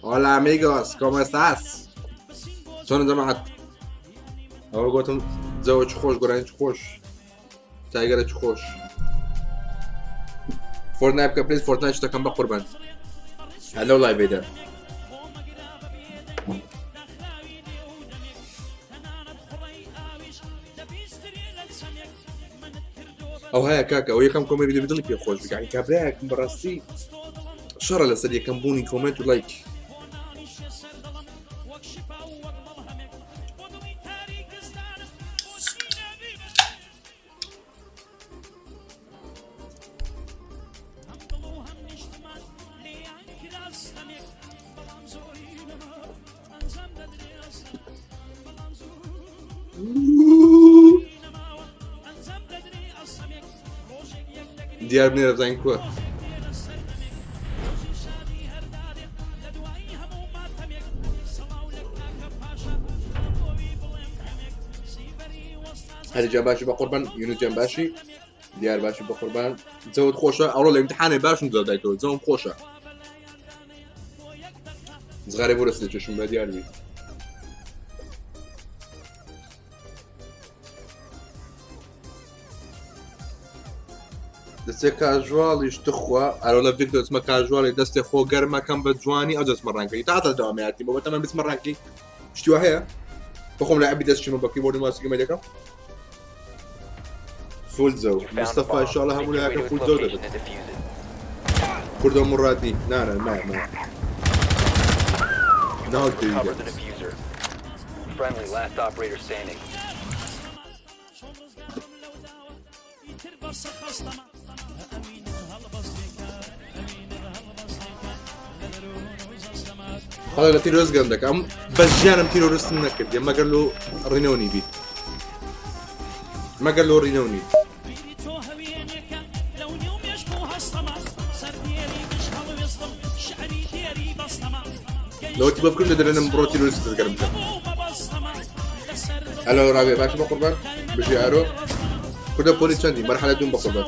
Hola amigos, ¿cómo estás? چۆن جەماعەت ئەوە گوتم جەوە چ خۆش گۆرانی چ خۆش تایگەرە چ خۆش فۆرتنایت بکە پلیز فۆرتنایت شتەکەم بە قوربان هەلۆ لای بێدە ئەو هەیە کاکە ئەو یەکەم کۆمێنت دەبی دڵی پێ خۆش بکە یعنی کابرایەکم بەڕاستی شەڕە لەسەر یەکەم بوونی کۆمێنت و لایک دیار بنێرە بزانین کووە هەری جان باشی بە قوربان یونس جان باشی دیار باشی بە قوربان جەوت خۆشە ئەوڕۆ لە امتحانێ باشم دەدایتەوە جەوم خۆشە زغارێ بۆ دەست دەکێشم بە دیار بی دەچێ کاژواڵیش تخوا ئەرۆ لە ڤیکتۆر دەچمە کاژواڵی دەستێ خۆ گەرمەکەم بە جوانی ئەو دەچمە ڕانکەی تازە داوامیاتی بۆ بەتەمە بچمە ڕانکی شتی وا هەیە بەخۆم لە عەبی دەستچمە بە کیبۆرد ماسکەمە دەکەم فول زەو مستەفا ئینشاءاللە هەموو لایەکە فول زەو دەبن کوردە مڕادی نانە نا نا ناو دەویدە Friendly, last operator standing. خەڵک لە تیرۆرست گەم دەکەم بەس ژیانم تیرۆرستم نەکردێ مەگەر لۆ ڕینەونی بیت مەگەر لۆ ڕینەونی لەوەتی بە بکرد لە دەرێنم بڕۆ تیرۆریست دەستگەرم بکەم ئەلۆ ڕابێ باشە بە قوربان بژی ئارۆ کوردە پۆلی چەندی مەرحەلە دوم بە قوربان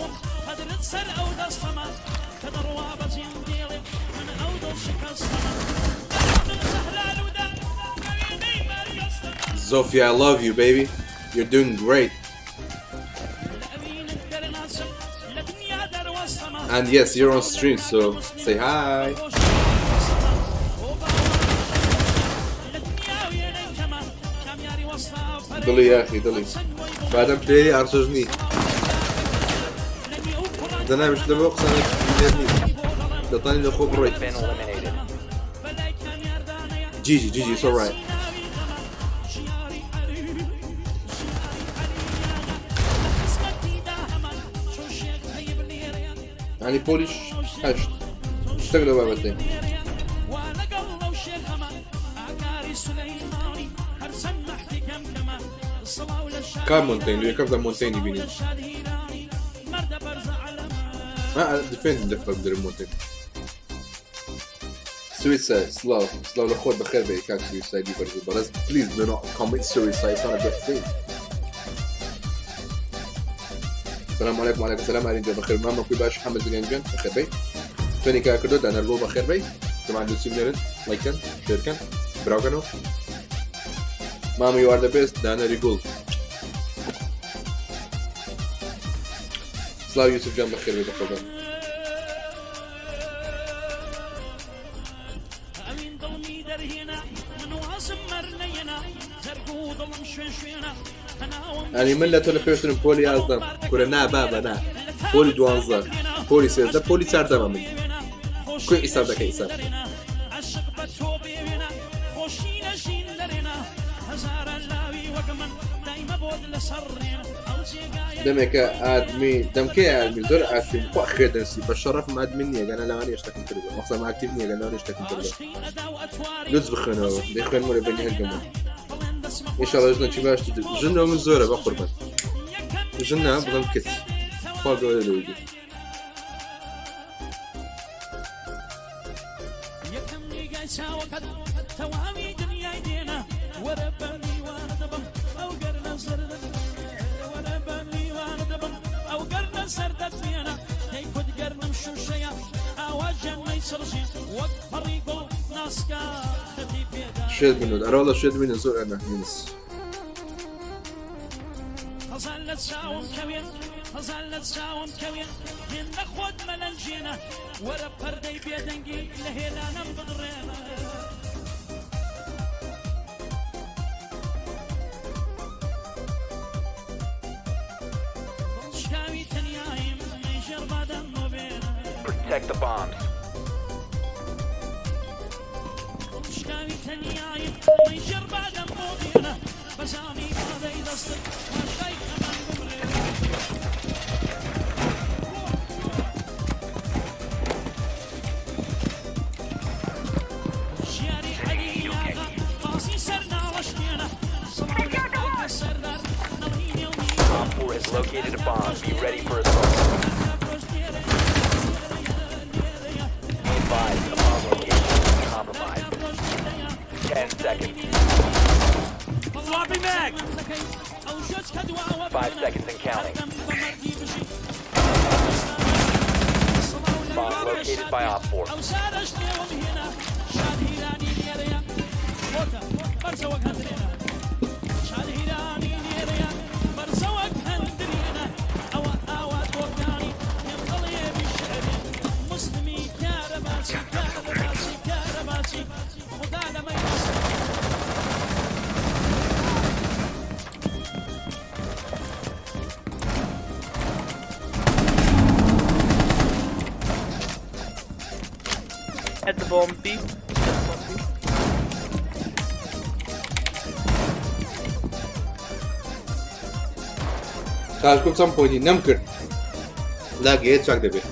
Zofia, I love you, baby. You're doing great. And yes, you're on stream, so say hi. دڵی یاخی دڵی بادەم پلێری ئارسۆژنی دەناویش لەبۆ قسانێک نی دەتوانین لە خۆ بڕۆیت Been eliminated. GG GG it's alright یعنی پۆلیش هەشت شتێک لەو بابەتەی کام مونتەین لە یەکەمدا مونتەینی بینی. defend لە درمۆتێک. Suicide سلاو سلاو لە خۆت بەخێر بێی کاک Suicide ی بەرز و بەڕێز. Please do not commit suicide, it's not a good thing. سلام علیکم. علیکم سلام ئارین جان بەخێر. مامە کوی باش حەمە زریان جان بەخێر بێی. چۆنی کار کردو دانەر بۆ بەخێر بێی. جەماعەت دووسی بنێرن ڵایکەن شێرکەن براوکەنەوە. مامە you are the best دانەری گوڵ. سلاو یوسف جان بەخێر بێ بەخۆبن. ئەنی من لە تۆ لە پێشترم پۆلی یازدەم کورە نا بابە نا پۆلی دوانزە پۆلی سێزدە پۆلی چاردەمە من کوێ ئیساب دەکە ئیساب. دەمێکە ئادمی دەمکێ ئادمی زۆر ئاکتیڤ خوا خوێ دەرسی بە شەڕەفم ئادمین نییە گەنە لەوانەیە شتەکەم کردبێ مەخسەم ئاکتیڤ نییە گەنە لەوانەیە شتەکەم کردبێ لوتس بخوێنەوە دەیخوێنمەوە لە بەنی هەرگەمە ئینشاڵڵا ژنەکی باش ژنەوە من زۆرە بە قوربان ژن نا بڵێم کچ خوا گەورە لەوی بێ. شێت بنوت ئەرەوەڵە شێت بینە زۆر ئەمە یونس. Protect the bombs. OpFor has located a bomb. Be ready for assault. Be advised, a bomb location has been compromised. 10 seconds. 5 seconds and counting. Bomb located by OpFor. At the bomb B. At the bomb B. کاژکۆ چەند پۆینتی نەم کرد لاگەیە چاک دەبێت.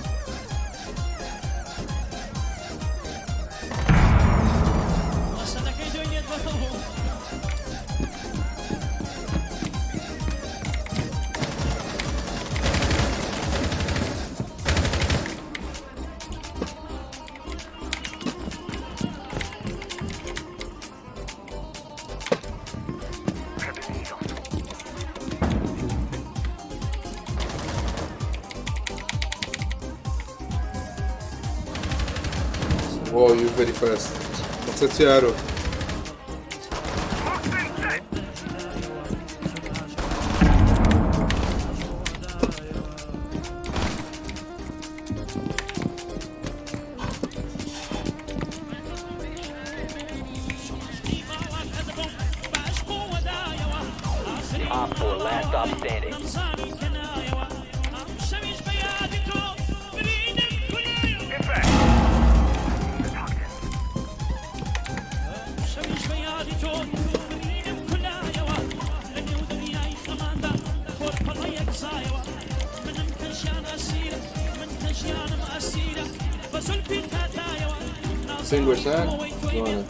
Wow, you very fast. مقصد چیارو؟ OpFor last stop standing. سنگوشتن جوانە.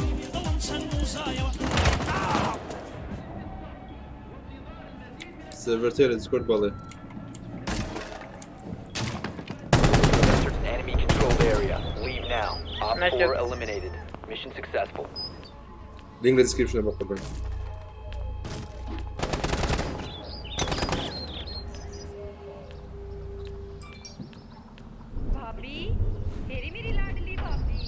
سێرڤەر تێرە دیسکۆرد بەڵێ. Op Nice 4 job. eliminated. Mission successful. لینک لە description ە بە قوربان. भाभी तेरी मेरी लाडली भाभी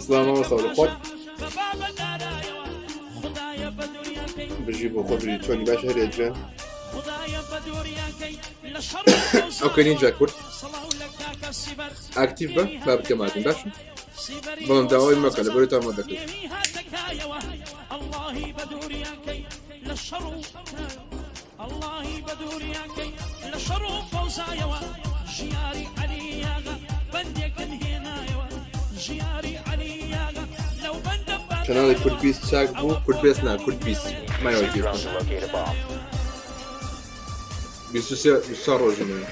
سڵاو مامۆستا لە خۆت بژی بۆ خۆ بژی چۆنی باش هەرێ جوێن ئەو کە نینجا کورد ئاکتیڤ بە با بکەم هاتن باش بەڵام داوای مەکە لە بەرەی تامە دەکرد چەناڵی کوردپیس چاک بوو کوردپێس نا کوردپیس مایەوە Use your drone to locate a bomb. 23 24 ڕۆژی مایە.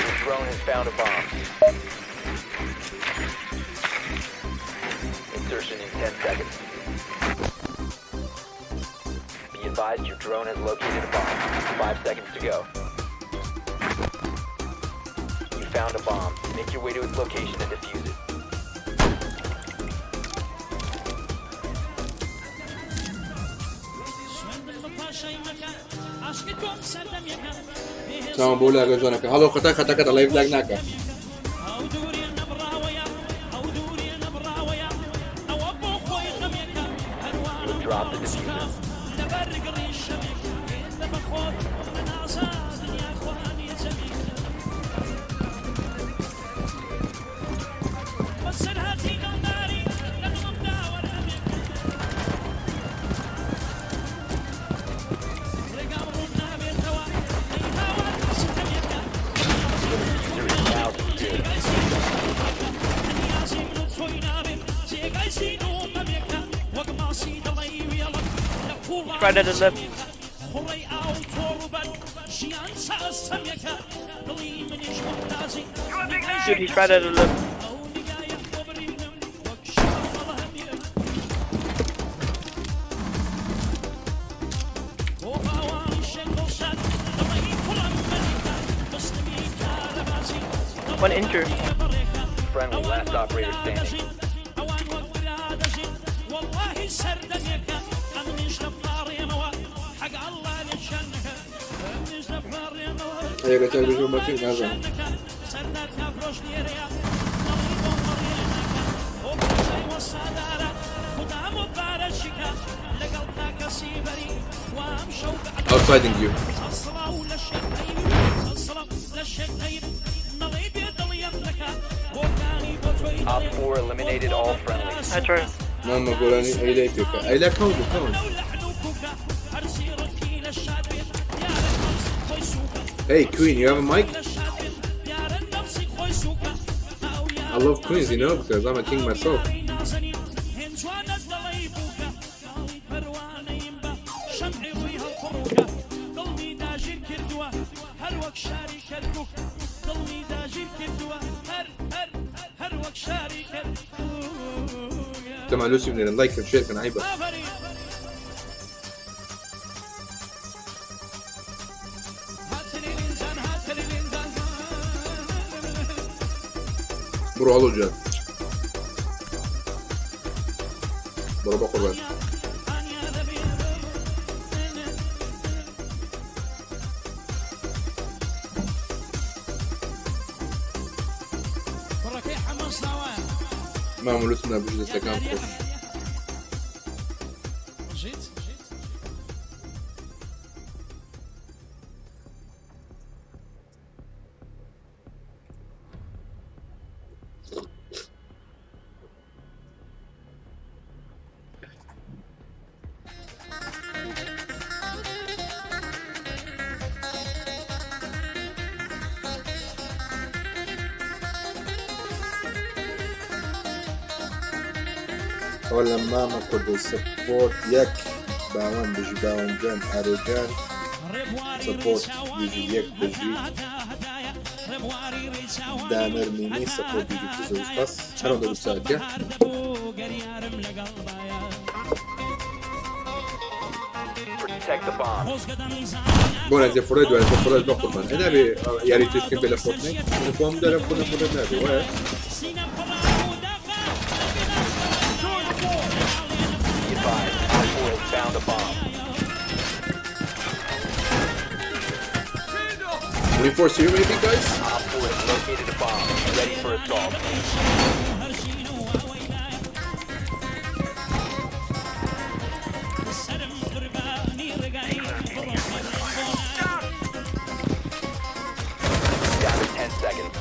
Your drone has found a bomb. Insertion in 10 seconds. Be advised your drone has located a bomb. 5 seconds to go. You found a bomb. Make your way to its location and defuse it. چاوم بۆ لاگە جوانەکە هەڵۆ خەتا خەتاکە دەڵێ لاگ ناکە. You have dropped the diffuser. The diffuser is now secured. Right at the left. Dude, he's right at the left. One injured. Friendly, last operator standing. ئەگە چاک بژۆ بەکرد نازانم. Outsiding you. Op 4 eliminated all friendlies. I try. ماما گۆرانی ئەیلای پێکە ئەیلا کەون بوو کەون. Hey Queen, you have a mic? I love queens, you know, because I'm a king myself. تمام لوسي بنيرن لايك شير كان عيبة. بڕۆ هەڵۆ جان بڕۆ بە قوربان. مامە لوتم نابژی دەستەکان خۆش. ئەوە لە مامە کوردی سپۆرت یەک باوان بژی باوان گیان ئارۆگیان سپۆرت بژی یەک بژی دانەر میمی سپۆرت بژی زۆر سپاس چەند دەروساکە. Protect the bomb. بۆ نازێ فڕێ دوای بۆ فڕێ بە قوربان ئەی نابێ یاری تشکن بێ لە فۆرتنایت خۆم دەرە بۆ لە فۆرتنایت نابێ وایە. Be advised, Op 4 has found a bomb. Reinforce here maybe guys? Op 4 has located a bomb. Ready for assault. Down to 10 seconds.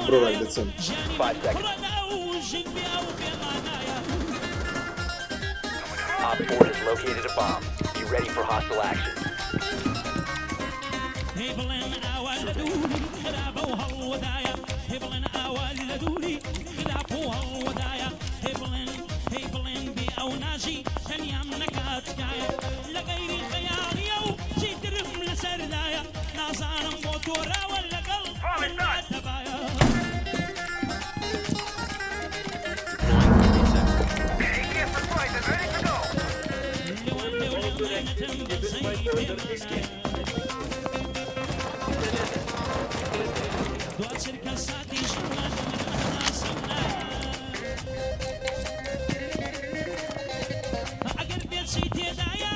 Bro like that's him. 5 seconds. Op 4 has located a bomb. Be ready for hostile action.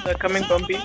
They're coming, Bumpy.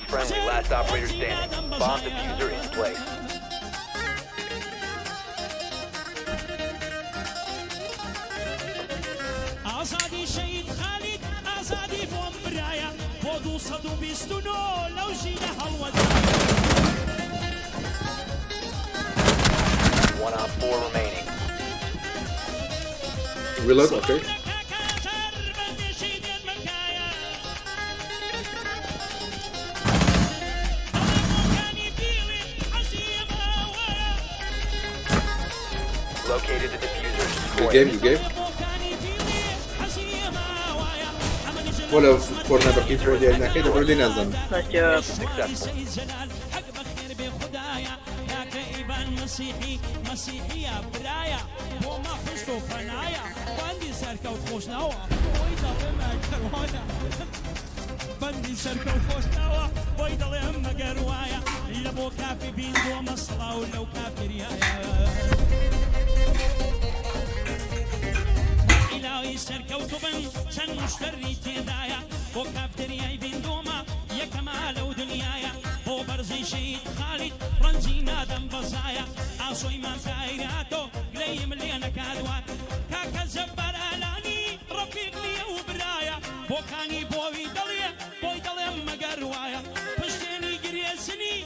Friendly, last operator standing. Bomb diffuser in place. One op 4 remaining. Reload, okay. Located the diffuser. Good Destroy game, it. good game. ولا فورنا بەکی فۆ دیاری ناکەی دەبڕ لێ نازانم. Nice job. Successful.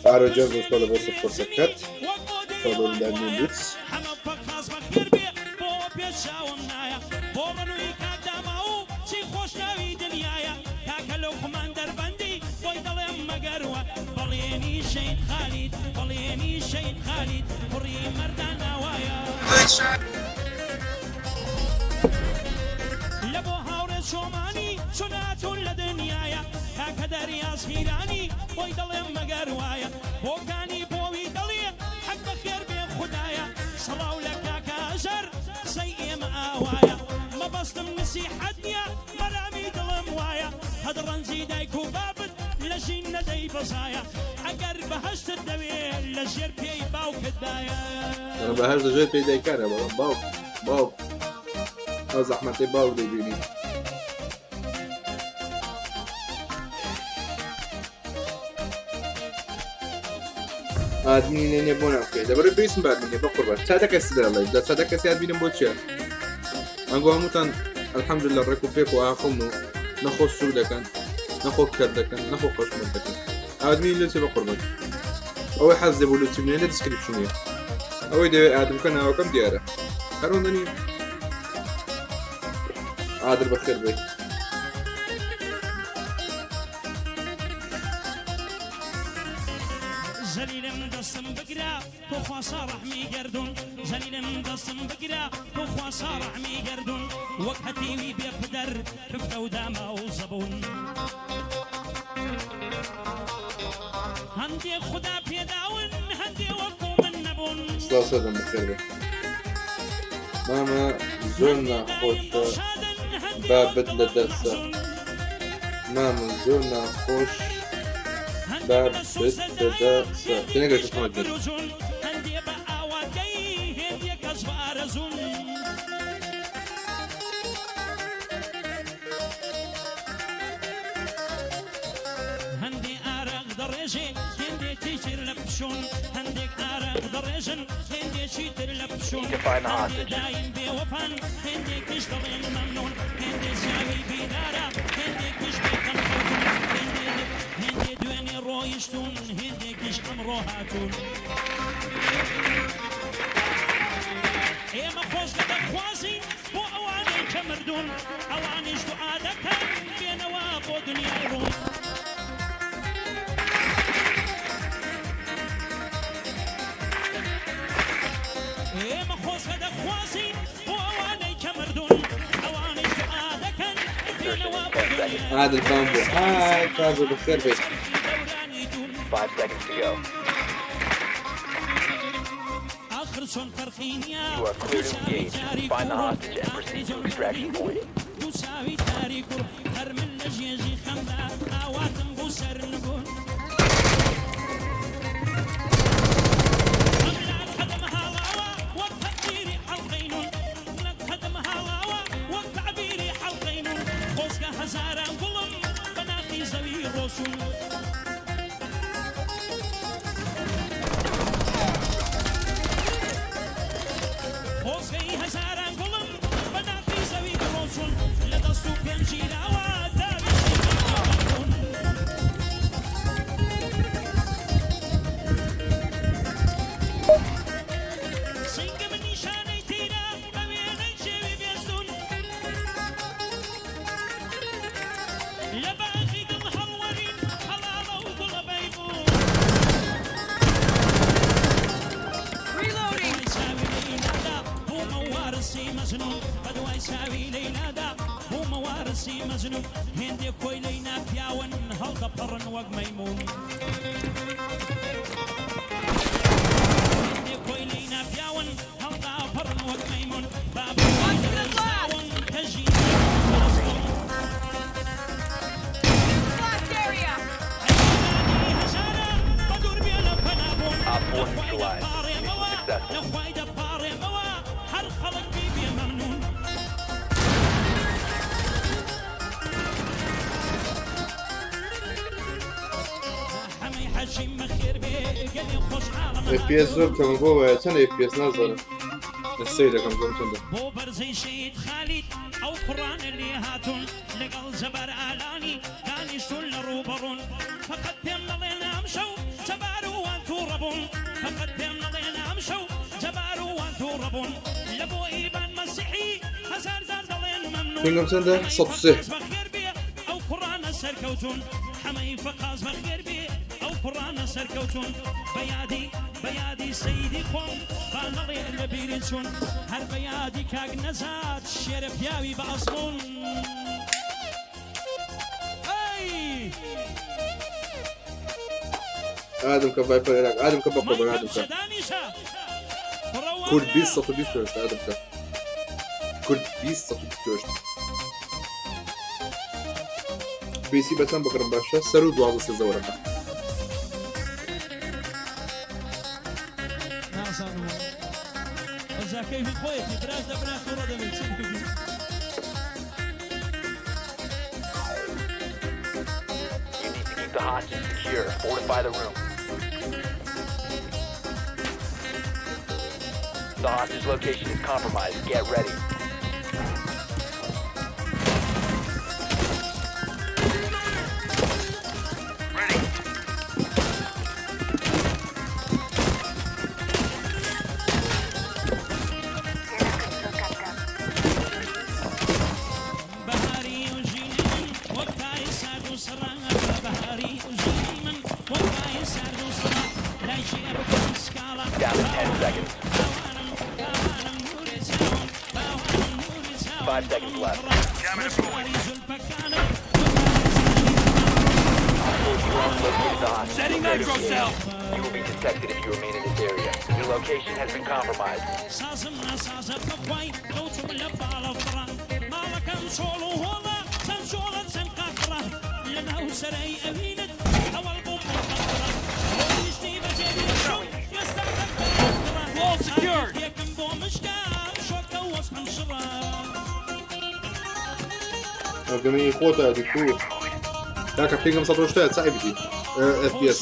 ئارۆ جان زۆر سوپاس لە بۆ سپۆرتەکەت. فۆلۆ لە لوتس. نەسیحەت نییە مەرامی دڵم وایە قەد ڕەنجی دایک و بابت لە ژین نەدەی بەزایە ئەگەر بەهەشتت دەوێ لە ژێر پێی باوکتدایە. ئەرە بەهەشت لە ژێر پێی دایکانە بەڵام باوک باوک ئەو زەحمەتەی باوک دەیبینی. ئادمینی نێ بۆ ناکەی لەبەر پێویستم بە ئادمینی بە قوربان چادە کەسی دەڵێ لە چادە کەسی ئادمینم بۆ چییە ئەنگۆ هەمووتان الحەمدللە ڕێک و پێک و ئاقڵن و نەخۆ سوور دەکەن نەخۆ کەر دەکەن نەخۆ قەشمەر دەکەن ئادمین لۆ چێ بە قوربان ئەوەی حەز دەبوو لۆ چی بنێ لە description ە ئەوەی دەوێ add م کە ناوەکەم دیارە هەر ئەوەندە نییە عادل بەخێر بێت زەلیلم دەستم بگرە توخوا ساڕەحمی گەردوون زەلیلم دەستم بگرە توخوا ساڕەحمی گەردوون وەک هەتیوی بێ پدەر کفتە و داما و زەبوون هەندێ خودا پێداون هەندێ وەکو من نەبوون. سڵاو سەردەم بەخێر بێ مامە زۆر ناخۆشە بابت لە دەستە مامە زۆر ناخۆش بابت لە دەستە تێنەگەشتم محەمەد گیان. هەندێ ئارەق دەڕێژێ هێندێکی تر لە پشوون هەندێک ئارەق دەڕێژن هێندێکی تر لە پشوون Need to find the هەندێ hostage. دایم بێوەفان هێندێکیش دەڵێن مەمنون هێندێ چاوی بیدارە هێندێکیش بێخەم خەوتون هێندێ هێندێ دوێنێ ڕۆیشتون هێندێکیش ئەمڕۆ هاتوون ئێمە خۆزگە دەخوازین بۆ ئەوانەی کە مردوون ئەوانیش دوعا دەکەن بێنەوە بۆ دنیای ڕوون. ئێمە خۆزگە دەخوازین بۆ ئەوانەی کە مردوون ئەوانیش دوعا دەکەن بێنەوە بۆ دنیای عادل بامبو های تازە بەخێر بێت. چەرخی دەورانی دوون. 5 seconds to go. ئاخر چۆن فەرقی نییە You are clear to دوو چاوی engage. تاریک Find the و ڕوون hostage and ئاخر proceed to چۆن extraction فەرقی point. دوو چاوی تاریک و ڕوون هەر من لە ژێژی خەمدا ئاواتم بوو سەرنگون ئەم لات قەدەم هاڵاوە وەک تەقدیری حەڵقەینون لات قەدەم هاڵاوە وەک تەعبیری حەڵقەینون خۆزگە هەزاران گوڵم بە ناخی زەوی ڕۆچوون. خۆزگەی هەزاران گوڵم بە ناخی زەوی ڕۆچوون لە دەست و پێم گیراوە داوی بوون. سنگم نیشانەی تیرە بە وێنەی شێوی بێستون لە باخی دڵ هەڵوەرین هەڵاڵە و گوڵە بەیبوون. Reloading! بەدوای چاوی لەیلادا بوومە وارسی مەجنون بەدوای چاوی لەیلادا بوومە وارسی مەجنون هێندێک کۆی لەی ناپیاون هەڵدەپەڕن وەک مەیمون هێندێک کۆی لەی ناپیاون هەڵداپەڕن وەک مەیمون بابە وای Watch the glass! لەدەستداون کەژی بەستون Blast area! هەژارە بەدوور بێ لە پەنابوون Op لە 4 خوای neutralized. Mission دەپاڕێمەوە successful. لە خوای دەپاڕێمەوە هەر خەڵک بی بێ مەمنون حەمەی حەشیم بەخێر بێ گەلێ خۆشحاڵم FPS زۆر کەمە بۆ وایە چەند FPS نازانم لە سەیر دەکەم زۆر چەندە. بۆ بەرزەی شەهید خالید ئەو کوڕانە لێ هاتوون لەگەڵ جەبار ئالانی دانیشتون لە ڕووبەڕوون فەقەت پێم نەڵێن ئەمشەو جەبار و وان تووڕە بوون فەقەت پێم نەڵێن ئەمشەو جەبار و وان تووڕە بوون لە بۆ ئیبان مەسیحی هەزار جار دەڵێن مەمنون ping م چەندە؟ حەمەی 103. فەقاز بەخێر بێ ئەو کوڕانە سەرکەوتون حەمەی فەقاز بەخێر بێ ئەو کوڕانە سەرکەوتون بە یادی بە یادی سەیدی خۆم با نەڵێ لە بیری چوون هەر بە یادی کاک نەزات شێرە پیاوی بە ئەزموون ئەی add م کە ڤایپەر عێراق add م کە بە قوربان مایکەم add م کە شەدانیشە کورد کوڕەوانە 20 120 add م کە. کورد 20 128 پیسی بەچەند بکڕم باشە سەر و 12 سێزدە وەرەقە. You need to keep the hostage secure. Fortify the room. The hostage location is compromised. Get ready. Down to 10 seconds. 5 seconds left. Drone located the hostage. Setting Prepare to nitro engage. cell. You will be detected if you remain in this area. Your location has been compromised. سازم ناسازە بەخوای کەوتم لە باڵە فڕە ماڵەکەم چۆڵ و هۆڵە چەند چۆڵە چەند قاقڕە لە ناو سەرەی ئەوینت ئەوەڵ بووم بۆ ڕۆیشتی بەجێبی چووم ئێستا Wall secured. یەکم بۆ مشکا شۆکە وەسحم شڕە. ئەو گەمەی خۆتە دکتۆر کاکە ping م 180 چ عیبی FPS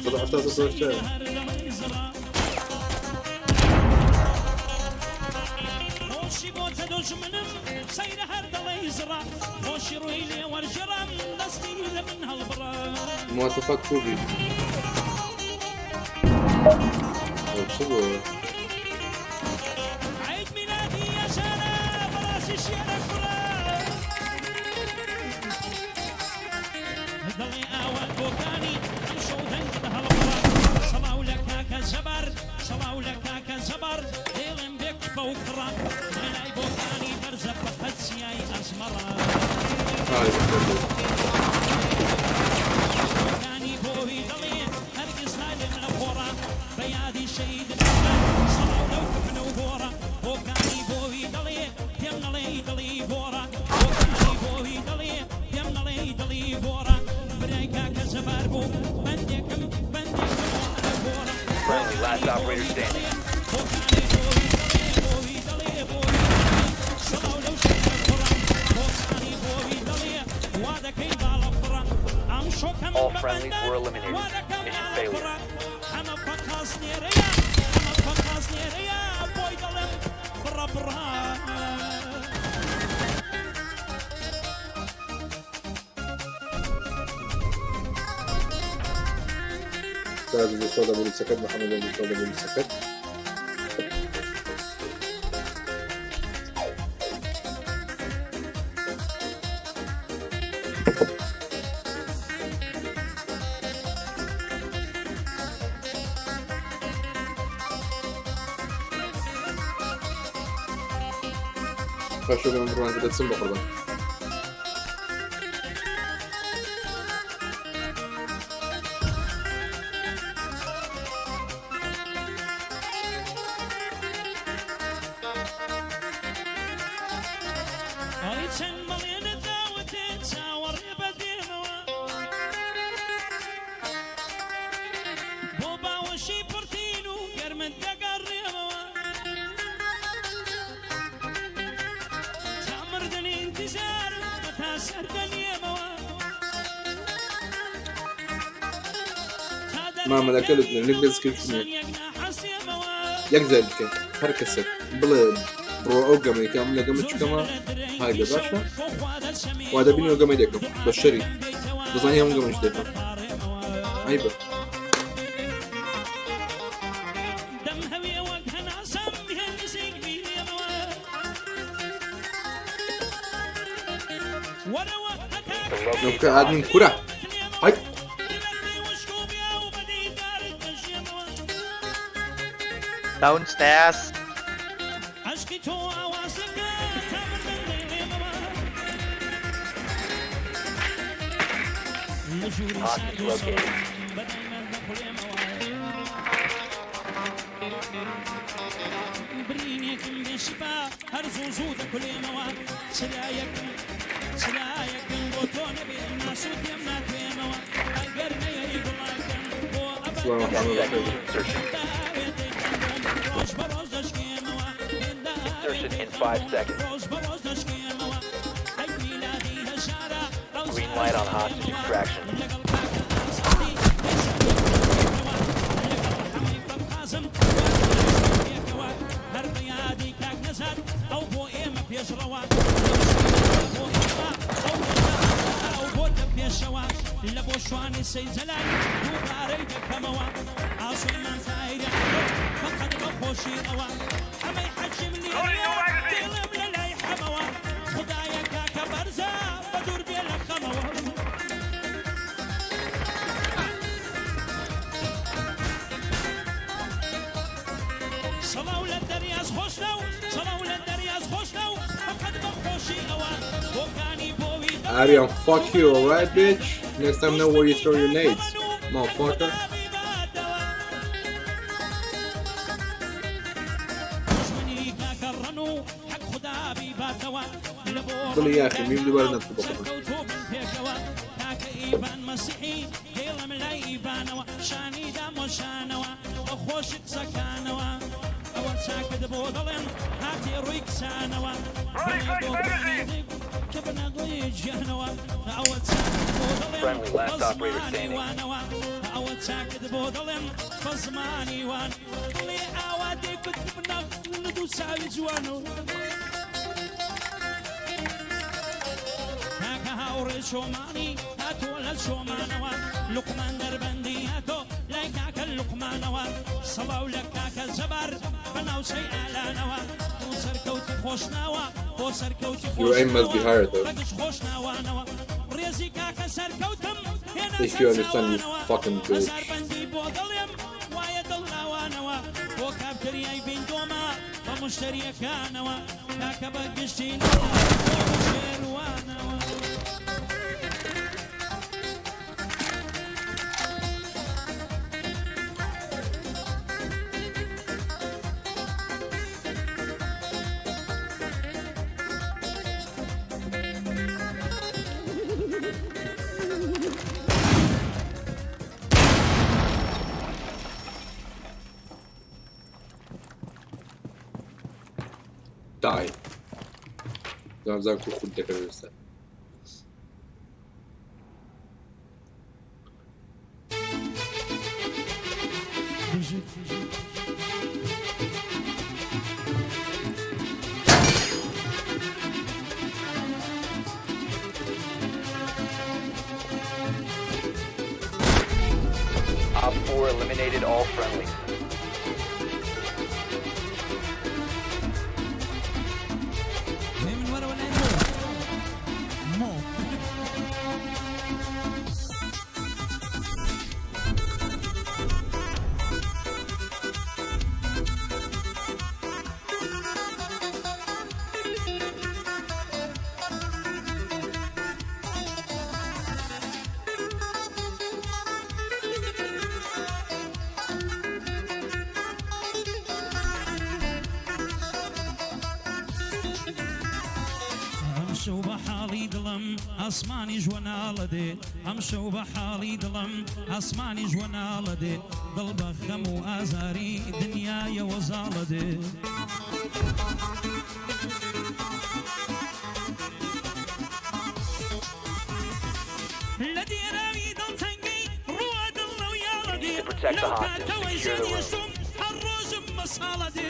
170 180. خۆشی بۆتە دژمنم سەیرە هەر دەڵێی زڕا خۆشی ڕووی لێ وەرژڕم دەستی لە من هەڵبڕە. مواصفات کوبی ئەو چ بوو؟ عيد ميلادي يا سنة براسي شيرة كرة دڵی ئاوات بۆکانی ئەم شەو دەنگ هەڵبڕە سەڵاو لە کاکە زەبار سەڵاو لە کاکە زەبار دێڵم بێک بەو کوڕە لە لای بۆکانی بەرزە بە قەت سیای ئەزمەڕە. های بەخێر. بۆکانی بۆی دەڵێ هەرگیز نالێم لە خۆڕە بە یادی شەهید سەڵاو لەو کفن و گۆڕە بۆکانی بۆی دەڵێ پێم نەڵێی دڵی بۆڕە بۆکانی بۆی دەڵێ پێم نەڵێی دڵی بۆڕە برای کاکە زەبار بوو بەندێکم بەندێکم بۆڕە. Friendly, last operator standing. بۆکانی بۆی دەڵێ بۆی دەڵێ بۆی سەڵاو لەو شەهیدە کوڕە بۆکانی بۆی دەڵێ وا دەکەی باڵە فڕە ئەم شۆکەم All friendlies were eliminated. Mission failure. ئەمە فەقاس نێرەیە ئەمە فەقاس نێرەیە بۆی دەڵێم بڕە بڕە. استاذ الاستاذ ابو السكت محمد الاستاذ ابو السكت خشوا من بروان كده تسمى قربان. ئەی چەند بەڵێنت داوەتێ چاوەڕێ بەدێمەوە بۆ باوەشی پڕتین و گەرمت دەگەڕێمەوە تا مردن ئینتیزارم بە تا سەردەنێمەوە تا مامە لەکەلت لە description یەک ناحەسێمەوە. یەک جار بکە هەر کەسێک بڵێ بڕۆ ئەو گەمەی کە ئەم لە گەمە چکەمە هاگە باشە وا دەبینی ئەو گەمەی دەکەم بە شەری دەزانی هەموو گەمەش دەکەم عیبە. دەم هەوێ وەک هەناسەم هێن نزیک بیرێمەوە وەرەوە هەتا To locate نوکە the admin hostage. کورە های. وشکۆ بیا و بەدیدارت دەژێمەوە. Downstairs. عشقی تۆ ئاوازەکە تا مردن دەیڵێمەوە لە ژووری Hostage سارد و سڕ located. بەدای دەخولێمەوە برینێکم بێشیفا. هەر زوو زوو دەکولێمەوە چرایەکم چرایەکم بۆ تۆ نەبێ ناسووتێم ناتوێمەوە ئەگەر نەیەی گوڵەکەم بۆ ئەبەد سڵاو 10 ڕەحمەت seconds to insertion. ڕۆژ بە ڕۆژ دەشکێمەوە Insertion in 5 seconds. ڕۆژ بە ڕۆژ دەشکێمەوە ئەی میلادی هەژارە ئەو Green light on hostage extraction. لەگەڵ کاکە ئازادی لەگەڵ حەمەی فەرقازم پێکەوە هەر بە یادی کاک نەزاد ئەو بۆ ئێمە پێشڕەوە بۆ ئێمە ئەو ئەو بۆتە پێشەوە لە بۆ شوانی سەی جەلال دووبارەی دەکەمەوە ئاسۆیمان تایرە فەقەت بە خۆشی ئەوە حەمەی حەکیم لێرەیە دڵم لە لای حەمەوە خدایە کاکە بەرزە بە دوور بێ لە خەمەوە. سڵاو لە دەریاز خۆشناو سڵاو لە دەریاز خۆشناو فەقەت بە خۆشی ئەوە بۆکانی بۆوی Arian, fuck you, alright, bitch? Next time, know where you throw your nades, motherfucker. دڵی یاخی، میم دووبارە نەتکو بخۆم. ئیبان مەسیحی دێڵم لای ئیبانەوە شانی دامۆشانەوە بە خۆشی قسەکانەوە ئەوە چاکت بۆ دەڵێم هاتی ڕووی کچانەوە کە بنەدڵی گیانەوە ئەوە چاکت بۆ دەڵێم Friendly, last بە operator زمانی standing. وانەوە ئەوە چاکت بۆ دەڵێم بە زمانی وان دڵی ئاوا دەیکوت بنە لە دوو چاوی جوانەوە کاکە هاوڕێ چۆمانی هاتۆ لە چۆمانەوە لوقمان دەربەندی هاتۆ لای کاکە لوقمانەوە سەڵاو لە کاکە جەبار بە ناوچەی ئالانەوە بۆ سەرکەوتی خۆشناوە بۆ سەرکەوتی Your aim must be higher, though. بەگشت خۆشناوانەوە ڕێزی کاکە سەرکەوتم هێنا If you understand, you سەرچاوانەوە. fucking bitch. هەزار بەندی بۆ دڵێم وایە دڵناوانەوە بۆ کافتریای بیندۆمە بە مشتریەکانەوە کاکە بە گشتی بۆ شێروانەوە. Die. زام کو خود دەکەم ئێستا. Op 4 eliminated all friendlies. من ورا ولا مو مو. ئەمشەو بە حاڵی دڵم ئاسمانی ژوەناڵە دێ ئەمشەو بە حاڵی دڵم ئاسمانی ژوەناڵە دێ دڵ بە خەم و ئازاری دنیایەوە زاڵە دێ. لە دێراوی دڵتەنگی ڕووە دڵ لەو یاڵە دێ You need to protect the لەو hostage. کاتەوەی Secure the room. ژێنیشتم هەر ڕۆژم مەساڵە دێ.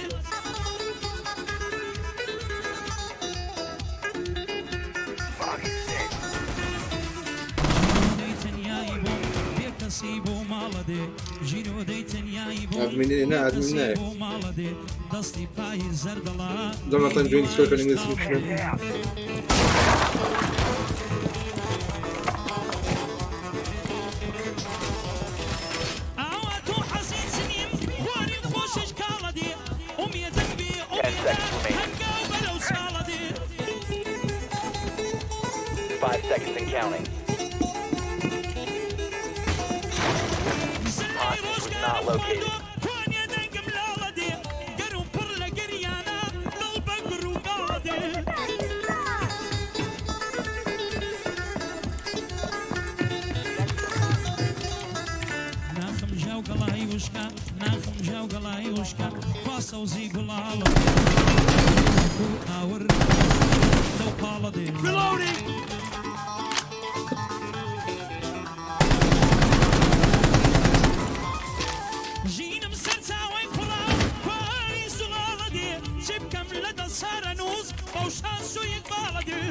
ژیرۆدەی تەنیایی بووم بێکەسی بۆ ماڵە دێ ژیرۆدەی تەنیایی بووم ئەدمینی نا، ئەدمین بێکەسی نایە. بۆ ماڵە دێ دەستی پای زەردەڵا Jonathan joined Discord in the description. ئاوا تۆ حەزین سنیم خواری خۆشش کاڵە دێ ئومێدم بێ 10 seconds remaining. هەنگاو بەرەو ساڵە دێ. 5 seconds and counting. زلەی Hostage was ڕۆژگارم not located. خواردووە، کوانێ دەنگم لاڵە دێ گەرم پڕ لە گریانە دڵ بە گڕ و گاڵە گەڵای وشکە کوا سەوزی گوڵاڵە ئاور لەو پاڵە دێ. Reloading! ژینم سەرچاوەی کوڕاو کواری زوڵاڵە دێ چ بکەم لە دەست چارەنووس بەو شانس و ئیقباڵە دێ.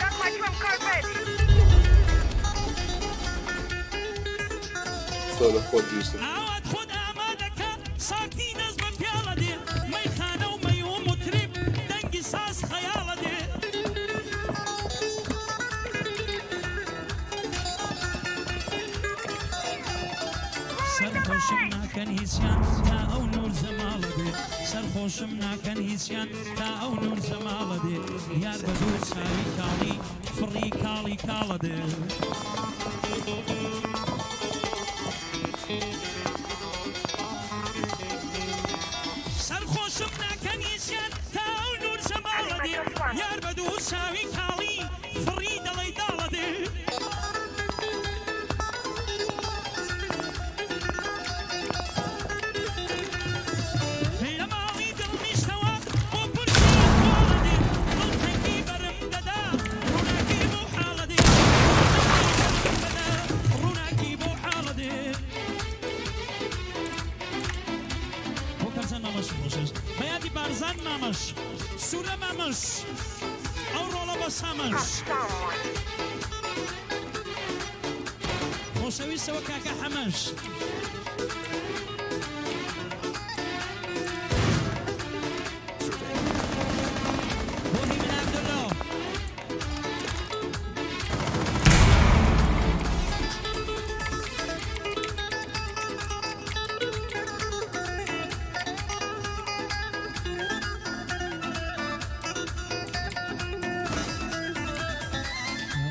Got my trump card ready. سڵاو لە خۆت یوسف. ئاوات خۆت ئامادەکە ساقی دەست بە پیاڵە دێ مەیخانە و مەی و موتریب دەنگی ساز خەیاڵە دێ. سەرخۆشم ناکەن هیچیان تا ئەو نوور جەماڵە دێ سەرخۆشم ناکەن هیچیان تا ئەو نوور جەماڵە دێ یار بە دوو چاوی کاڵی فڕی کاڵی کاڵە دێ. سەرخۆشم ناکەن هیچیان تا ئەو نوور جەماڵە دێ یار بە دوو چاوی کاڵی فڕی دەڵەی داڵە دێ. لە ماڵی دڵ نیشتەوە بۆ پرسی کۆڵە دێ دڵتەنگی بەرم دەدا ڕووناکی بۆ حاڵە دێ دڵتەنگی بەرم دەدا ڕووناکی بۆ حاڵە دێ. بۆ کەرزان مامەش خۆشەویست بە یادی بارزان مامەش سوورە مامەش ئەو ڕۆڵە بە سامەش خۆشەویستەوە کاکە حەمەش. بۆ هیمن عەبدولڵا.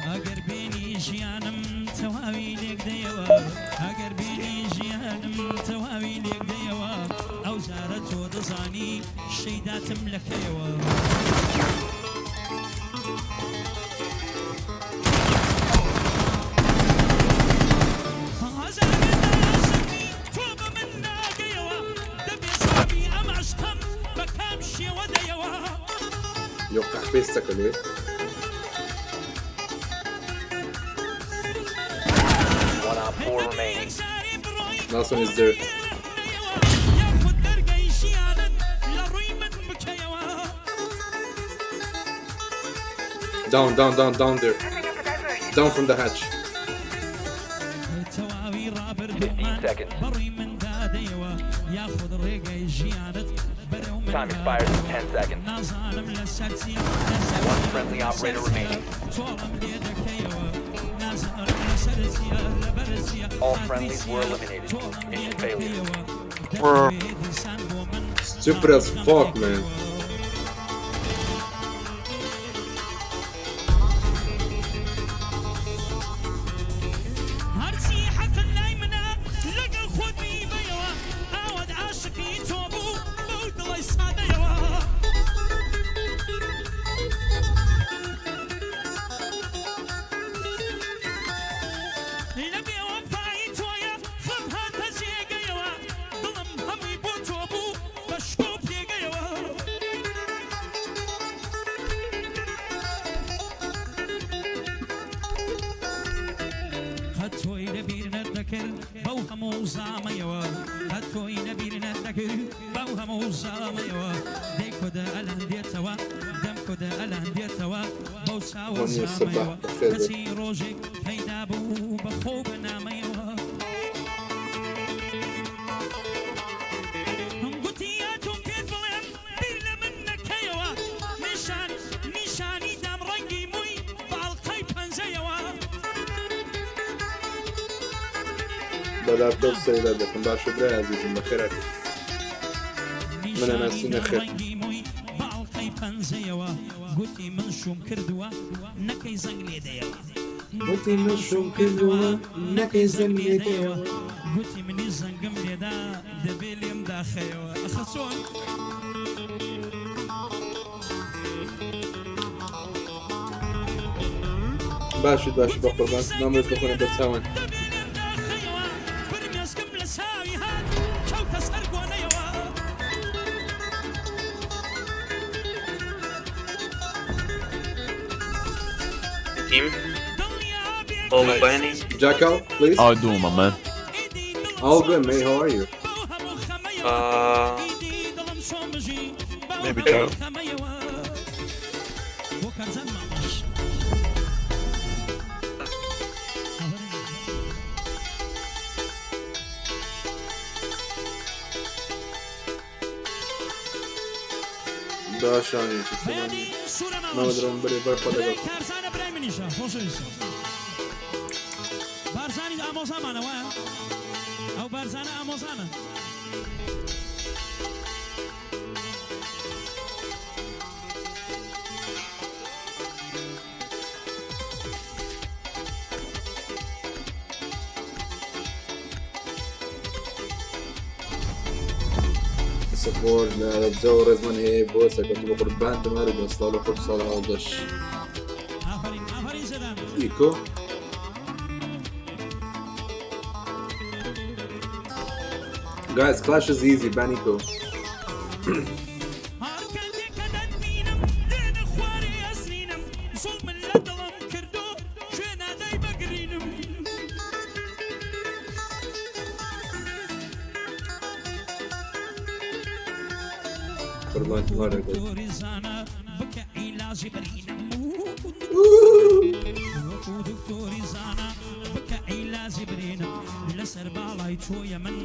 ئەگەر بێنی ژیانم تەواوی لێک دەیەوە ئەگەر بێنی ژیانم تەواوی لێک دەیەوە ئەو جارە تۆ دەزانی شەیداتم لەکەیەوە. تۆ بە من ناگەیەوە دەبێ جوابی ئەم عەشقەم بە کام شێوە دەیەوە. یۆ قەحپەی ستەکە لێ. One op 4 remaining. Last one is there. یاخود دەرگەی ژیانت لە ڕووی من بکەیەوە. Down, down, down, down there. Setting up a diversion. Down from the hatch. تەواوی ڕابردوومان 15 seconds. بەڕووی مندا دەیەوە یاخود ڕێگەی ژیانت بەرەو من Time expires in 10 seconds. نازانم لەسەر چی لەسەر One friendly operator remaining. تۆڵم لێ دەکەیەوە نازانم لەسەر چییە لەبەر چییە All friendlies were eliminated. Mission failure. دیسان بۆ من Stupid as fuck, man. هەرچی حەقت لای منە لەگەڵ خۆت بیبەیەوە ئاوت عاشقی تۆ بوو بەو دڵی سادەیەوە. لە بێوەفایی تۆیە خەم هاتە جێگەیەوە دڵم هەمووی بۆ تۆ بوو بە شکۆ پێگەیەوە. قەت تۆی لەبیر نەدەکرد بەو هەموو زامەیەوە قەت تۆی لەبیر نەدەکرد بەو هەموو زامەیەوە دەی کۆدە ئەلان دێتەوە دەم کۆدە ئەلان دێتەوە بەو چاوە وەنیە سەباح زامەیەوە بەخێر بێت. کەچی ڕۆژێک پەیدا بوو بە خۆ بە نامەیەوە گوتی هاتووم پێت بڵێم بیر لە من نەکەیەوە نیشان نیشانی دام ڕەنگی مووی بە ئەڵقەی پەنجەیەوە. بە لاپتۆپ سەیرە دەکەم. باشە برای ئازیزم بەخێرات. منە ناسی نەخێر. ڕەنگی مووی بە ئەڵقەی پەنجەیەوە گوتی من شوم کردووە نەکەی زەنگ لێدەیەوە. گوتی من شوم کردووە نەکەی زەنگ لێدەیەوە. گوتی منی زەنگم لێدا دەبێ لێم داخەیەوە ئەخە چۆن. باشیت باشی بە قوربان نامرێت بخۆنە بەرچاوان. دەبێ لێم داخەیەوە فرمێسکم لە چاوی هات کەوتە team. All banning. Jackal, please. How you doing, my man? All good, mate. How are you? Maybe Joe. باشانی نەوەدرم بەرێ بەر خۆ لەگەڵ کارزانە برای منیشە خۆشەویستم بارزانی ئامۆزامانە وایە ئەو بارزانە ئامۆزانە سپۆرت لە جەو ڕێزمان هەیە بۆ سەرکەوتن بە قوربان تەماری بە سڵاو لە خۆت ساڵ هەڵدەش ئافەرین ئافەرین زێدان ئیکۆ Guys, Clash is easy, ban Eco. هەرکاتێک کە دەتبینم دێنە خوارێ ئەسرینم زوڵمن لە دڵم کردو کوێ نادای بەگرینم قوربان تەماری لەگەڵ. دکتۆری زانا بکە عیلاجی برینم وەکو دکتۆری زانا بکە عیلاجی برینم لەسەر باڵای تۆیە من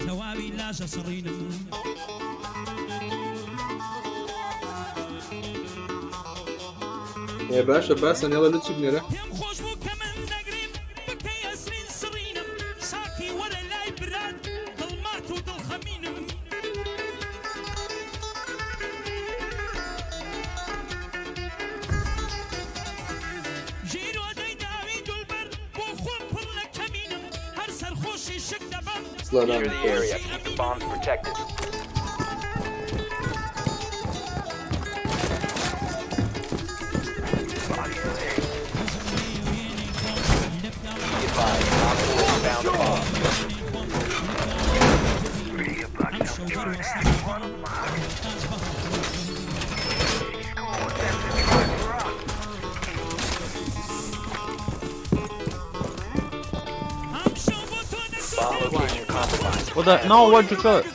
تەواوی لاژە سڕینم ئێ باشە باسە نێڵە لە چی بنێرە پێم خۆش بوو کە من دەگریم بکەی ئەسرین سڕینم ساقی وەرە لای برات دڵمات و دڵخەمینم ژیرۆدەی داوی دولبەر بۆ خۆم پڕ لە کەمینم هەر سەرخۆشی شک دەبەم Slow down. Secure the area. Keep the bombs protected. Be advised, Op 4 has found a bomb. ئەم شەو بەروەستان تاج بەهەڵ ئەم شەو بۆ تۆ Bomb نەسووتێ location compromised. What the? No, why'd you kill it?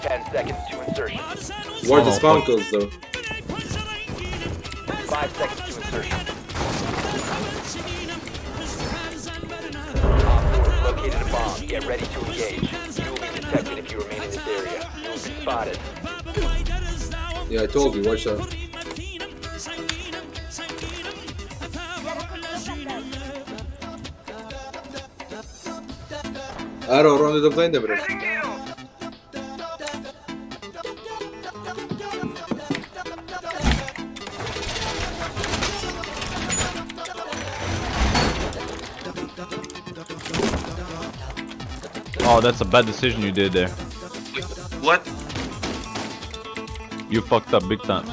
10 seconds to insertion. بارزان و Where the Oh, spawn fuck. kills though? 5 seconds to insertion. Op 4 has located a bomb. Get ready to engage. You will be detected if you remain in this area. You will be spotted. Yeah, I told you, watch out. Arrow, round the plane, bro. Oh, that's a bad decision you did there. What? You fucked up big time.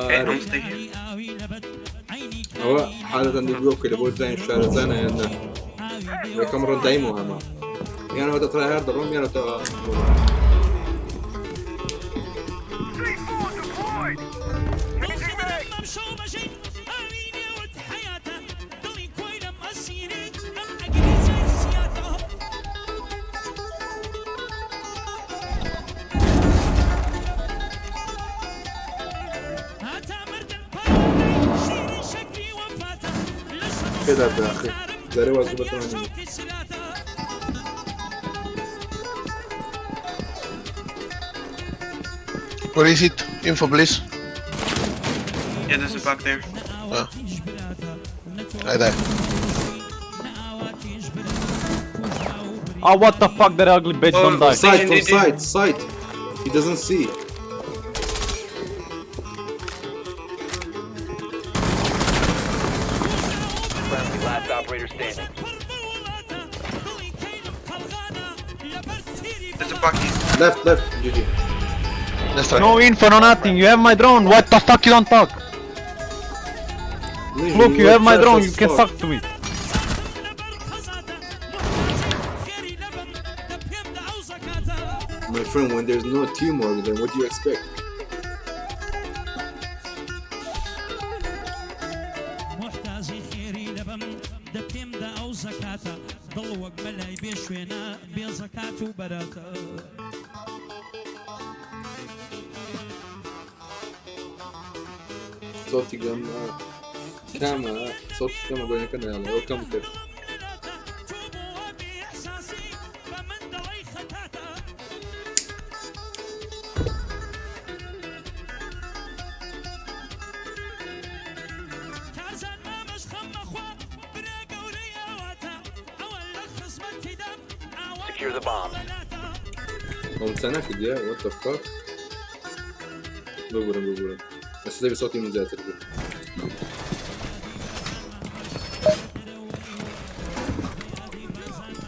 Hey, I'm stay here. ئەوە حالەتەن دیبلۆکە لە بۆ زین شارەزانە یان نا یەکەم ڕۆن دایم و هەما یانەوە دەترای هەر دەڕۆم یانەوە 3-4 deployed. پێدا بەخی دەرێ وازوو بەتوانین Where is it? Info, please. Yeah, there's a bug there. Oh. Right there. Oh, what the fuck? That ugly bitch Oh, don't die. Side from Indeed. side, side. He doesn't see. Friendly, last operator standing. There's a bug here. Left, left, GG. Let's try. No info, no nothing. You have my drone. What the fuck? You don't talk. Look, you you're have my trash drone. as You can fuck. suck to me. My friend, when there's no teamwork, then what do you expect? محتاجی خێری لەبم دە پێمدا ئەو زەکاتە دڵ وەک مەلای بێ شوێنە بێ زەکات و بەراتە. صوتي قام كام صوتي كام بين كنا يلا او كم كده. Secure the bombs. قمت yeah, what the fuck. ببرم ببرم بس ده بصوتي من زيادة.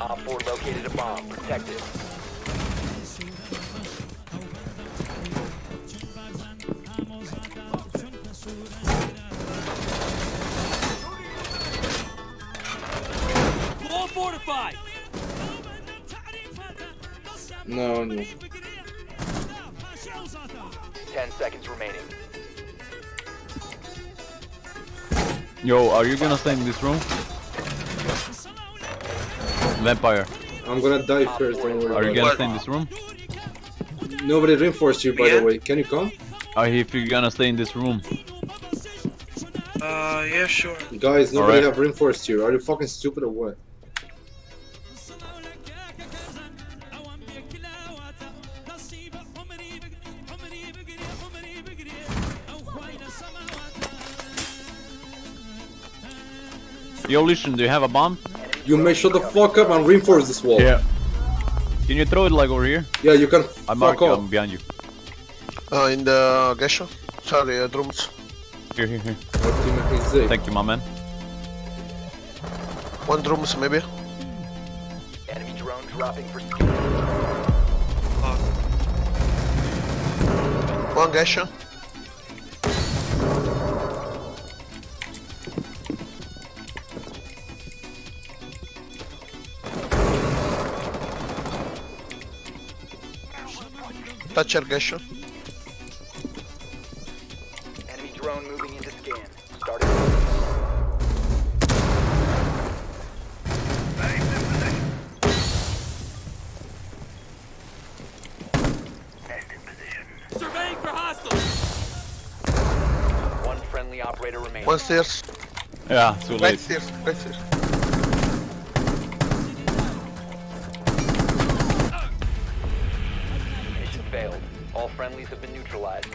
Op 4 located a bomb. Protect it. Wall fortified. No, no. 10 seconds remaining. Yo, are you gonna stay in this room? Vampire, I'm gonna die first, don't worry are you about gonna What? stay in this room? it. Nobody reinforced you, by Yeah. the way. Can you come? If you're gonna stay in this room. Yeah, sure. Guys, nobody Alright. have reinforced you. Are you fucking stupid or what? Yo, Lucian, do you have a bomb? You may shut the fuck up and reinforce this wall. Yeah. Can you throw it like over here? Yeah, you can I fuck mark you, off. I'm behind you. In the gas shop. Sorry, drums. Here, here, here. Our team is sick. Thank you, my man. One drums maybe. Enemy drone dropping for scan. Fuck. One gas shop. Thatcher gas shop. Enemy drone moving into scan. Starting. Surveying for hostiles. One friendly operator remaining. One stairs. Yeah, too Right late. stairs. Right stairs. Mission failed. All friendlies have been neutralized.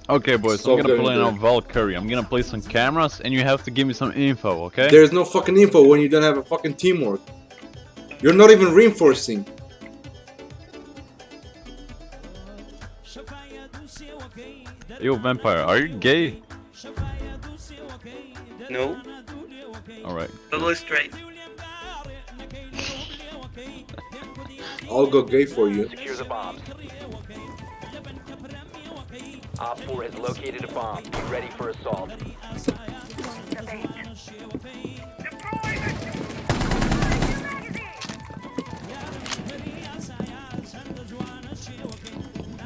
Okay, boys, Stop I'm gonna going play there. now Valkyrie. I'm gonna play some cameras, and you have to give me some info, okay? There's no fucking info when you don't have a fucking teamwork. You're not even reinforcing. Yo, Vampire, are you gay? No. Alright. Totally straight. I'll go gay for you. Secure the bombs. Op 4 has located a bomb. Be ready for assault.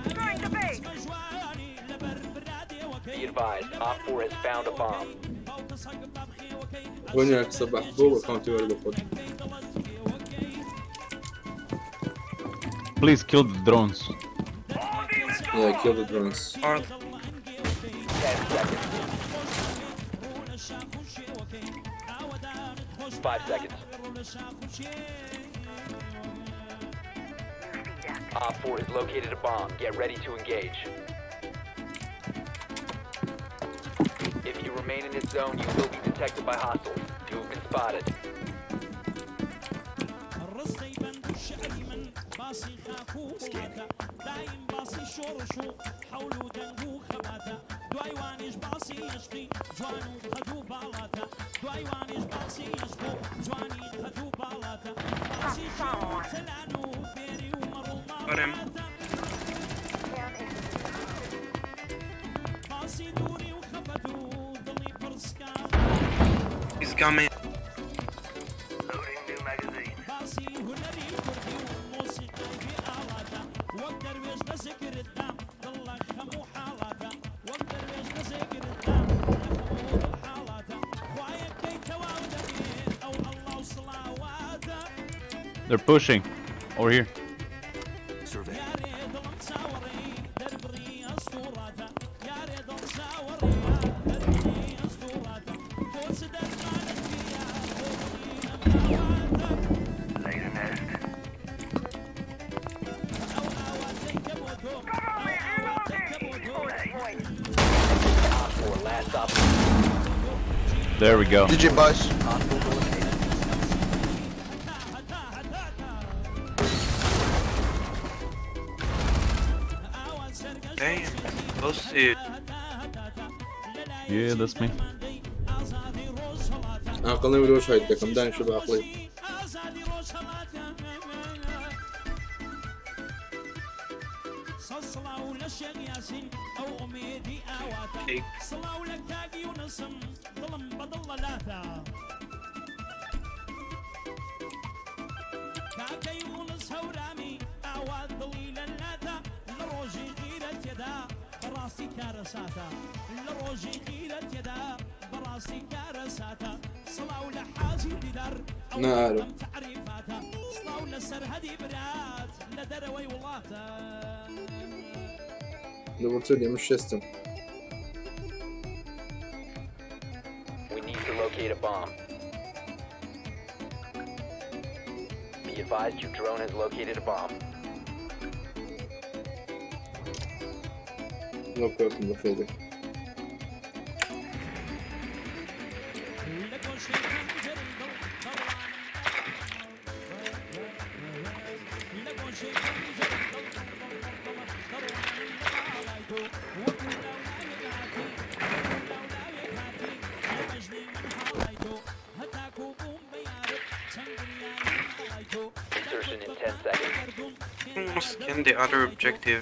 Throwing the bait. Be advised, Op 4 has found a bomb. When صباح بو account يوري. Please kill the drones. Yeah, kill the drones. Or 10 seconds. 5 seconds. Op 4 has located a bomb. Get ready to engage. If you remain in this zone, you will be detected by hostiles. You have been spotted. Got him. He's coming. They're pushing. Over here. Op 4, last op. There we go. GG boys. Hostiles eliminated. Damn. Posted. Yeah, that's me. عقلی مرۆژ هایت دەکەم دانیشە بە عقلی. Take. نارم. Level 2 مش system. We need to locate a bomb. Be advised your drone has located a bomb. لو كنت بخيرك. Insertion in 10 seconds. Almost scan the other objective.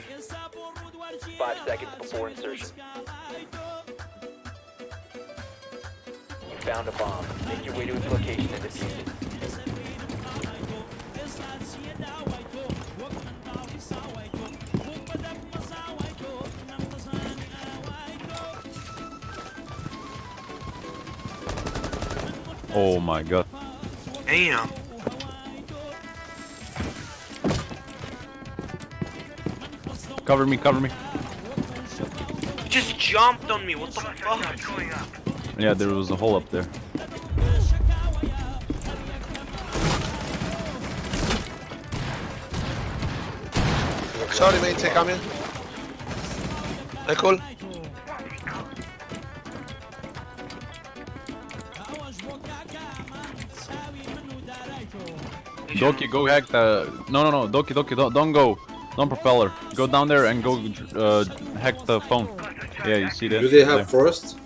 5 seconds before insertion. You found a bomb. Make your way to its location and defuse it. Oh my god. Damn. Cover me, cover me. He just jumped on me. What the fuck? Yeah, there was a hole up there. Sorry mate, take come in. Hey, cool. Doki, go hack the... No, no, no, Doki, Doki, don't go. Don't propeller. Go down there and go hack the phone. Yeah, you see that? Do they have There. forest?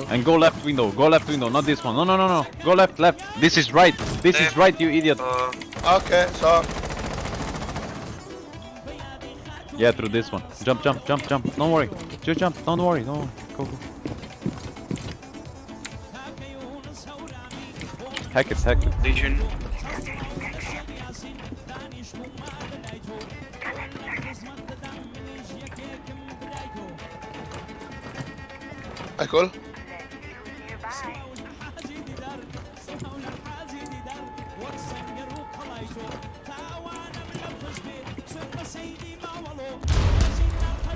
And go left window, go left window, not this one. No, no, no, no. Go left, left. This is right. This is right, you idiot. Okay, so... Yeah, through this one. Jump, jump, jump, jump. Don't worry. Just jump. Don't worry. Don't worry. Go, go. Hack it, hack it. Legion. Hey, cool.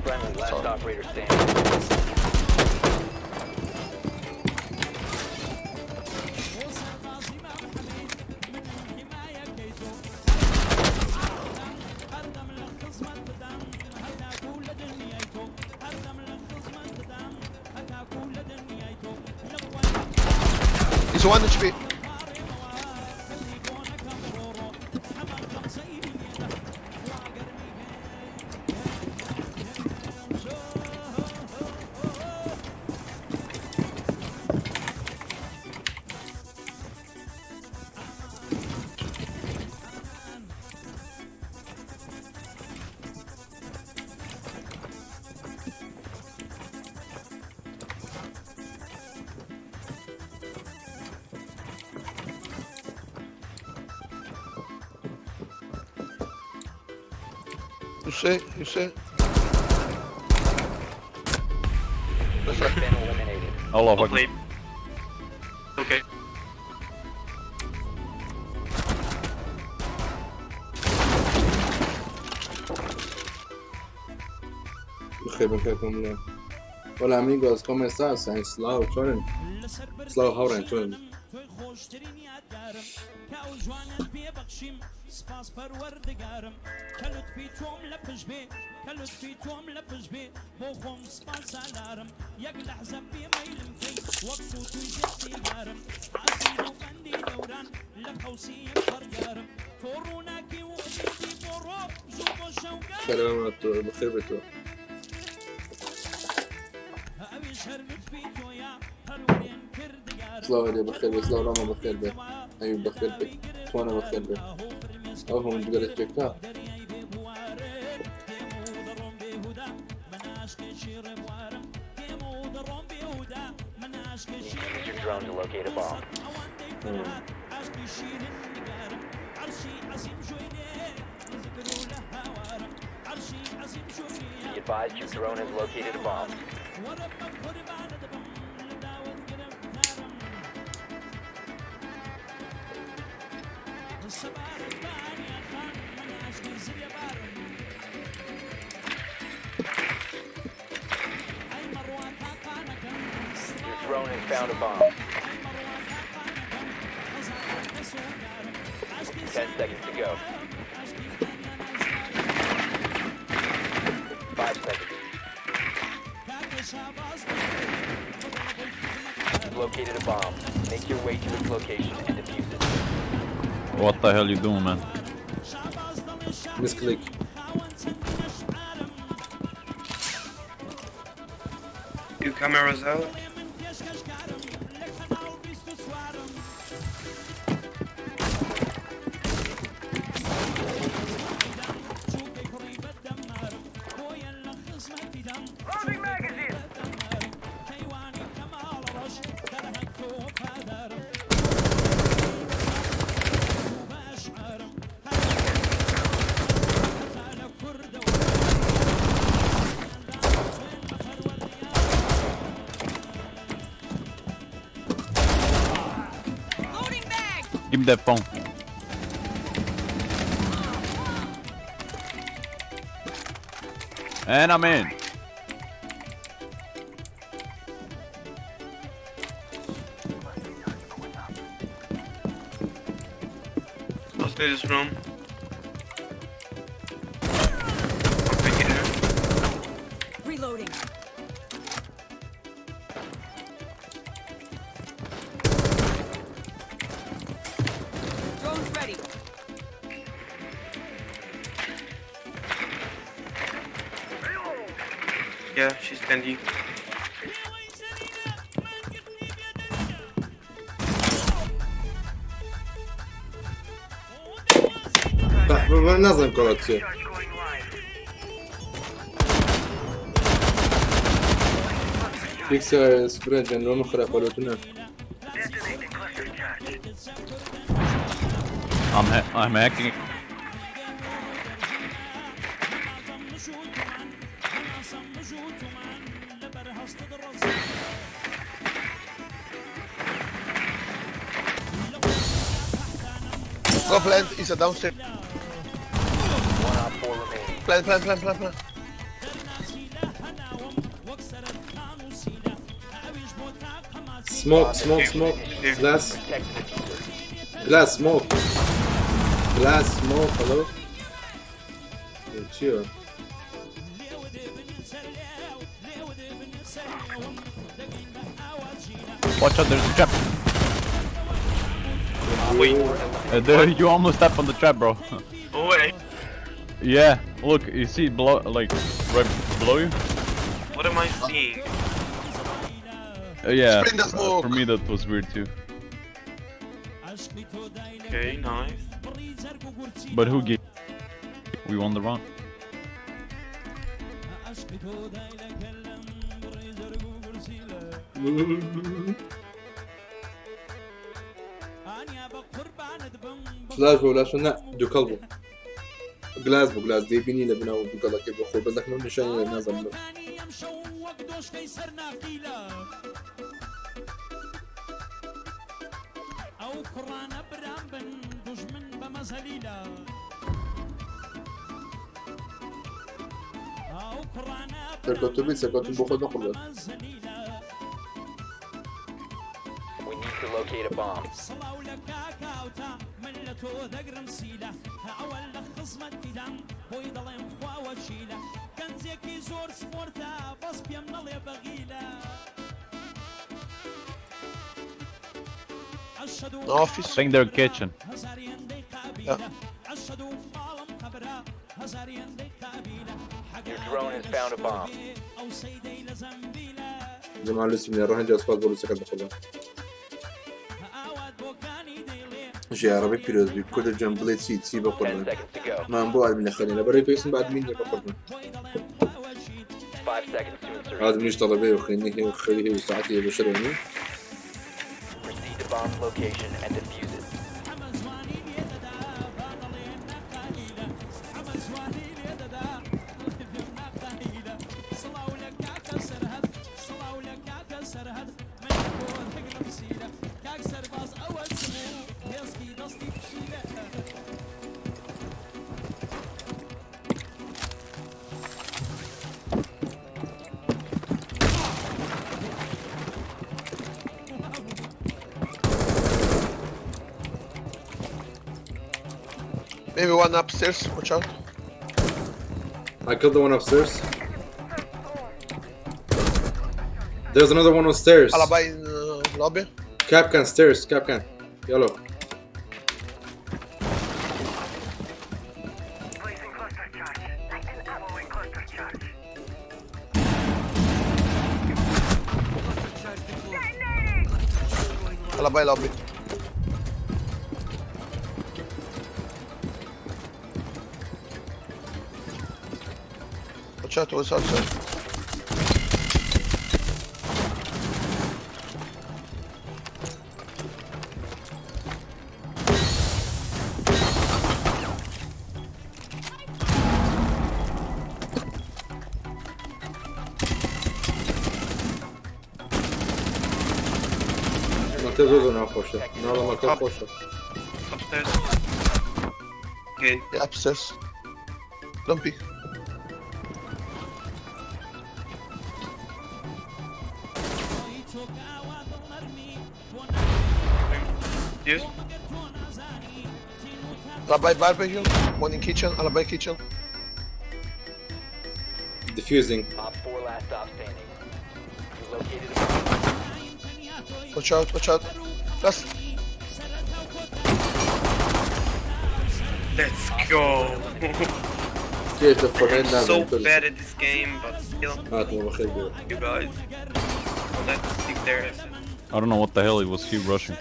Friendly, last operator standing. He's 1 HP. You see? You see? You've been eliminated. Allah Well fucking. played. Okay. بخێر بن کاکم لێ. Hola amigos, ¿cómo estás? سلاو چۆنن؟ سلاو هاوڕێن چۆنن؟ سلامات بخێر بێتەوە. سلاو هەرێ بەخێر بێ، سلاو ڕامە بەخێر بێ، ئەیوب بەخێر بێ، توانا بەخێر بێ. ئەو هەموو جگەرە چێکا. Need to use your drone to locate a bomb. Be advised your drone has located a bomb. Your drone has found a bomb. 10 seconds to go. 5 seconds. You've located a bomb. Make your way to its location and defuse it. What the hell you doing, man? Misclick. Two cameras out. Loading magazine. Loading mag! Give me that phone. And I'm in. I'll stay this room. I'll pick it here. Reloading. Drone's ready. Yeah, she's standing. نازانم کۆڵات چییە. Charge going live. پیکسە سپرێنجن لۆمە خراپە لۆتونە. Detonating cluster charge. I'm hacking. Go plant is a downstairs. One op 4 remaining. Plant, plant, plant, plant, plant. Smoke, smoke, smoke. Glass, Protect the diffuser. glass, smoke. Glass, smoke, hello? چییە؟ Watch out, there's a trap. Wait. There, you almost stepped on the trap, bro. Oh wait. Yeah, look, you see below, like, right below you? What am I seeing? Yeah, Spin the smoke. for me that was weird too. Okay, nice. But who gave? We won the round. فلاش بۆ لاش نا دووکەڵ بوو. گلاس بوو گلاس دەیبینی لە بناو گوگەڵەکەی بۆ خۆی بەس دەکەم نیشانی لە نازانم لە سەرکەوتوو بیت سەرکەوتن بۆ خۆت بەقوربان. We need to locate a bomb. The office. I think they're kitchen. Yeah. Your drone has found a bomb. جماعة لسه من روح جاز بول سكت بقوربان. ژیارەبی پیرۆز بی کوردە جەم بڵێ چی چی بە 10 قوربان seconds to go. مان بۆ ئادمی لە خەلێنە بەرەی پێویستم بە ئادمین نییە بە قوربان. 5 seconds to insertion. ئادمیش تەڵەبەیە و خوێندنی هەیە و خەوی هەیە و ساعەتی هەیە بە شەرەوە نییە. Proceed to bomb's location and defuse it. Maybe one upstairs, watch out. I killed the one upstairs. There's another one on stairs. Alibi in lobby. Kapkan stairs, Kapkan. Yellow. Placing cluster charge. Throwing cluster charge. Alibi lobby. Watch out, what's outside? مەکتەب زۆر زۆر ناخۆشە ناڵە مەکتەب خۆشە. Upstairs. Okay. Yeah, upstairs. Don't peek. Yes. Alibi barbecue. One in kitchen, alibi kitchen. Diffusing. Op 4 last stop standing. You located a bomb. Watch out, watch out. Last. Let's go. كيف تفرين I'm so bad at this game, but still, هاتوا بخير بيه. you guys. Let's stick there. I don't know what the hell it was he rushing.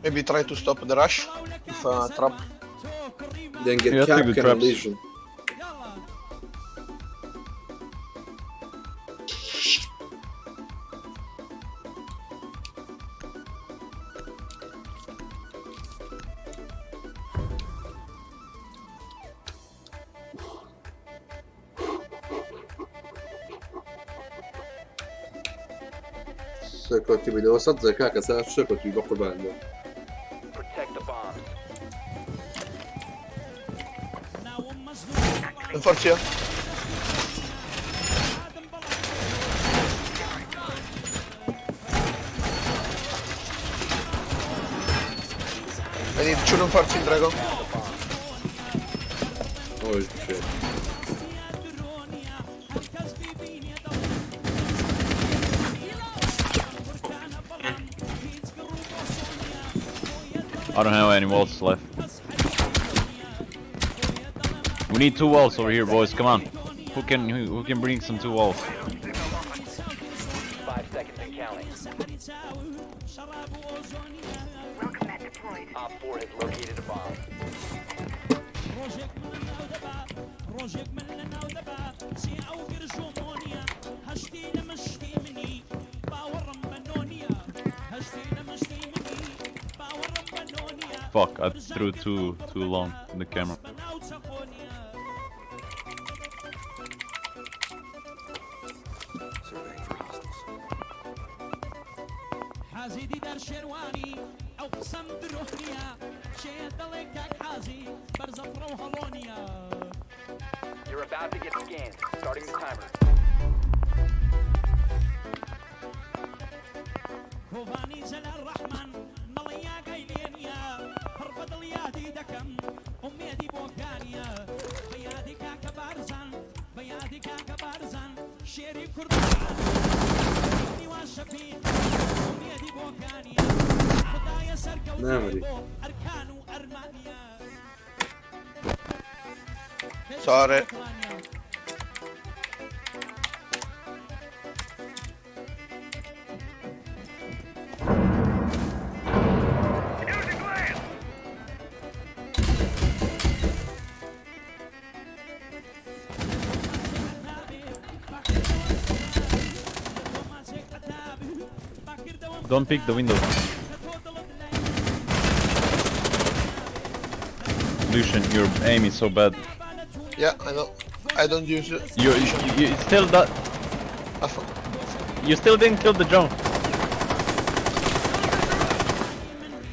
Maybe try to stop the rush if trap. Then get Yeah, take the Kapkan and traps. Lesion. سەرکەوتی بی لەوە سەد زەکا کە سا سەرکەوتی بە قوربان بۆ. Protect the bombs. Enforce here. I need two reinforcing Dragon. Oh shit. I don't have any walls left. We need 2 walls over here, boys. Come on. Who can bring some 2 walls? 5 seconds and counting. Welcome mat deployed. Op 4 has located a bomb. Fuck, I threw too long in the camera. Surveying for hostiles. You're about to get scanned. Starting the timer. نامری. Sorry. Don't pick the window. Lucian, your aim is so bad. Yeah, I know. I don't use it. You still that. You still didn't kill the drone.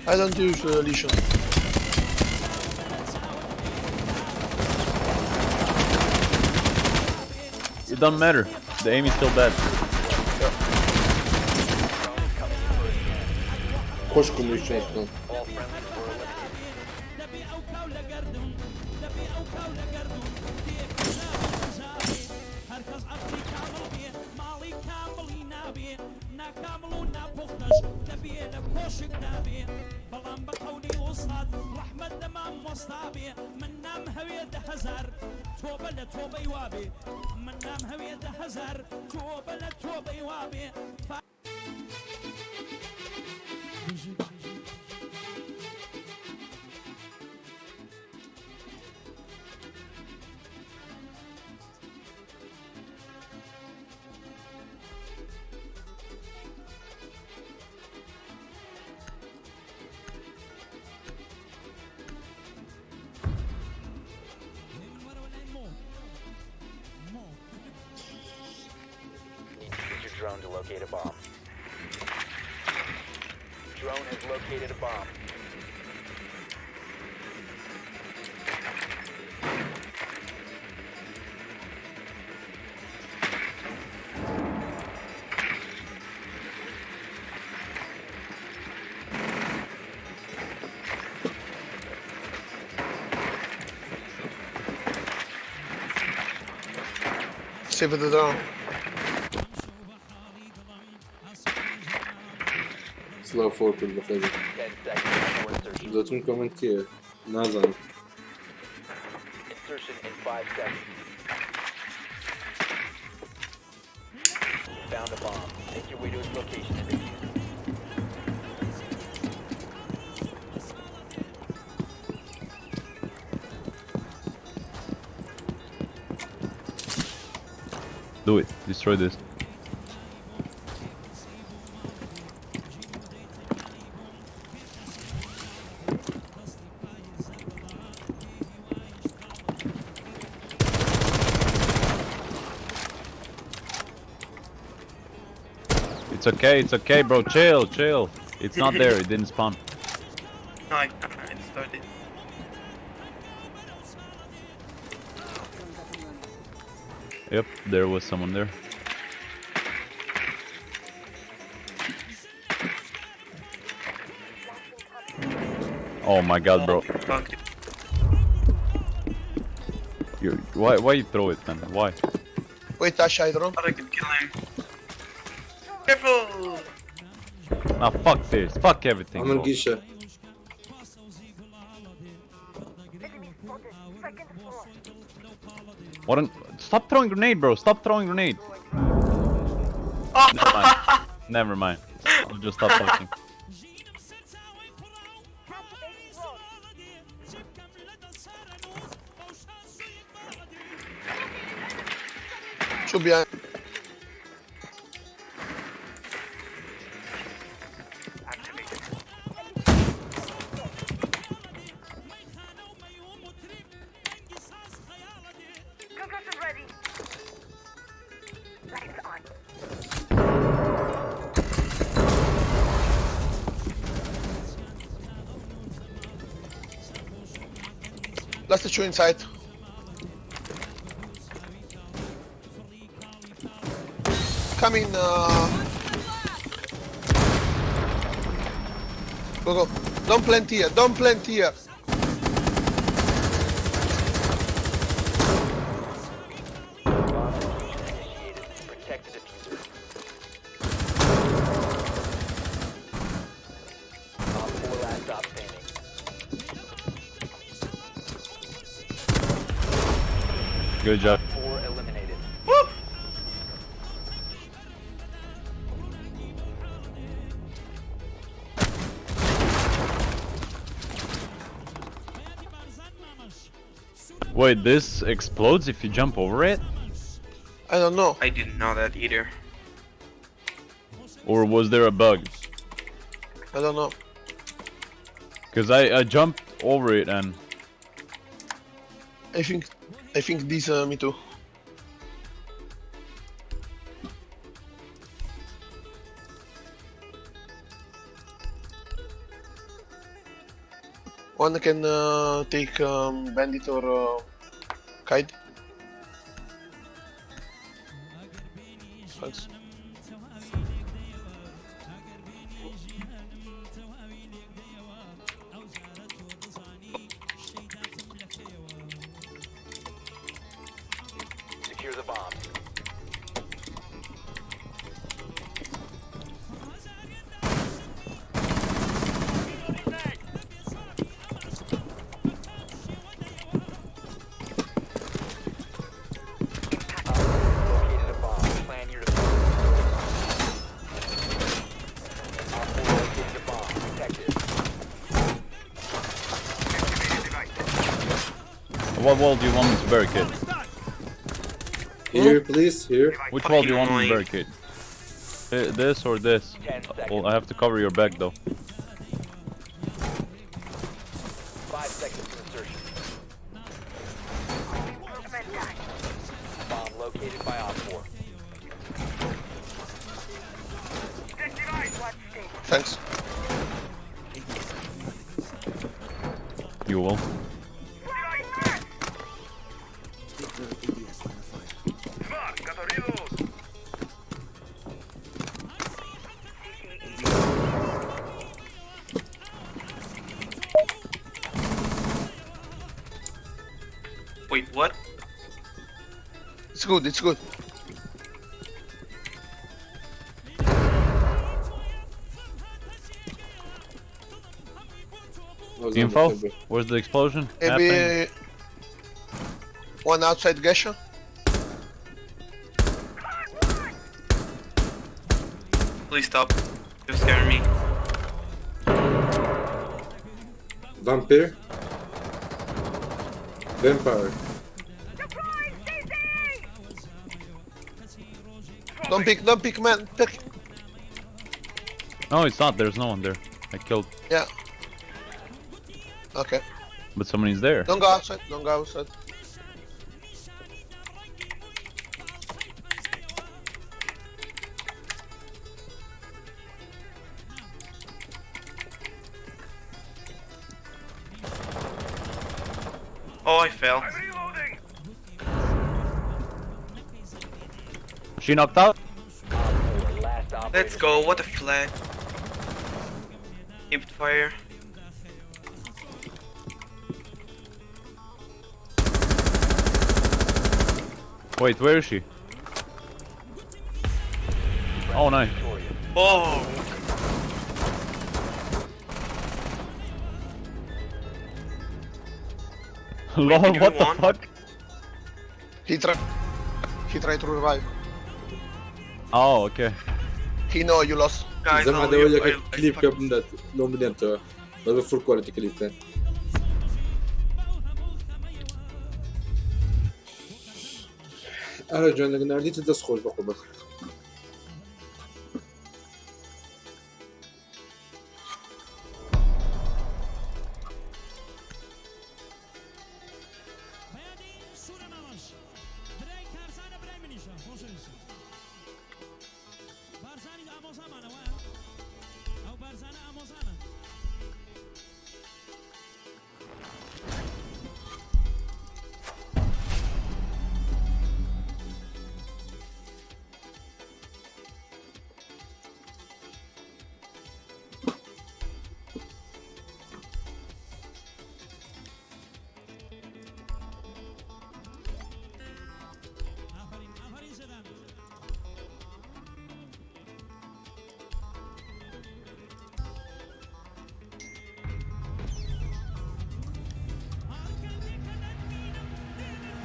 I don't use Lesion. It doesn't matter. The aim is still bad. خۆشکم Lucian. All friendlies were eliminated. Need to use your drone to locate a bomb. Drone has located a bomb. Save the drone. سلاو فۆرکل بەخێری. 10 seconds before insertion. دەچم کۆمنت کێ نازانم. Insertion in 5 seconds. You found a bomb. Make your way to its location and defuse it. Do it. Destroy this. It's okay, it's okay, bro. Chill, chill. It's not there. It didn't spawn. No, I started. Yep, there was someone there. Oh my god, bro. Fuck. You why you throw it, man? Why? Wait, I shy drone. Thought I could kill him. Careful! Ah, fuck this. Fuck everything. ئەمن Bro. گیشە. Enemy spotted. Second floor. What an... Stop throwing grenade, bro. Stop throwing grenade. Never mind. Never mind. I'll just stop talking. Two behind. Concussion ready. Lights on. Last two inside. Come in. Go, go. Don't plant here. Don't plant here. Bomb diffusion initiated. Protect the diffuser. Op 4 last stop standing. Good job. 4 eliminated. Woo! Wait, this explodes if you jump over it? I don't know. I didn't know that either. Or was there a bug? I don't know. Cause I jumped over it and I think this me too. One can take Bandit or Kaid. Thanks. Secure the bomb. Located a bomb. Plan your defense. Op 4 located a bomb. Protect it. What wall do you want me to barricade? Here, please, here. Which wall do you want me to Fucking barricade? This or this? 10 seconds. Well, I have to cover your back though. 5 seconds to insertion. Improvement done. Bomb located by Op 4. Watch this. Thanks. You will. Wait, what? It's good, it's good. Info? Where's the explosion? Maybe happening? one outside Gesha. Please stop. You're scaring me. Vampire. Vampire. Don't pick, man. Pick. No, it's not. There's no one there. I killed. Yeah. Okay. But somebody's there. Don't go outside. Don't go outside. Oh, I fell. She knocked out. Let's go. What a flag. Keep fire. Wait, where is she? Oh, nice. Oh. Lol, did what we the won? fuck? He tried. He tried to revive. Oh, okay. Kino, you lost. Guys, زەم I'll, عەدەوە I, یەکە I, کلیپ کە fucking- بمدات لۆم بدێنتەوە بەس بە فول کوالێتی کلیپ بکەن. ئەرە جوان لەگە ناردیتە دەست خۆش بە قوبەت.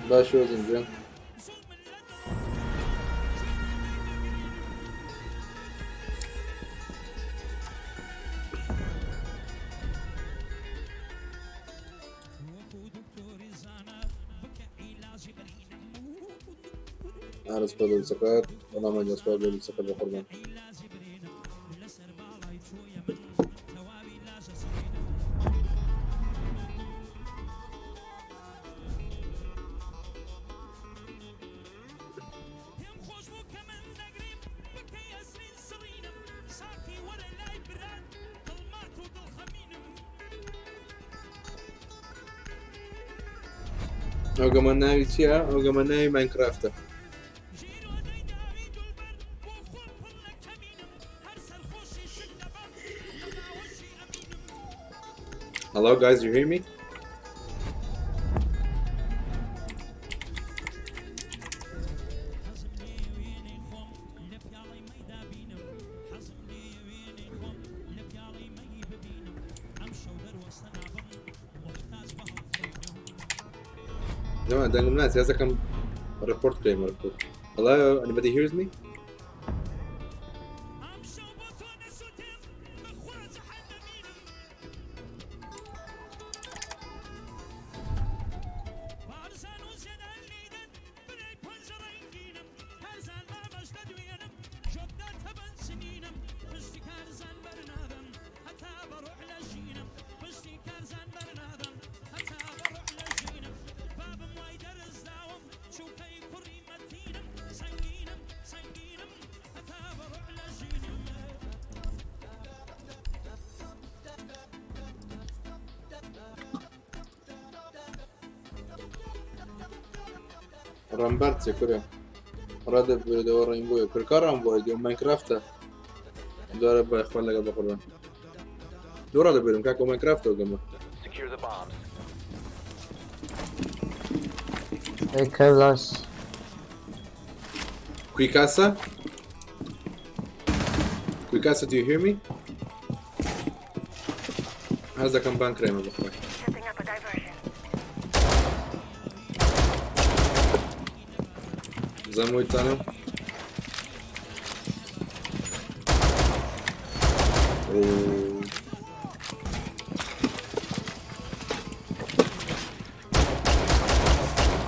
باش وەزن جوان. ئارە سوپاس بۆ بیسەکەت وەڵام مەجا سوپاس بۆ بیسەکەت بە قوربان. ئەو گەمە ناوی چییە؟ ئەو گەمە ناوی ماینکرافتە. Hello guys, you hear me? جماعة دەنگم ناچێ هەزەکەم ڕێپۆرت کرێمە ڕێپۆرت. Hello, anybody hears me? ڕەمبەر چیە کورە ڕادە بردەوە ڕەینبۆیە کورکا ڕامبۆیە دیۆ ماینکرافتە دوارە بای خوان لەگەڵ بەقوربان دوو ڕادە برم کاکۆ ماینکرافتەوە گەمە. Secure the bombs. Hey, Kevlas. Kuikasa? Kuikasa, do you hear me? هەز دەکەم بان کرێمە بەخوای. Setting up a diversion. زەمۆیتانم. Oh.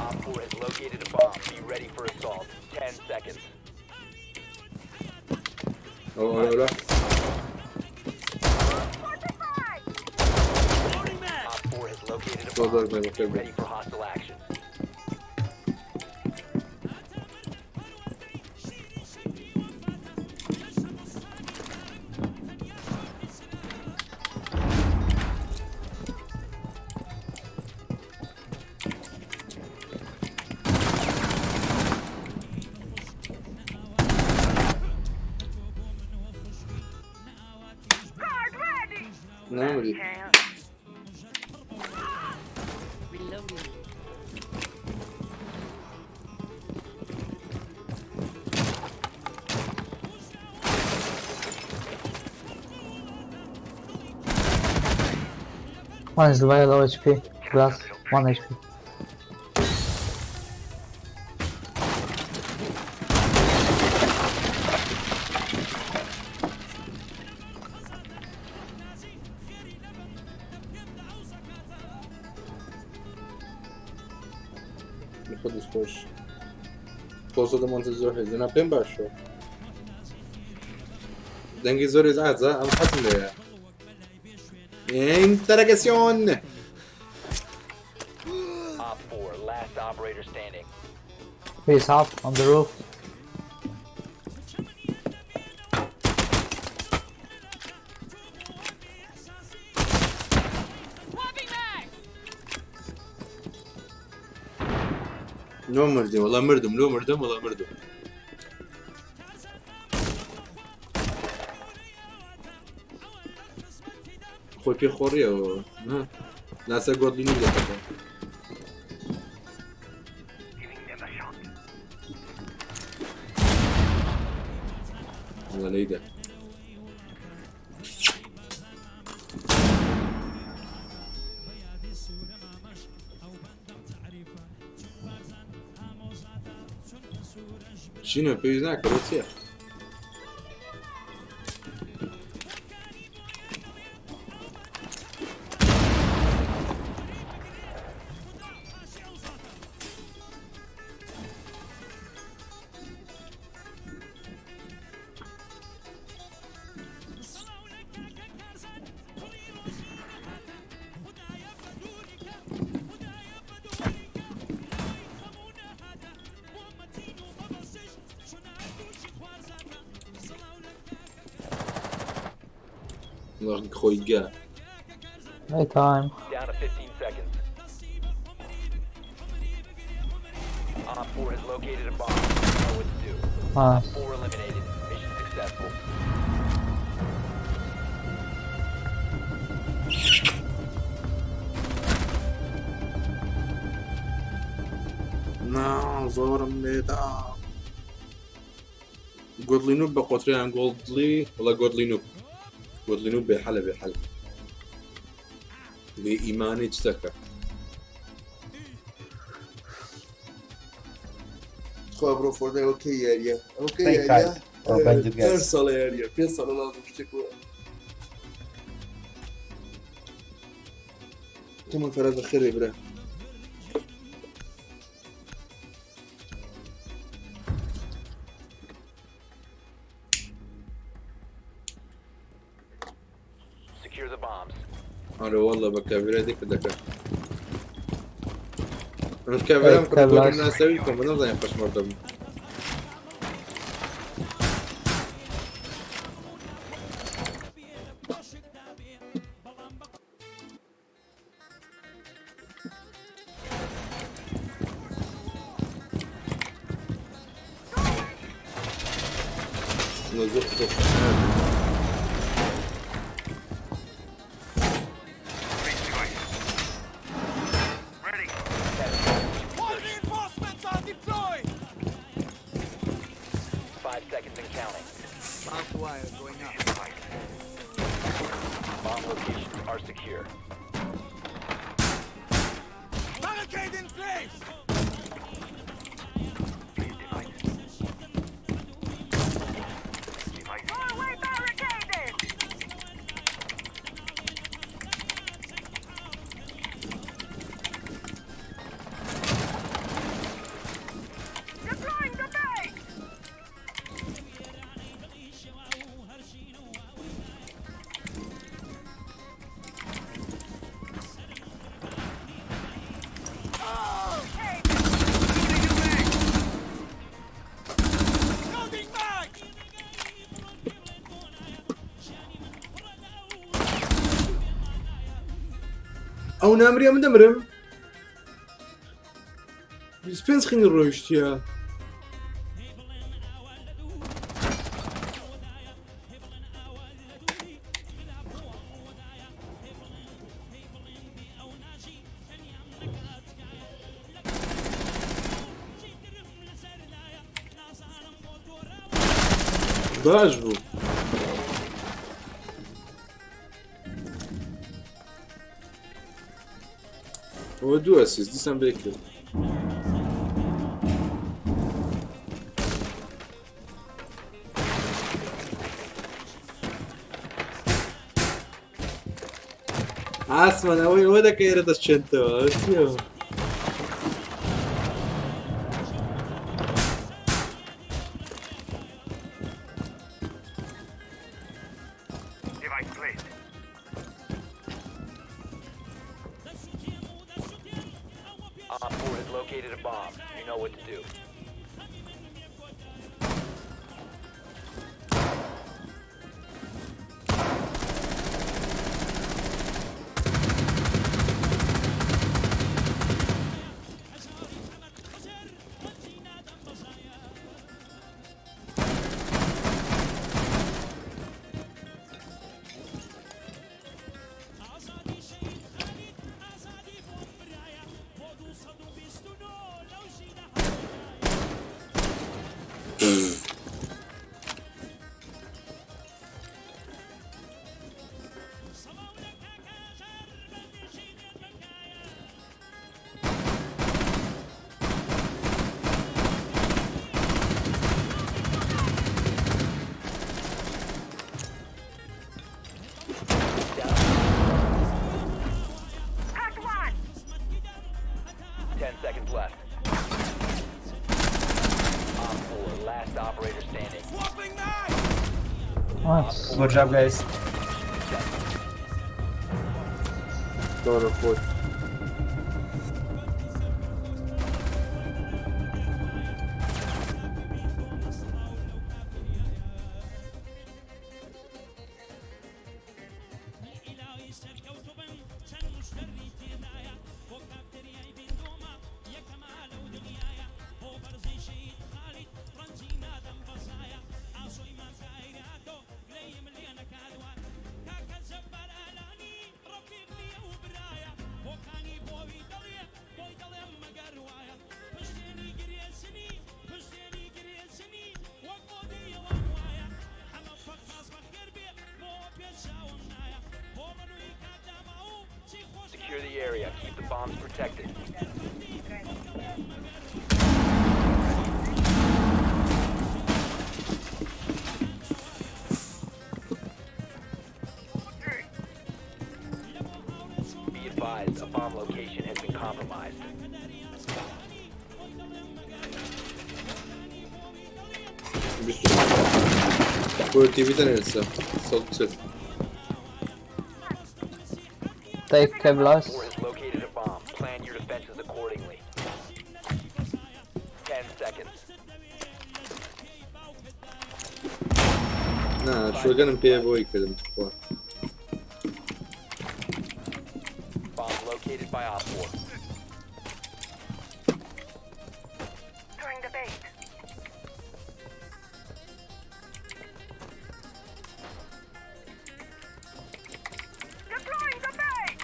Op 4 has located a bomb. Be ready for assault. 10 seconds. Oh, oh, oh, Op 4 has located a زۆر bomb. بێ Be بەخێر بێ. ready for hostile action. Guard ready! نامری. Tail. Reloading. One is very low HP. Glass, 1 HP. خۆ دەست خۆش. خۆزە دەمانتە زۆر هەیە زەنا پێم باشە. دەنگی زۆر ئیزعاجە ئەم حەزم لێیە. Interrogación. Op 4, last operator standing. He's up on the roof. Swapping mags. لۆ مردی وەڵا مردم لۆ مردم وەڵا مردم. خۆی پێ خۆڕیەوە ناسە گۆدلینی لەکەەوە. Giving them a shot. وەڵا لێیدا. چینە پێویست ناکە بۆ چییە؟ وەڵا خۆی گا. Hey time. Down to 15 seconds. Op 4 has located a bomb. You know what to do. Nice. 4 eliminated. Mission successful. نا زۆرم لێدا. گۆدلی نوب بە قۆتریان گۆڵدلی وەڵا گۆدلی نوب گۆدلی نوب بێحەلە بێحەل بێ ئیمانی چ دەکە. خوا بڕۆ فۆرنای ئەوە کەی یاریە ئەوە کەی Play یاریە card. Or bend you چەند guys. ساڵە یاریە پێ ساڵە لازم شتێک وە تەمەن فەراز بەخێر بێ برا. Secure the bombs. ئەرێ واللە بە کاڤێرا دێکە دەکە ئەمش کاڤێرام Hey, کڕی بۆ Carlos. ناسەوی بکەم بە نەزانیم پەشمەردە بوو. والله زۆر زۆر Ready. All reinforcements are deployed. 5 seconds and counting. Barbed wire going up. Bomb locations are secure. Barricade in place. Please device. Device. Doorway barricaded. Deploying the base. Loading mag. ئەو نامری ئەمن دەمرم 25 خینی ڕۆیشتیە. باش بوو. ئەوە دوو ئەسیست دیسان بێ کرد. ئاسمان ئەوەی ئەوە دەکەی ئێرە دەستچێنتەوە چییە؟ Located a bomb. You know what to do. Cut one! 10 seconds left. Op 4, last operator standing. Swapping knives! Nice. Good job, guys. Door of خۆت. Secure the area. Keep the bombs protected. Be advised, a bomb location has been compromised. کورد تیڤی تەنێ سەد چل. Take Kevlars. 4 has located a bomb. Plan your defenses accordingly. 10 seconds. نا شۆگەنم پێ بۆی کردم تخوا. Bomb located by Op 4. Throwing the bait. Deploying the bait!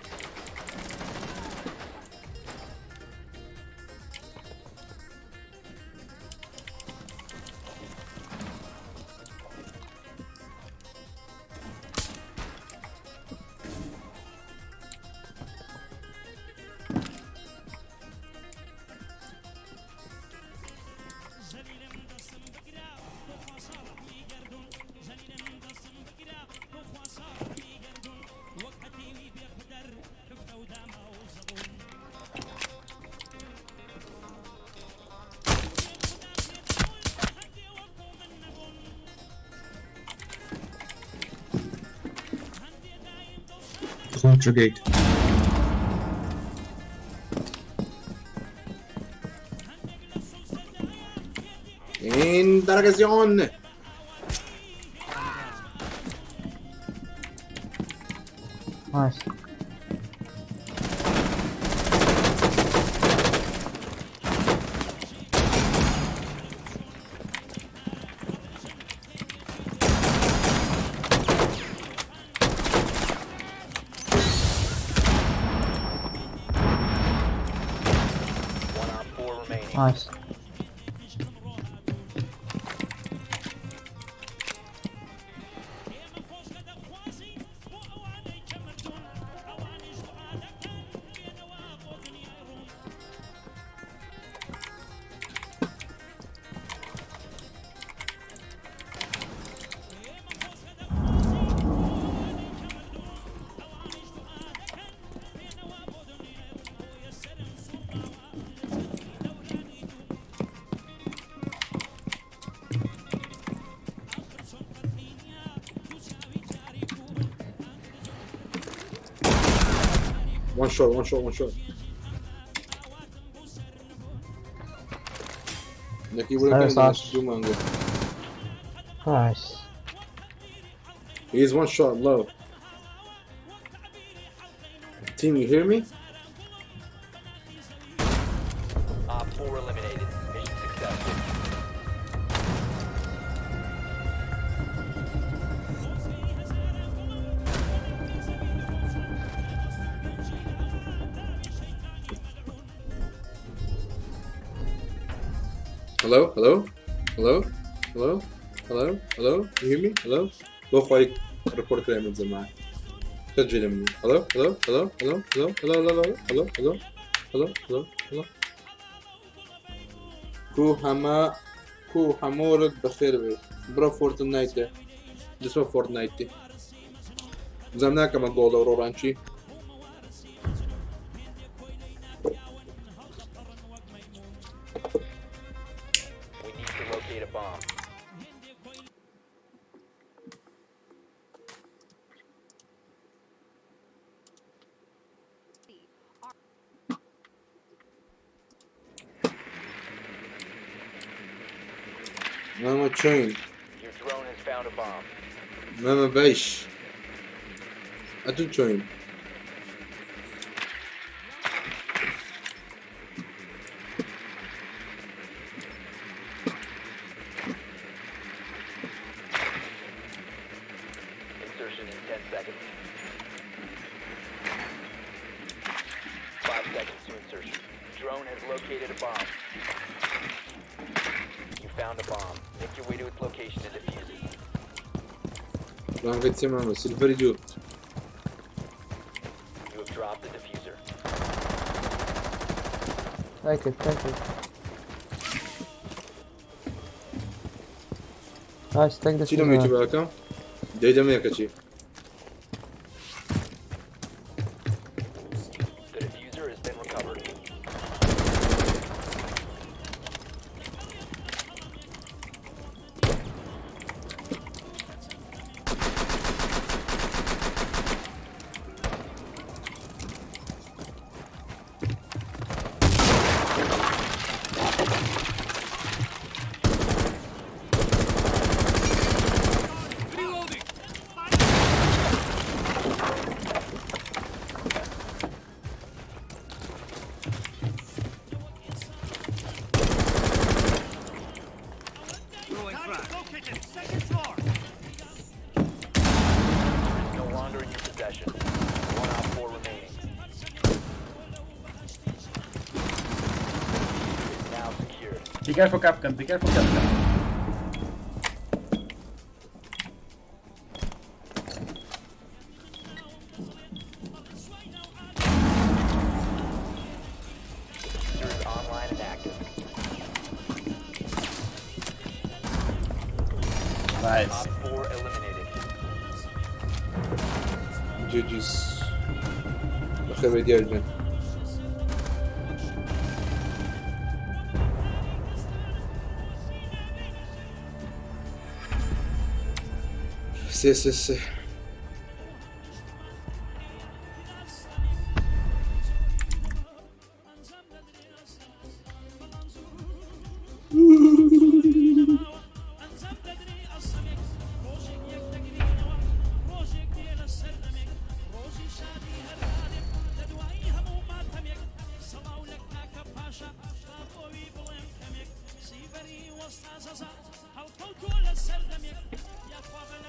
Launcher gate. Interrogación. Nice. One Op 4 remaining. Nice. One shot, one shot, one shot. لە keyboard ەکەم ساش. دوو مانگە. Nice. He's one shot low. Team, you hear me? OpFor eliminated. Mission successful. Hello? Hello? Hello? Hello? Hello? Hello? You hear me? Hello? بۆ خۆی ڕپۆرت کرای من زەمان. سجل مني. Hello? Hello? Hello? Hello? Hello? Hello? Hello? Hello? Hello? Hello? Hello? Hello? کو هەمە کو هەمۆرت بەخێر بێ بڕۆ فۆرتنایتێ دەچمە فۆرتنایتی زەم ناکەمە گۆڵە ڕۆڕانچی. We need to locate a bomb. مامە چۆین؟ Your drone has found a bomb. مامە بەش ئەتو چۆین؟ Insertion in 10 seconds. 5 seconds to insertion. Drone has located a bomb. You found a bomb. Make your way to its location and defuse it. ڕانگە چێ مامە سیلڤەری دوو. You have dropped the defuser. Take it, take it. Nice, take the چی لەم یوتیوبەکەم دەیدەمەیەکە چی؟ The defuser has been recovered. Reloading. Throwing frag. Located. Second floor. Defuser is no longer in your possession. 1 OpFor remaining. Defuser is now secured. Be careful, Kapkan. Be careful, Kapkan. Defuser is online and active. Nice. OpFor eliminated. GGs بەخێر بێ دیار گیان. سێ سێ سێ.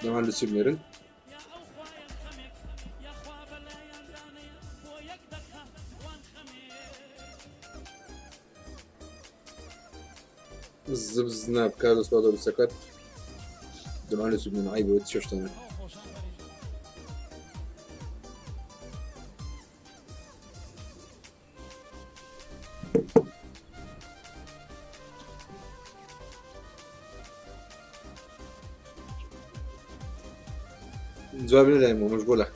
دەمان لە چی بنێرن؟ زبز ناب کارلۆس پادۆلسەکەت دەمان لە چی بنێرن عیبە چێشتانە. جواب نەدایمەوە مەشغولە.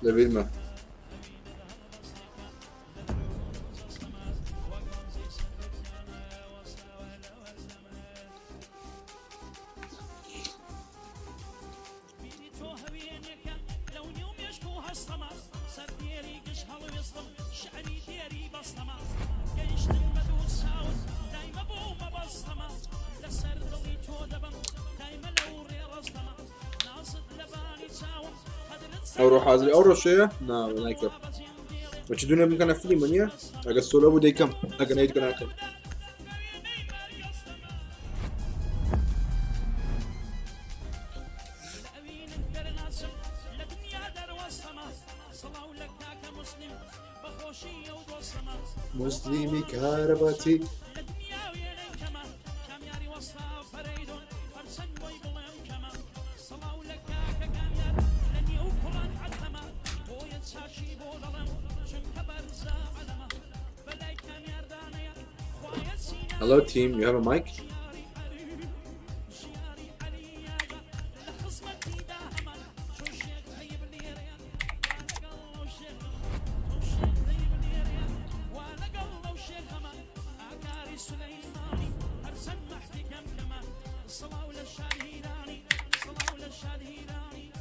لەبیرمە. ئەوڕۆ حازری ئەوڕۆ شەیە نا نایکەم بەچ دوێنێ بکەنە فلیمە نییە ئەگە سۆلۆ بوو دەیکەم ئەگە نەیت ناکەم. مسلمی کارەباتی. Hello team, you have a mic?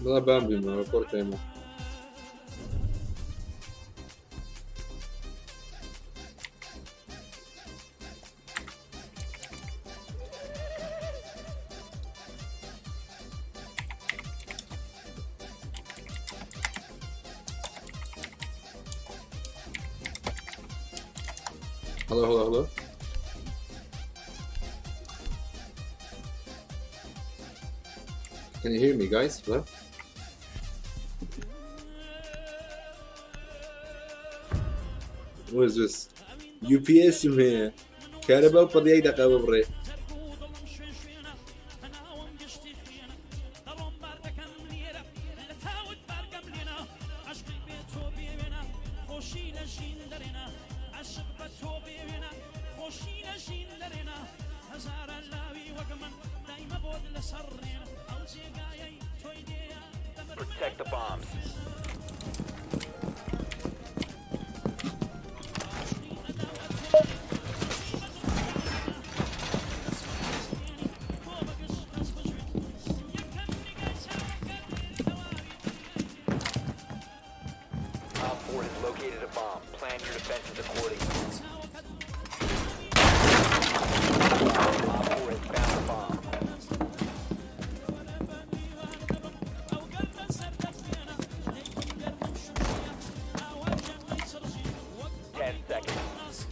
بڵا بام بینەوە پۆرتێمە. Hello, hello, hello. Can you hear me, guys? Hello? What is this? UPS هەیە کارەبا و پڕیای دەقە ببڕێ. Protect the bombs. Op 4 has located a bomb. Plan your defenses accordingly. Op 4 has found a bomb. 10 seconds.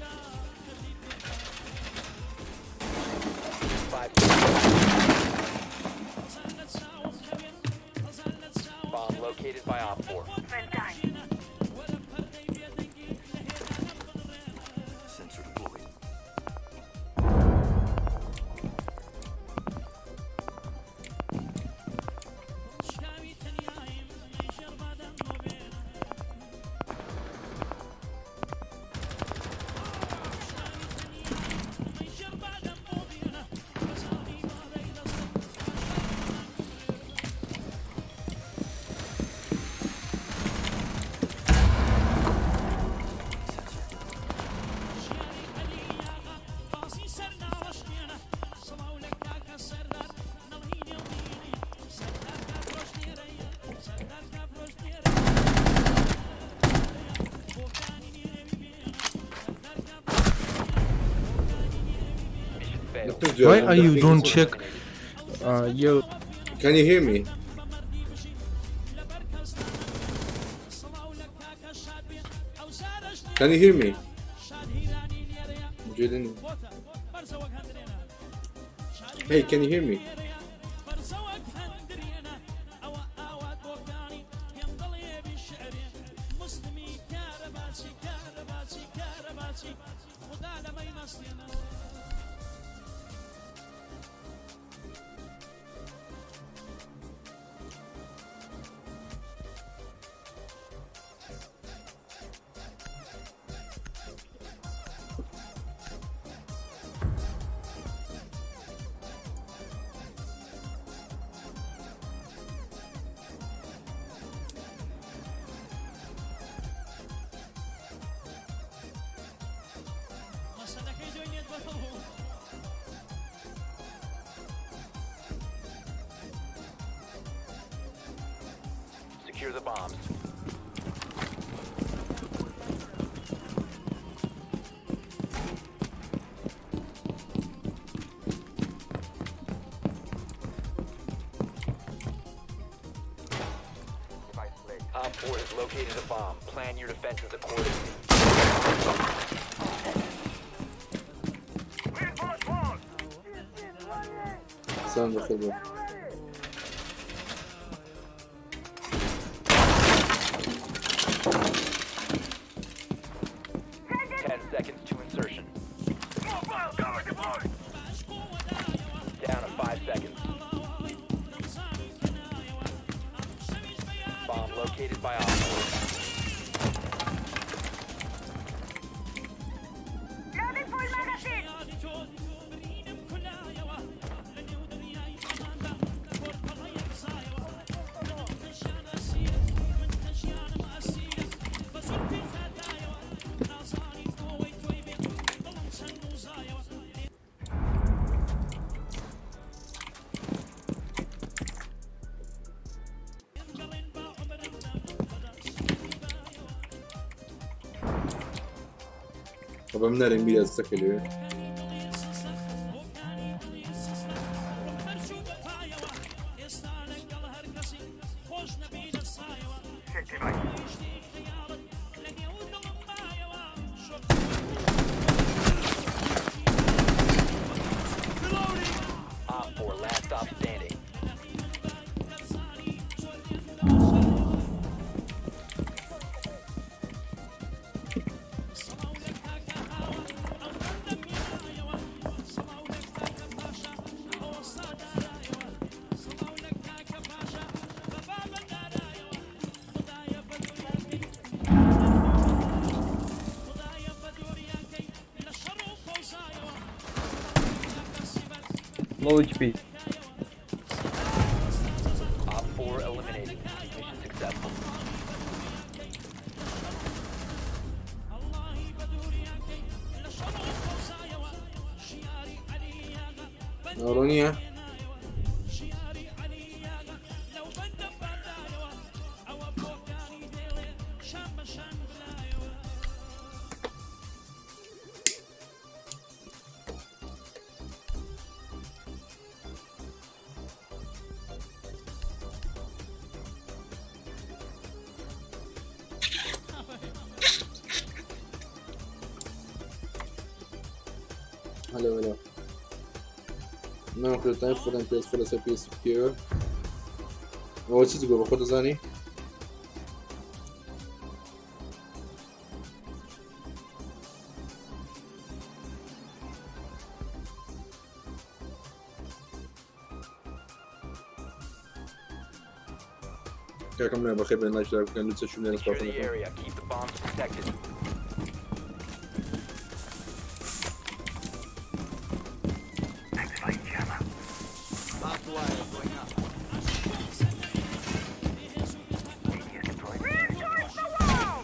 5 seconds. Bomb located by Op 4. Sensor deployed. Mission failed. Why are you don't check your Can you hear me? Can you hear me? Jaden. Hey, can you hear me? Secure the bombs. OpFor has located a bomb. Plan your defenses accordingly. Reinforce wall! سلام بەخێر بێن. 10 seconds to insertion. Mobile cover deployed! Down to 5 seconds. Bomb located by OpFor. Loading full magazine! بە من نەرێن بیرە سەکە لەوێ. Check device. OpFor last stop standing. Low HP. OpFor eliminated. Mission successful. ئەوڕۆ نییە؟ هەلۆ هەلۆ. ناکرێت خۆدان پێس خۆ لەسەر پێسی بکەوە. ئەوە چیت گۆ بە خۆ دەزانی؟ کاکەم نە بەخێر بێن لایک بکەن لوچە شوێنە Secure the area. Keep the bombs protected. Activate jammer. ADS deployed. Reinforce the wall!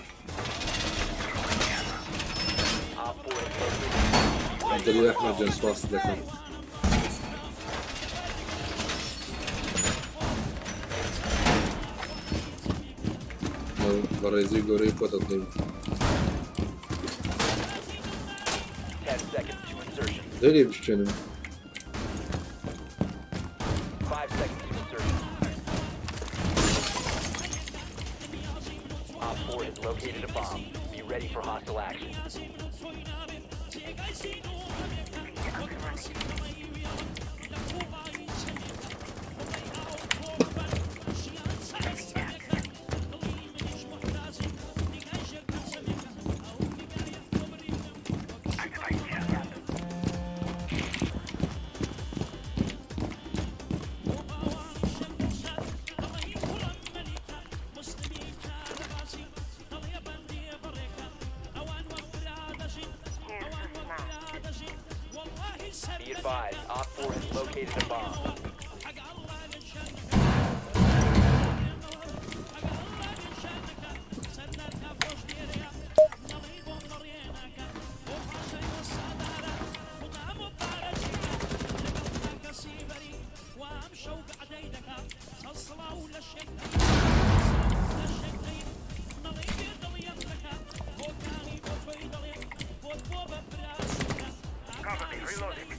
OpFor has located. دلیل ئەحمەد جان سپاس دەکەم. بە ڕێزی گەورەی خۆت دەڵێم. 10 seconds to insertion. دەلێ بشکێنم. 5 seconds to insertion. OpFor has located a bomb. Be ready for hostile action. Up and running. Taking that. Activate jammer. Here's the smack. Be advised, OpFor has located a bomb. Cover me, reloading.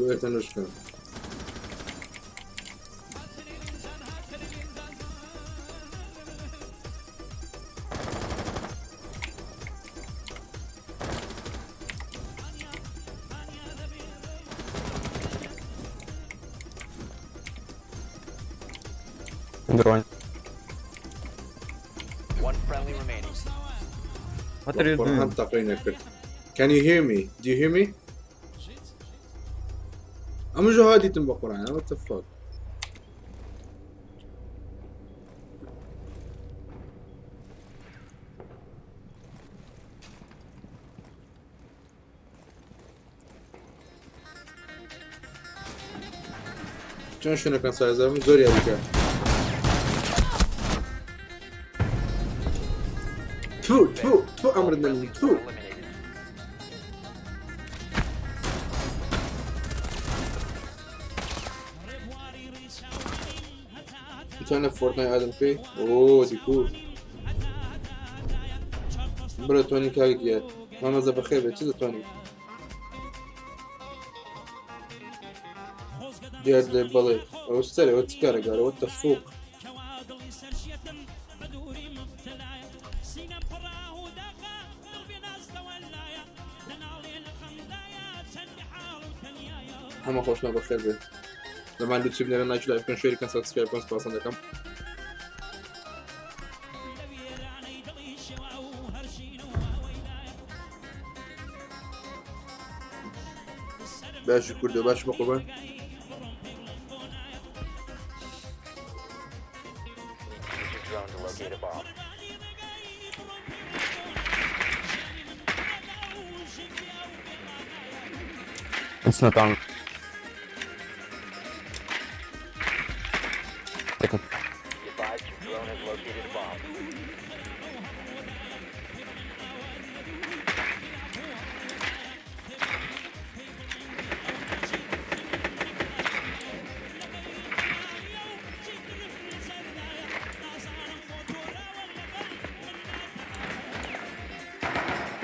ئێرتە نوشکە. Drone. One friendly remaining. What are you قورئان doing? تەقەی نەکرد. Can you hear me? Do you hear me? ئەمە ژۆ هادیتم بە قورئان. What the fuck? چۆن شوێنەکان سازم زۆر یاریکە. تو تو تو ئەمر نەمین Friendlies تو were eliminated. بتوانە فۆرتنای ئادەم بکەی ئۆ دیکو برە تۆنی کاک دیار مامەزە بەخێر بێت چ دەتوانانی دیار لێ بەڵێ ئەو سەرەوە چ کارە گارە وەتە فوق. هەمە خۆشنا بەخێر بێت لەمان لوتسی بنێرە ناکی لایک بکەن شێری کەن سەبسکرایب بکەن سپاسان دەکەم. باشی کوردە باش بە قوربان. Need to use your drone to locate a bomb. It's not on. Take it. Be advised your drone has located a bomb.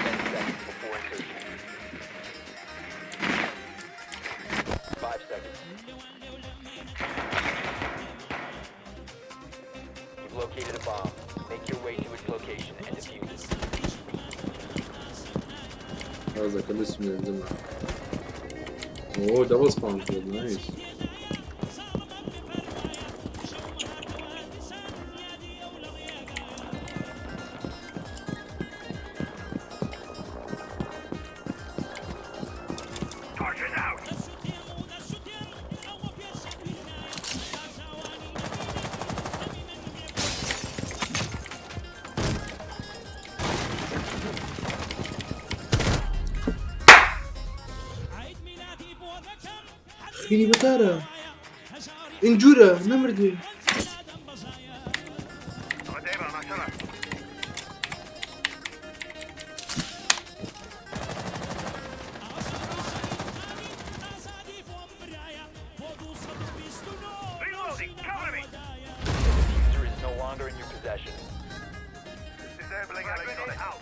10 seconds before insertion. 5 seconds. You've located a bomb. Make your way to its location and defuse it. هذا كان اسمه يا جماعة. اوه double spawn، nice. Torches out! خيني بتارة انجورة نمردي. Whatever, mashallah. Reloading! Cover me! The defuser is no longer in your possession. Disabling electronic out.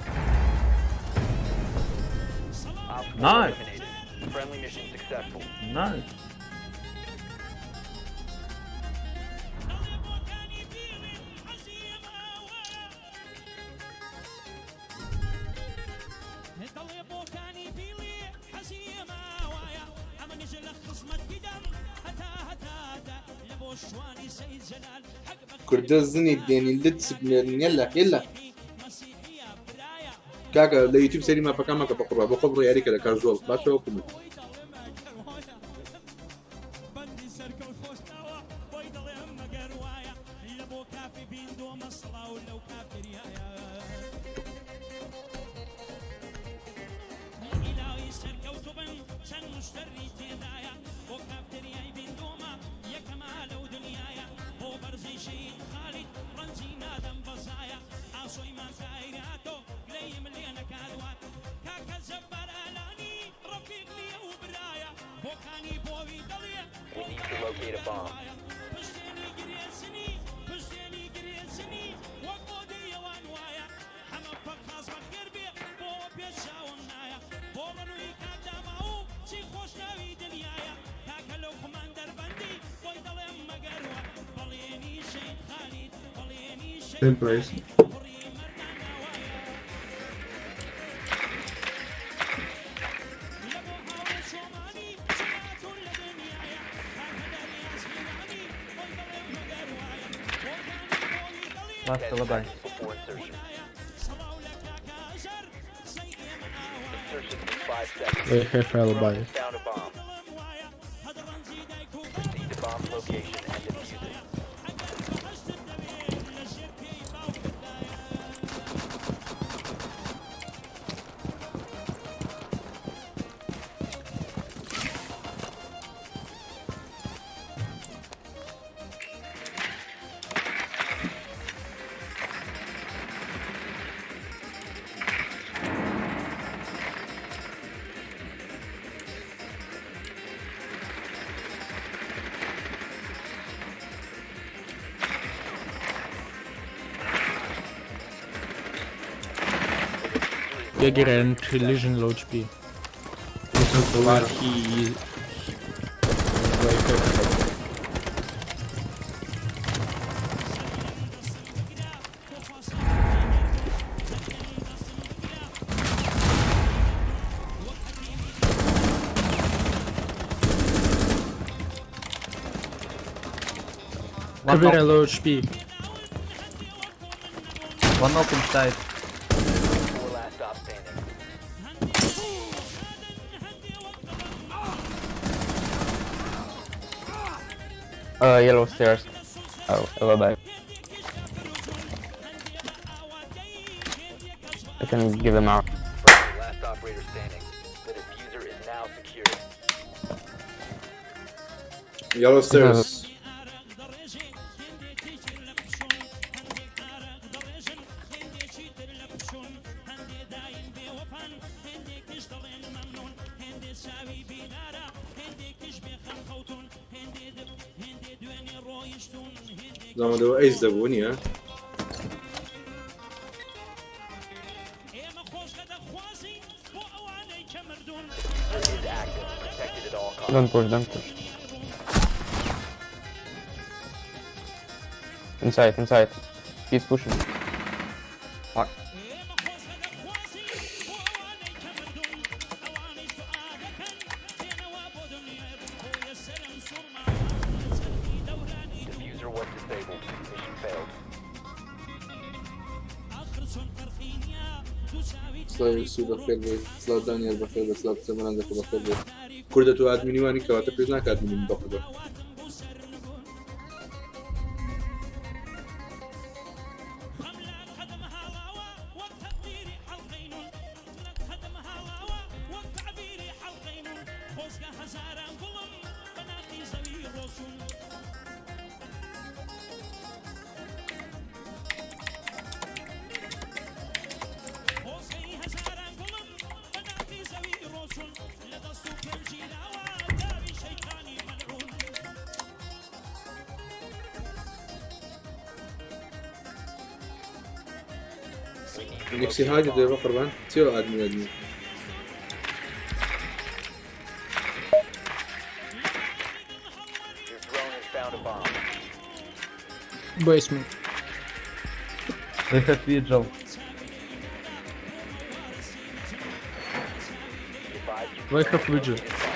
OpFor Nice. eliminated. Friendly mission successful. Nice. کوردە زنی دێنی لت بنێرن یلا یلا کاکە لە یوتیوب سەری ماپەکان مەکە بە قوربان بۆ خۆ بڕۆ یاریکە لە casual باشە وەکو من. We need to locate a bomb. Same place. Last 10 alibi. seconds before insertion. Insertion in 5 seconds. They have alibi. Drone has found a bomb. Proceed to bomb's location and defuse it. Jäger and Legion low HP. But he like One Caveira up, low HP. one up inside. Four last stop standing. Yellow stairs. Oh, alibi. I can give them out. Friendly, last operator standing. The diffuser is now secured. Yellow stairs. زعما ئەیس دەبوو نییە؟ Diffuser is active. Protected at all costs. Don't push, don't push. Inside, inside. He's pushing. Fuck. Diffuser was disabled. Mission failed. سڵاو یوسی بەخێر بێ، سڵاو دانیال بەخێر بێ، سڵاو سەمەران دەکە بەخێر بێ. کوردە تۆ ئادمینی وانی کەواتە پێش ناکات ئادمینی بەخۆ. We need to نکسی locate هاگی a دێ bomb. بە قوربان چیەوە ئادمین ئادمین. Your drone has found a bomb. Basement. They have vigil. Be advised your Why drone have has vigil? located a bomb.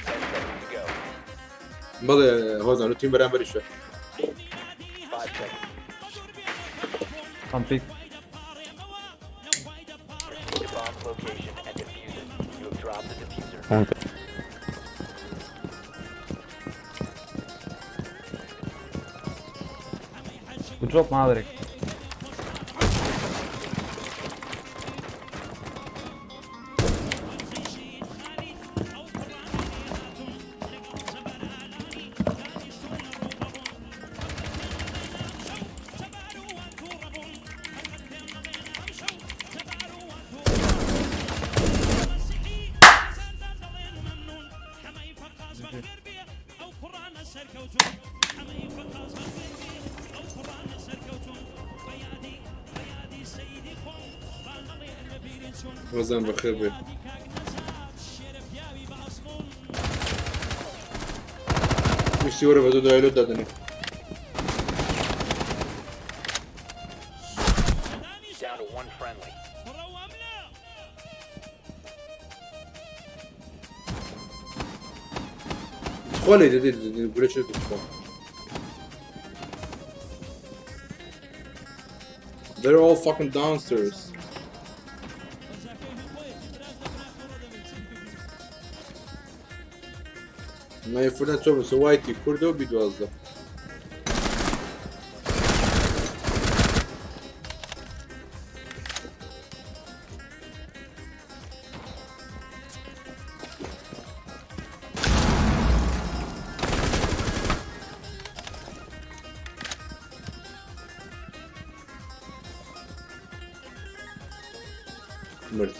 Ten seconds to go. بەڵێ هۆزان و تیم بەرامبەریشە. 5 seconds. Some pick. Proceed to bomb's location and defuse it. You have dropped the diffuser. Good job, Maverick. هۆزان بەخێر بێ. ویستی وەرە بە دوو دایلۆت دادەنێ. Down to one friendly. تخوا لێ دەدێ گولە چێت تخوا. They're all fucking downstairs. نایفۆنە چۆن بنووسە وایتی کوردە و بی 12. مرد.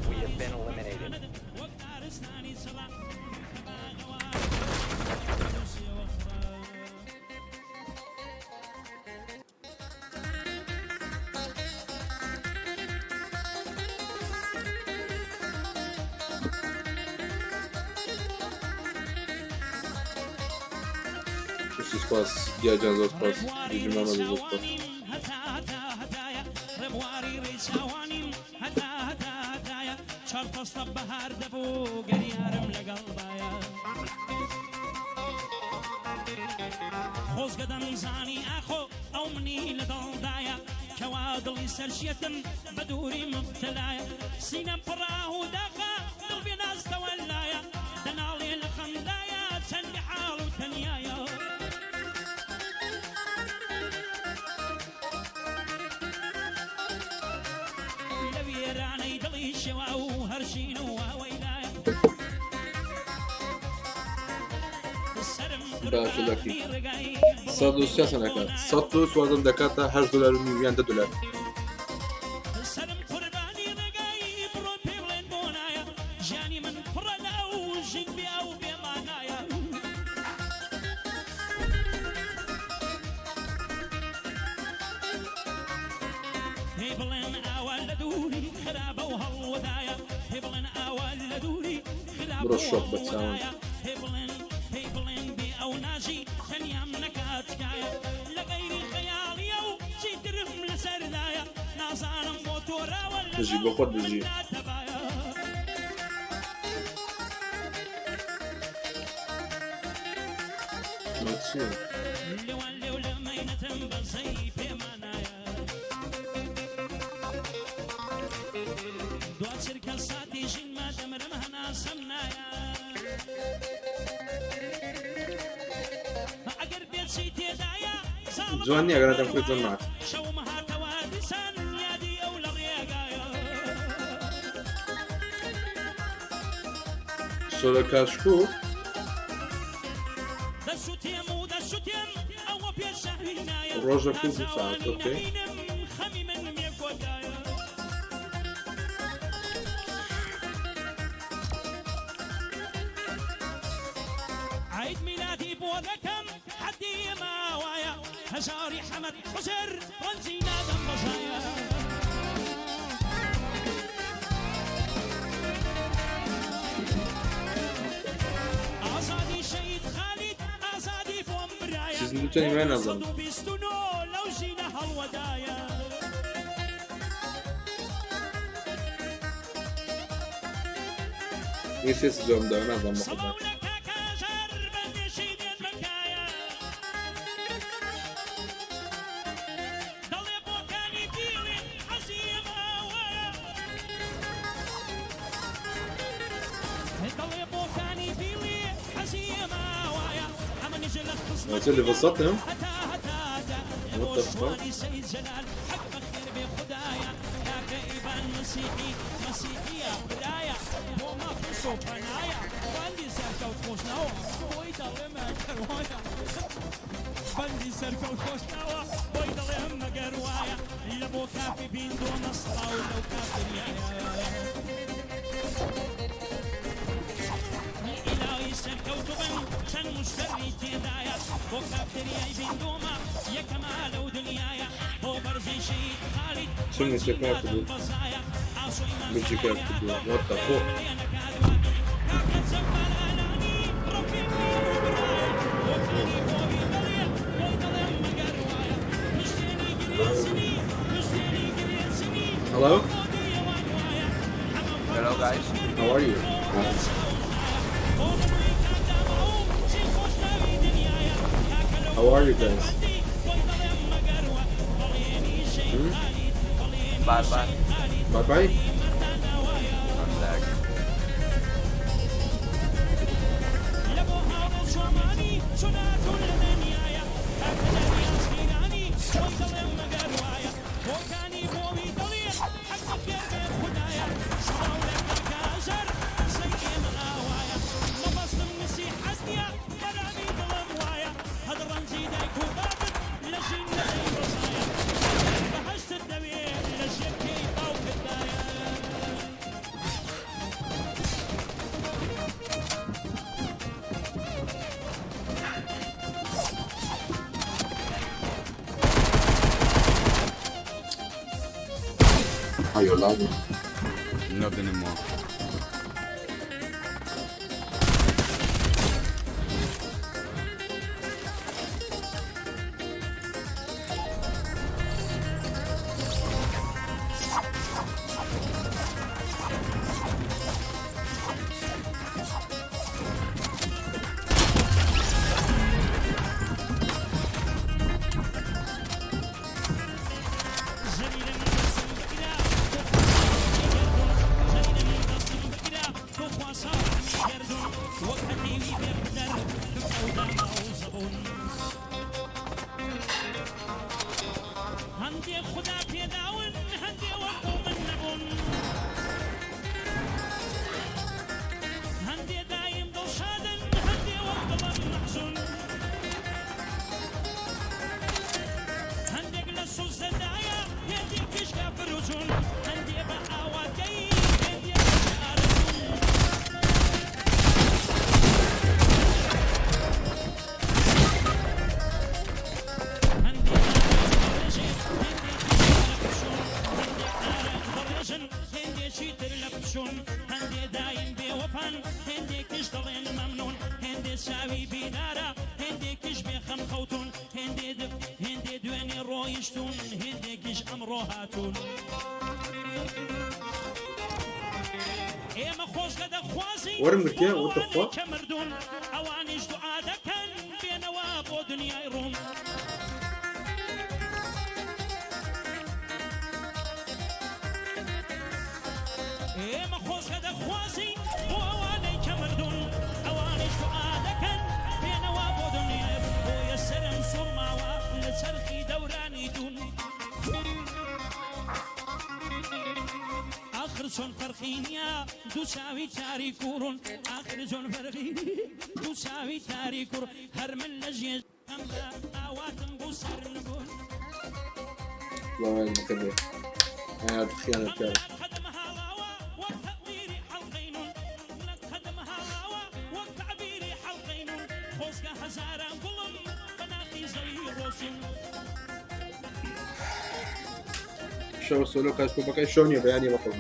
We have been eliminated. سوپاس گیاجان زۆر سوپاس جیجی مامە زۆر سوپاس. خۆزگە دەمزانی ئاخۆ ئەو منی لە دڵدایە کەوا دڵی سەرشیەتم بە دووری مبتەلایە سینەم پڕاه و داخە دڵ بێنازتەوە لایە دەناڵێ لە خەمدایە چەند حاڵ و تەنیایە. لە وێرانەی دڵی شێوا و هەرشین و واوەیلایە باشە لەکی 130 چەندەکە 114 دەکاتە 8 دلار و نیو یان 10 دلار. سەرم قوربانی ڕێگای بڕۆ پێ بڵێن بۆ نایە ژیانی من پڕە لە ئەو ژین بێ ئەو بێمانایە. پێی بڵێن ئاوا لە دووری خراپە و هەڵوەدایە پێی بڵێن ئاوا لە دووری خراپە بڕۆ و شۆپ بە چاوم. هەڵوەدایە پێی بڵێن پێی بڵێن بێ ئەو ناژی تەنیام نەکات تکایە لە غەیری خەیاڵیە و چیترم لەسەردایە نازانم بۆ تۆراوە بژی لەگەڵ بۆ خۆت من بژی. ناتەبایە. ما چییە؟ لێوان لێو لە مەینەتم بەزەی پێمانایە دواتر کە ساتی ژینمە دەمرم هەناسەم نایە ئەگەر بێچی تێدایە زاڵم جوان نییە ئەگەر دەم خۆی جوان بەروایە ناکات. شەوم هاتەوە دیسان یادی ئەو لە ڕێگایە. سۆلە کاشکو دەسوتێم و دەسوتێم ئەوە پێشاوی نایە ڕۆژەکو دوو ساعت ناچاوانی ئۆکەی. نەبینم خەمی من مێکۆدایە. عید میلادی بۆ دەکەم حەدی ماوایە هەژاری حەمەد حوسێر ڕەنجی نادەم بەزایە. ئازادی شەهید خالید ئازادی بۆم برایە سیزن دوو چەندی وێ نازانم. 129 لەو ژینە هەڵوەدایە. این سێ سیزۆم داوە نازانم بەخۆم. سڵاو لە کاکاژار بەندێشی دێن بەکایە دەڵێ بۆکانی بیڵێ حەزیماوەیە دەڵێ بۆکانی بیڵێ حەزیماوایە ئەمە نژ لە چه level خزمەتیدا سەتم؟ هەتا هەتادا لە What بۆ the fuck? شوانی سەید جەلال حەق بەخێر بێ خودایە کاکە ئیبان مەسیحی مەسیحیە برایە بۆ مافی سۆپەنایە بەندی سەرکەوت خۆشناوە بۆی دەڵێمە کەروایە بەندی سەرکەوت خۆشناوە بۆی چ میسەکات بوو؟ بچی کات بوو؟ What the fuck? Hello? Hello guys. How are you? How are you guys? Hmm? Bye bye. Bye bye. One sec. Are you lagging? Not anymore. وەرم گرتیە؟ What the fuck? والله المكبر هذا خيانة تاعي. شەو سۆلۆ کاشکۆپەکەی شەو نییە بەیانی بەخۆم.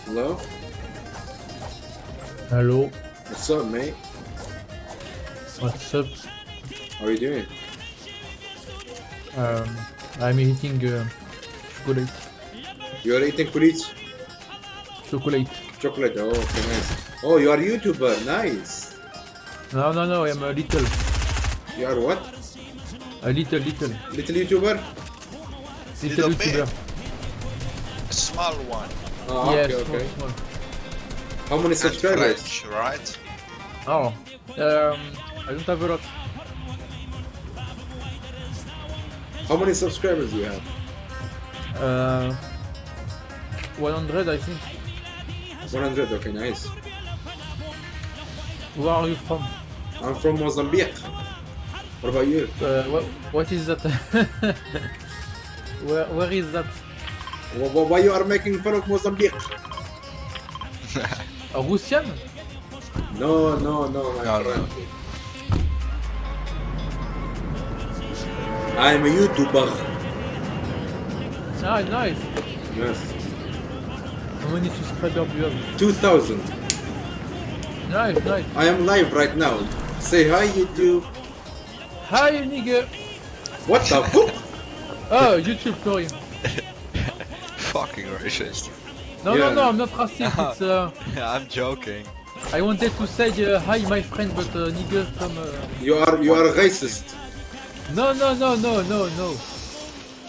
Hello? Hello. What's up, mate? What's up? How are you doing? I'm eating chocolate. You are eating kulich? Chocolate. Chocolate, oh, okay, nice. Oh, you are YouTuber, nice. No, no, no, I'm a little. You are what? A little, little. Little YouTuber? Little, Little YouTuber. bit. Small one. Oh, yes, okay, small, okay. small. How many And subscribers? French, right? Oh, I don't have a lot. How many subscribers do you have? 100, I think. 100, okay, nice. Where are you from? I'm from Mozambique. What about you? What is that? Where is that? Why you are making fun of Mozambique? A Russian? No, no, no, my friend. I'm a YouTuber. Ah, nice. Yes. How many subscribers do you have? 2,000. Nice, nice. I am live right now. Say hi, YouTube. Hi, nigga. What the fuck? Oh, YouTube, sorry. Fucking racist. No, Yeah. no, no, I'm not racist. It's, Yeah, I'm joking. I wanted to say hi, my friend, but nigga from. You are racist. No, no, no, no, no, no.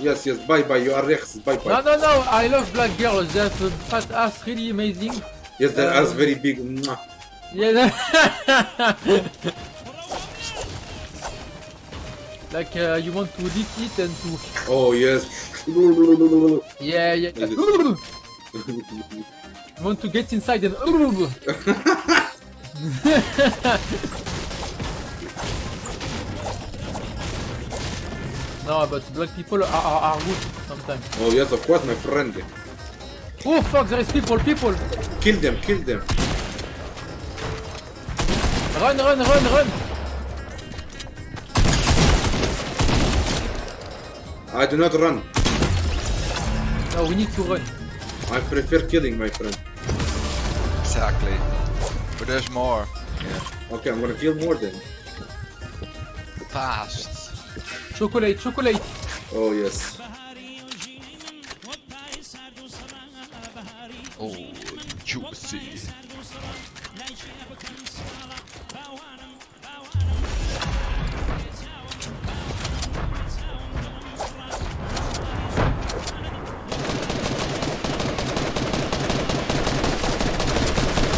Yes, yes. Bye, bye. You are racist. Bye, bye. No, no, no. I love black girls. They have a fat ass, really amazing. Yes, their ass very big. Mwah. Yeah. Like you want to lick it and to. Oh yes. Yeah, yeah. Like this. You want to get inside and. No, but black people are good sometimes. Oh yes, of course, my friend. Oh fuck, there is people, people! Kill them, kill them. Run, run, run, run! I do not run. No, we need to run. I prefer killing, my friend. Exactly. But there's more. Yeah. Okay, I'm going to kill more then. Fast. Chocolate, chocolate. Oh yes. Oh, juicy.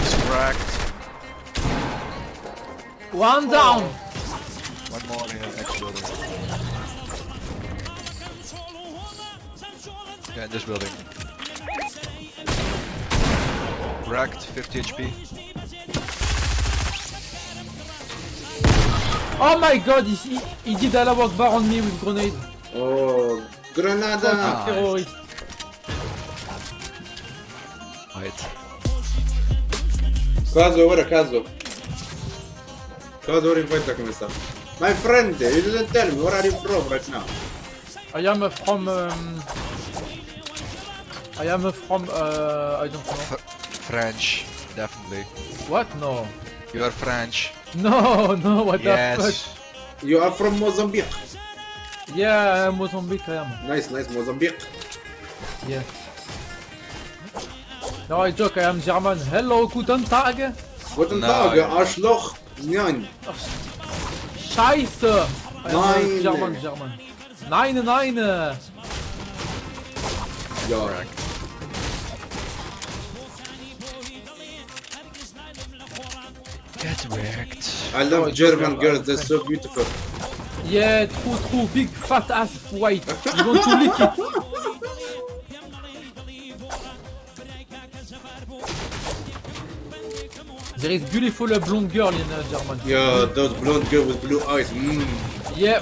It's cracked. One down. One more in the next building. Yeah, in this building. Wrecked, 50 HP. Oh my god, he did Allah Akbar on me with grenade. Oh, Granada! Fucking terrorist. Wait. Kazo, where Kazo? Kazo, invite começar. My friend, you didn't tell me, where are you from right now? I am from... I am from... I don't know. French, definitely. What? No. You are French. No, no, what the Yes. fuck? You are from Mozambique. Yeah, I am Mozambique, I am. Nice, nice, Mozambique. Yeah. No, I joke, I am German. Hello, guten Tag. Guten No, Tag, yeah. Arschloch. Nein. Scheiße. I am Nein. German, German. Nein, nein. Ja. Get wrecked. I love German girls, they're so beautiful. Yeah, true, true, big fat ass white. You want to lick it. There is beautiful blonde girl in German. Yeah, those blonde girl with blue eyes. Yeah.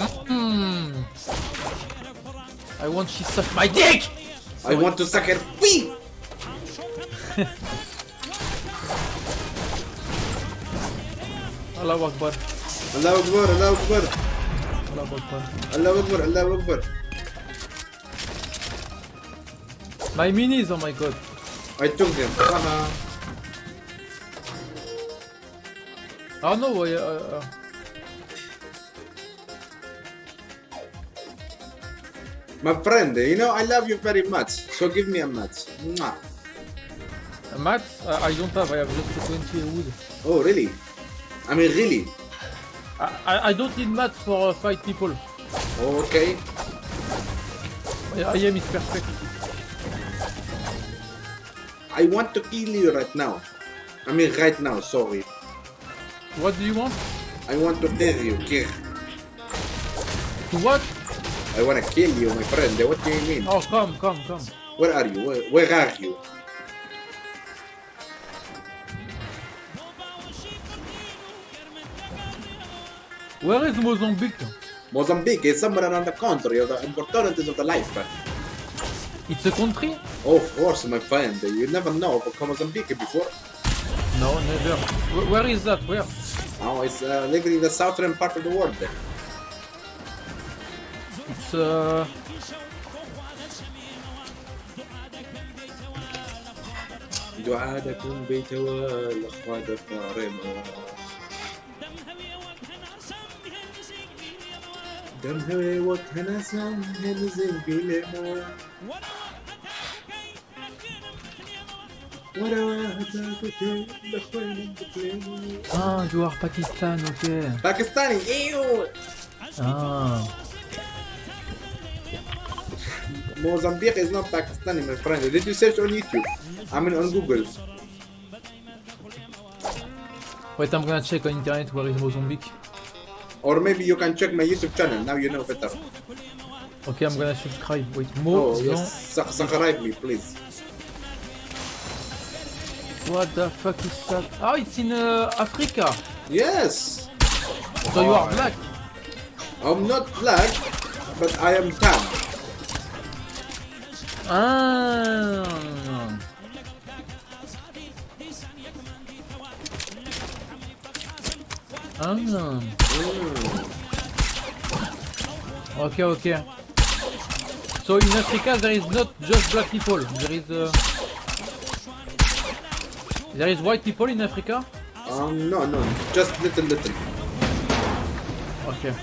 I want she suck my dick. I want to suck her pee. Allahu Akbar. Allahu Akbar, Allahu Akbar. Allahu Akbar. Allahu Akbar, Allahu Akbar. My minis, oh my god. I took them. Haha. Oh no, I, My friend, you know I love you very much, so give me a match. Mwah. A match? I don't have, I have just 20 wood. Oh really? I mean really? I don't need mats for fight people. Okay. I am is perfect. I want to kill you right now. I mean right now, sorry. What do you want? I want to kill you, kill. To what? I want to kill you, my friend. What do you mean? Oh, come, come, come. Where are you? Where are you? Where is Mozambique? Mozambique is somewhere around the country of the opportunities of the life. It's a country? Oh, of course, my friend. You never know of Mozambique before. No, never. Where is that? Where? Oh, it's living in the southern part of the world. It's دعاءكم بيتوال أخوات الطارمة دم هوي وكهنا سام هنزل بلما Ah, you are Pakistan, okay. Pakistani, ew! Ah. Mozambique is not Pakistani, my friend. Did you search on YouTube? I mean on Google. Wait, I'm gonna check on internet where is Mozambique. Or maybe you can check my YouTube channel. Now you know better. Okay, I'm gonna subscribe. Wait, Oh, yes. Subscribe me, please. What the fuck is that? Oh, it's in Africa. Yes. So you are black. I'm not black, but I am tan. Ah. Ah. Okay, okay. So in Africa there is not just black people. There is white people in Africa? No, no, just little, little. Okay.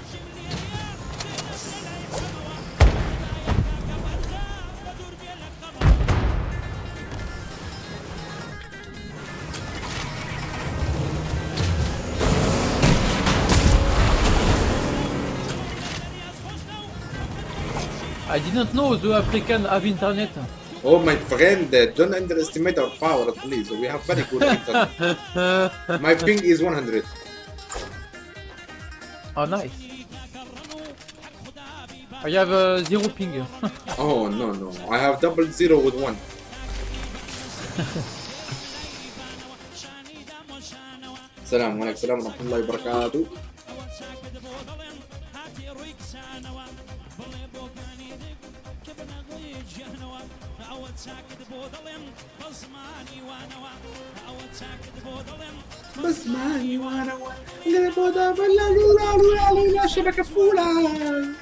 I didn't know the African have internet. Oh, my friend, don't underestimate our power, please. We have very good internet. My ping is 100. Oh, nice. I have 0 ping. Oh, no, no. I have 00 with 1. السلام عليكم السلام ورحمة الله وبركاته. بس ماني وانا لا شبكة فولة.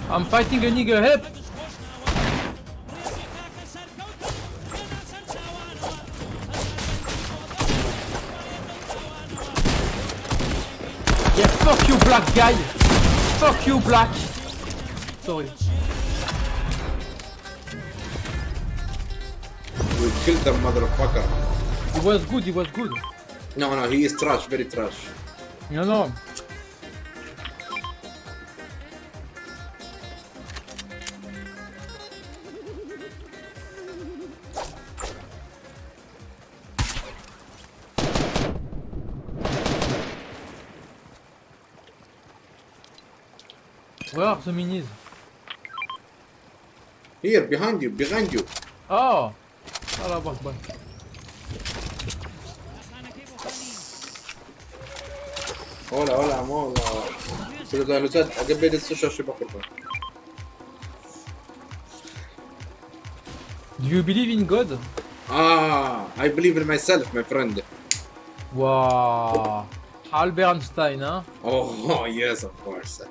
I'm fighting a nigga, help! Yeah, fuck you, black guy! Fuck you, black! Sorry. We killed the motherfucker. He was good, he was good. No, no, he is trash, very trash. No, no. Where are the minis? Here, behind you, behind you. Oh! Allah Akbar. Hola, hola, amor. Do you believe in God? Ah, I believe in myself, my friend. Wow. Albert Einstein, huh? Oh, yes, of course.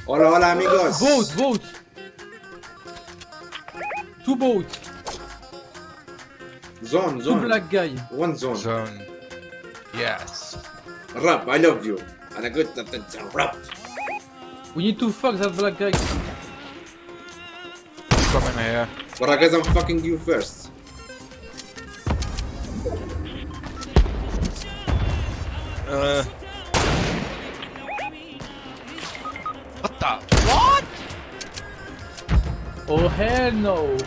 Hola, hola, amigos. Boat, boat. Two boats. Zone, zone. Two black guy. One zone. Zone. Yes. Rap, I love you. And a good rap. We need to fuck that black guy. Come in here. But I guess I'm fucking you first. What the? What? Oh hell no!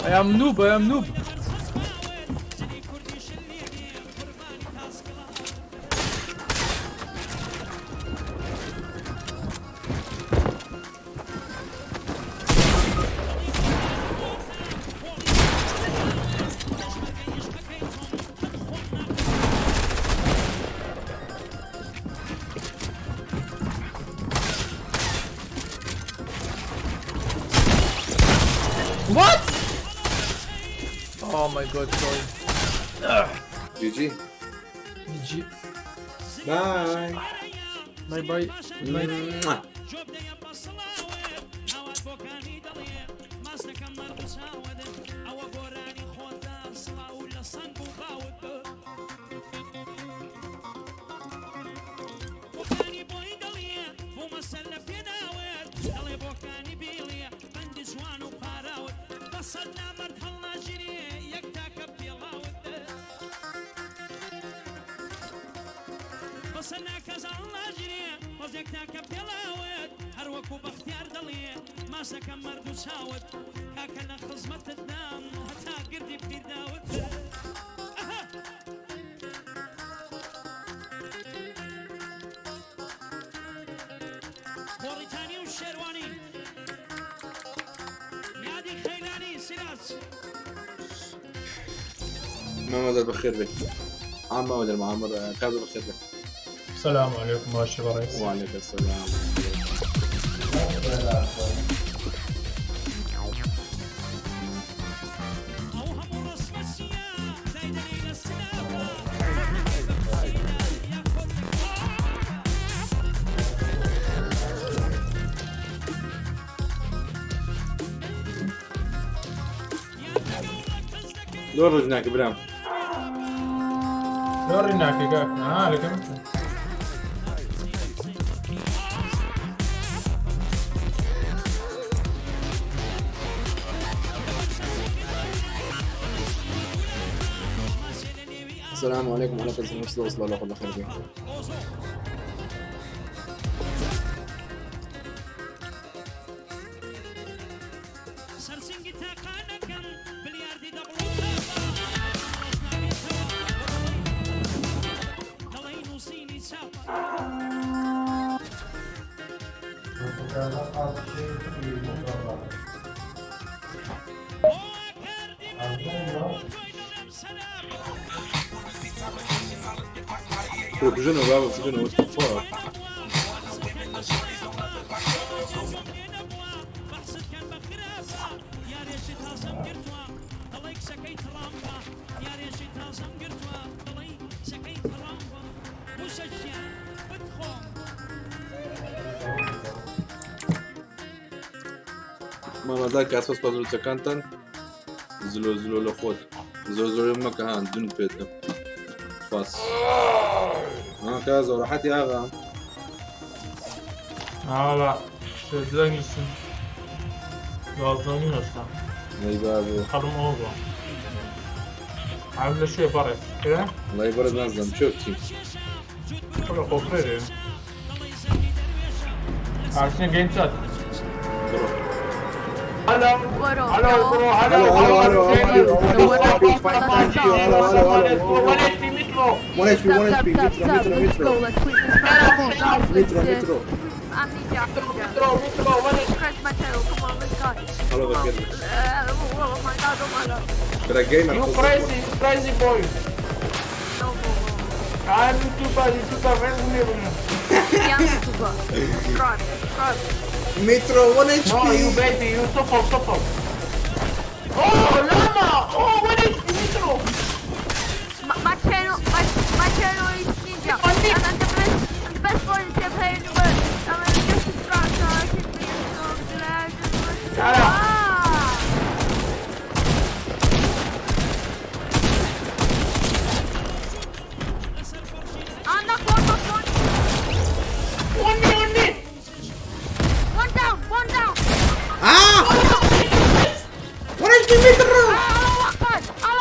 I am noob, I am noob. What? Oh my god, sorry. GG. GG. Bye. Bye bye. Good night. Mwah. مامەدە بەخێر بێت عام مامەدە معامر کاز بەخێر بێت. السلام عليكم ماشي بريس. وعليكم السلام. لۆ ڕژناکە برام؟ لۆ ڕیناکە کاک؟ ها لەکەم. السلام عليكم ورحمة الله وصلى الله خير. بژنەوە بابە بژنەوە what the fuck. مامەزار کاسپەس پەزروچەکانتان زلۆ زلۆ لە خۆت زۆر زۆر مەکە هان دون پێتە سپاس. کازە ڕەحەتی ئاغا. ئاوا شێزلەنگیشن دوازدەنی هێشتا. ئەی بابۆ. قەڵم ئەوە بووە. عەب لە شوێ بەڕێز کرا؟ وەڵی بەڕێز نازانم چێ بچین. خۆ خۆ خێرێ. ئاشنە گەیم چات. بڕۆ. Hello. Hello, bro. Hello, Hello, hello, hello. hello, hello. Fine, thank you. Hello, hello, hello. One HP, Mitro. 1 HP, 1 HP, Mitro, Mitro, Mitro. Mitro, Mitro. I'm Ninja. Mitro, Mitro, one HP. Subscribe to my channel. Come on, let's go. Hello, بخير. Oh my god, oh my god. برا gamer. You crazy, you crazy boy. No, no, no. I'm YouTuber, YouTuber, very Yeah, I'm YouTuber. Subscribe, subscribe. Mitro 1 HP. No, you baby, you suffer, suffer. Oh, llama! Oh, what is Mitro? My channel, my channel is Ninja. And I'm the best volunteer player in the world. I'm just subscribe so I can be so glad. Ah! I'm not one, not one. One me, one me. One down, one down. Ah! 1 HP Mitro. Allah Akbar, Allah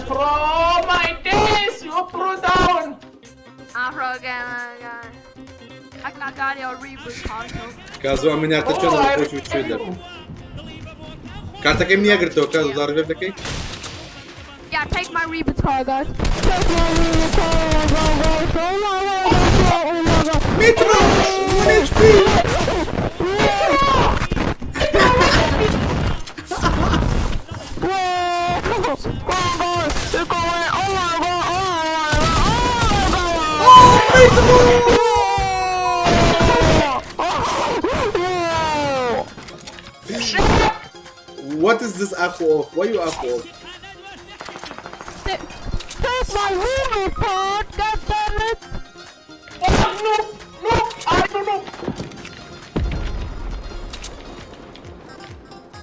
pro my days you pro down. I'm pro gamer guy. I got your reboot console. کازۆ ئەمن یارتە چۆن Oh, I خۆش چێ دەر کارتەکەم نییە گرتەوە کازۆ زارێ دەکەی. Yeah, take my reboot card, guys. Take my reboot card, go, go, go, go, go, go, go, go. Metro 1 HP. What is this apple off? Why you apple off? Take my reboot card, god damn it! Oh, no, no, I don't know.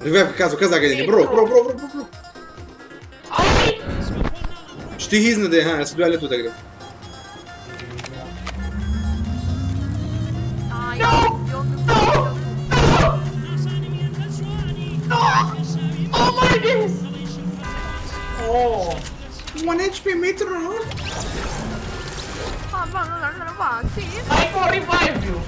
Revive کازۆ کەس ئاگەنی بڕۆ بڕۆ بڕۆ بڕۆ بڕۆ شتی هیچ نەدەی ها ئێستا دوای لە تۆ دەگرم. Ah, you're no! Oh my days. Oh. 1 HP Metro. I go revive you.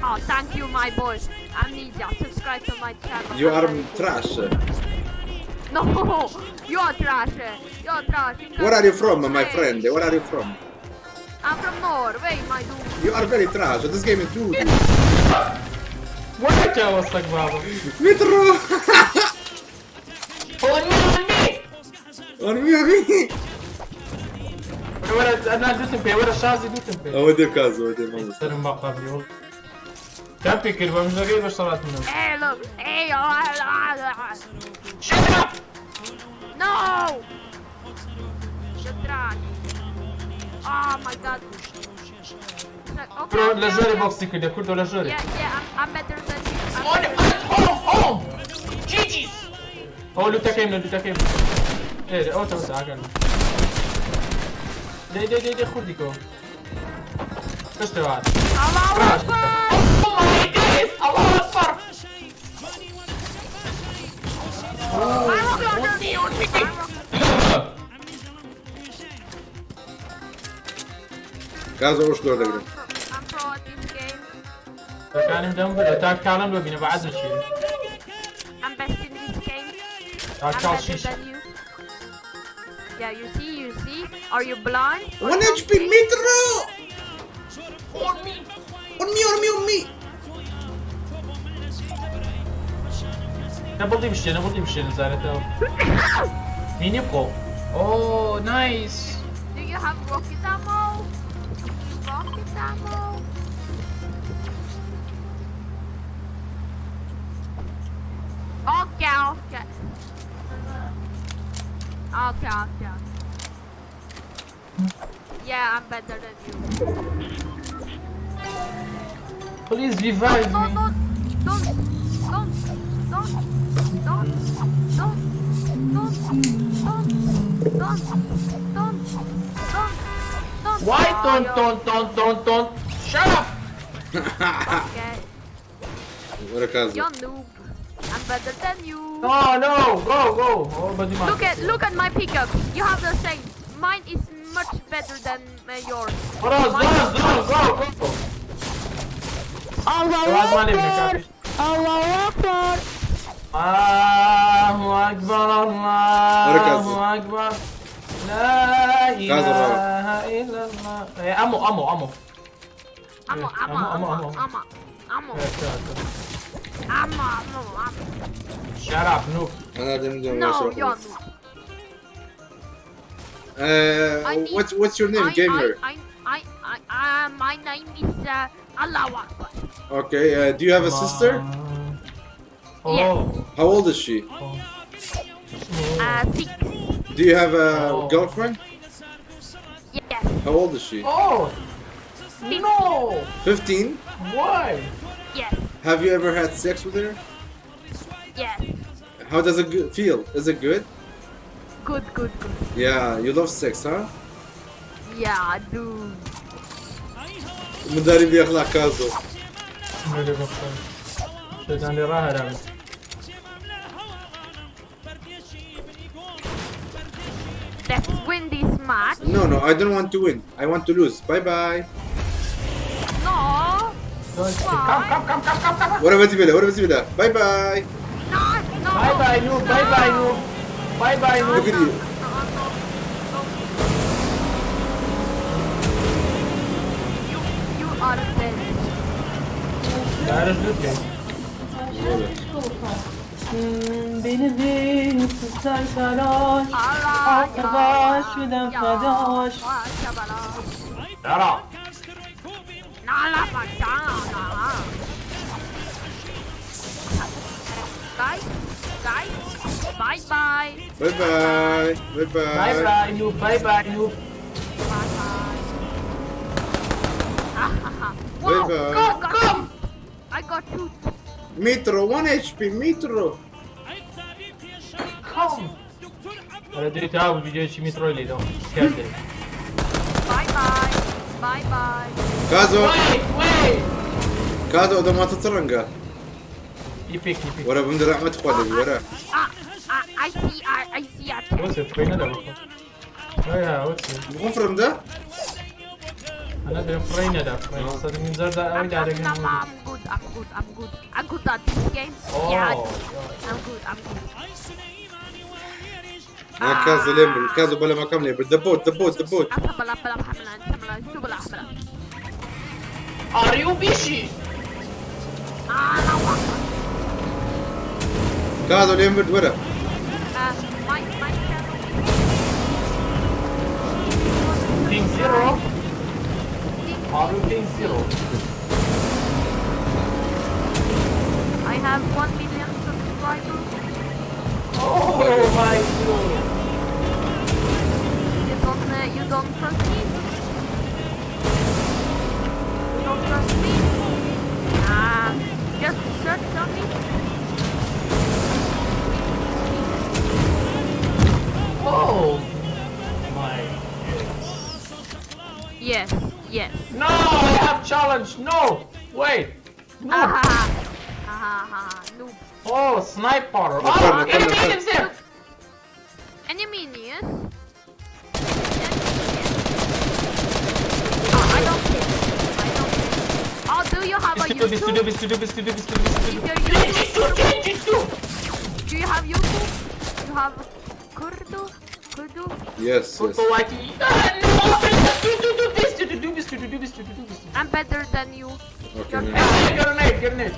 Oh, thank you, my boy. I'm Ninja. Subscribe to my channel. You are trash. No, you are trash. You are trash. Where are you from, my friend? Where are you from? I'm from Norway, my dude. You are very trash. This game is dude. وين جاوزتك بابا؟ Metro. On me, on me. On me, on me. ولا انا دوتم بي ولا شازي دوتم بي. ئەوە دێ کازۆ دێ مامۆستا. سەرم بە قبلی كان فكر بمش لقي باش طلعت منه. Hey, look. Hey, oh, oh, oh. Shut up! No! You're trash. Oh my god. Okay, Bro, okay, لە ژۆری okay. بۆکسی کردە کوردۆ لە ژۆری. Yeah, I'm better than you. I'm On better than you. home home. GG's. هو لوتاكيم لوتاكيم. ايه او تو ساعة دي دي دي دي خوديكو. ايش بعد؟ الله أكبر! Oh my days! الله أكبر! My rocket launcher! کازۆ ئەوش لۆ دەگرم. I'm pro at this game. كان دم تا كلام لو بينا بعد شيء. I'm best in this game. تا I'm كال better شيش. than you. Yeah, you see, you see. Are you blind? or 1 HP something? Metro. On me. On me, on me, on me. نبضي مشي نبضي مشي نزارته. مين يبقوا؟ Oh nice. Do you have rocket ammo? Rocket ammo? Okay, okay. Okay, okay. Yeah, I'm better than you. Please revive Don't, me. don't, don't, don't, don't, don't, don't, don't, don't, don't, don't, don't, don't. Why Oh, don't you're- don't don't don't don't? Shut up! Okay, وەرە کازۆ. you're noob. I'm better than you. No no go go. Oh بدي ما. Look at my pickup. You have the same. Mine is much better than yours. خلاص Mine- go go go go. الله جواز مالي ابن كافي. الله أكبر. الله أكبر بركة. الله أكبر لا كازو الرابع. إله إلا الله. إيه، أمو أمو أمو. أمو أمو أمو، أمو أمو. أمو أمو إيه، تعال، تعال. أمو أمو أمو. Shut up noob. أنا دم دم No, you're noob. I need- What's your name, gamer? I, my name is Allah Akbar. Okay, do you have a sister? Oh. How old is she? 6. Do you have a Oh. girlfriend? Yes. How old is she? Oh. No. 15? Why? Yes. Have you ever had sex with her? Yes. How does it feel? Is it good? Good, good, good. Yeah, you love sex, huh? Yeah, I do. مدرب يخلع كازو. شيطان راها رامي. Let's win this match. No, no, I don't want to win. I want to lose. Bye bye. No. Come, come, come, come, come, come. ورا بزبلة ورا بزبلة. Bye bye. No, no. Bye bye, noob. Bye bye, noob. Bye bye, noob. Look at you. You are dead. That is good, guys. Beni bir sarhoş Arkadaş şuradan fadaş Yara. Guys, guys, bye bye. Bye bye. Bye bye. Bye bye, noob. Bye bye, noob. Wow, Bye bye. Come, come. I got two. Metro 1 HP Metro. Come. ولا دريت هاو فيديو شي مترو لي دون Bye bye. Bye bye. كازو Wait, wait. كازو اذا ما تترنقى يبيك يبيك. ورا بمدرع ما تخوالي ورا. Ah, I see, I see a وصل فين هذا يا وصل. بغفرم ده؟ انا دري فرين هذا فرين صار من زرد اوي I'm, على I'm good, I'm good, I'm good. I'm good at this game. Oh, Yeah, I'm good, I'm good. ما كازو لين كازو بلا ما كمل دبوت دبوت دبوت. Are you busy? كازو لين برد ورا. My channel Ping zero. Are you ping zero? I have 1 million subscribers. Oh my god. You don't trust me? You don't trust me? Ah, just search on me. Oh my goodness. Yes, yes. No, I have challenge. No, wait. No. Ah, ha, ha, ha, noob. Oh, sniper. No, Oh, no, no, enemy no. is there. Enemy yes. Oh, I don't care. I don't care. Oh, do you have a Studio, YouTube? studio, studio, studio, studio, Is your YouTube? Do you have YouTube? You have Kurdu? Kurdu? Yes, yes. I'm better than you. Okay. Grenade, grenade.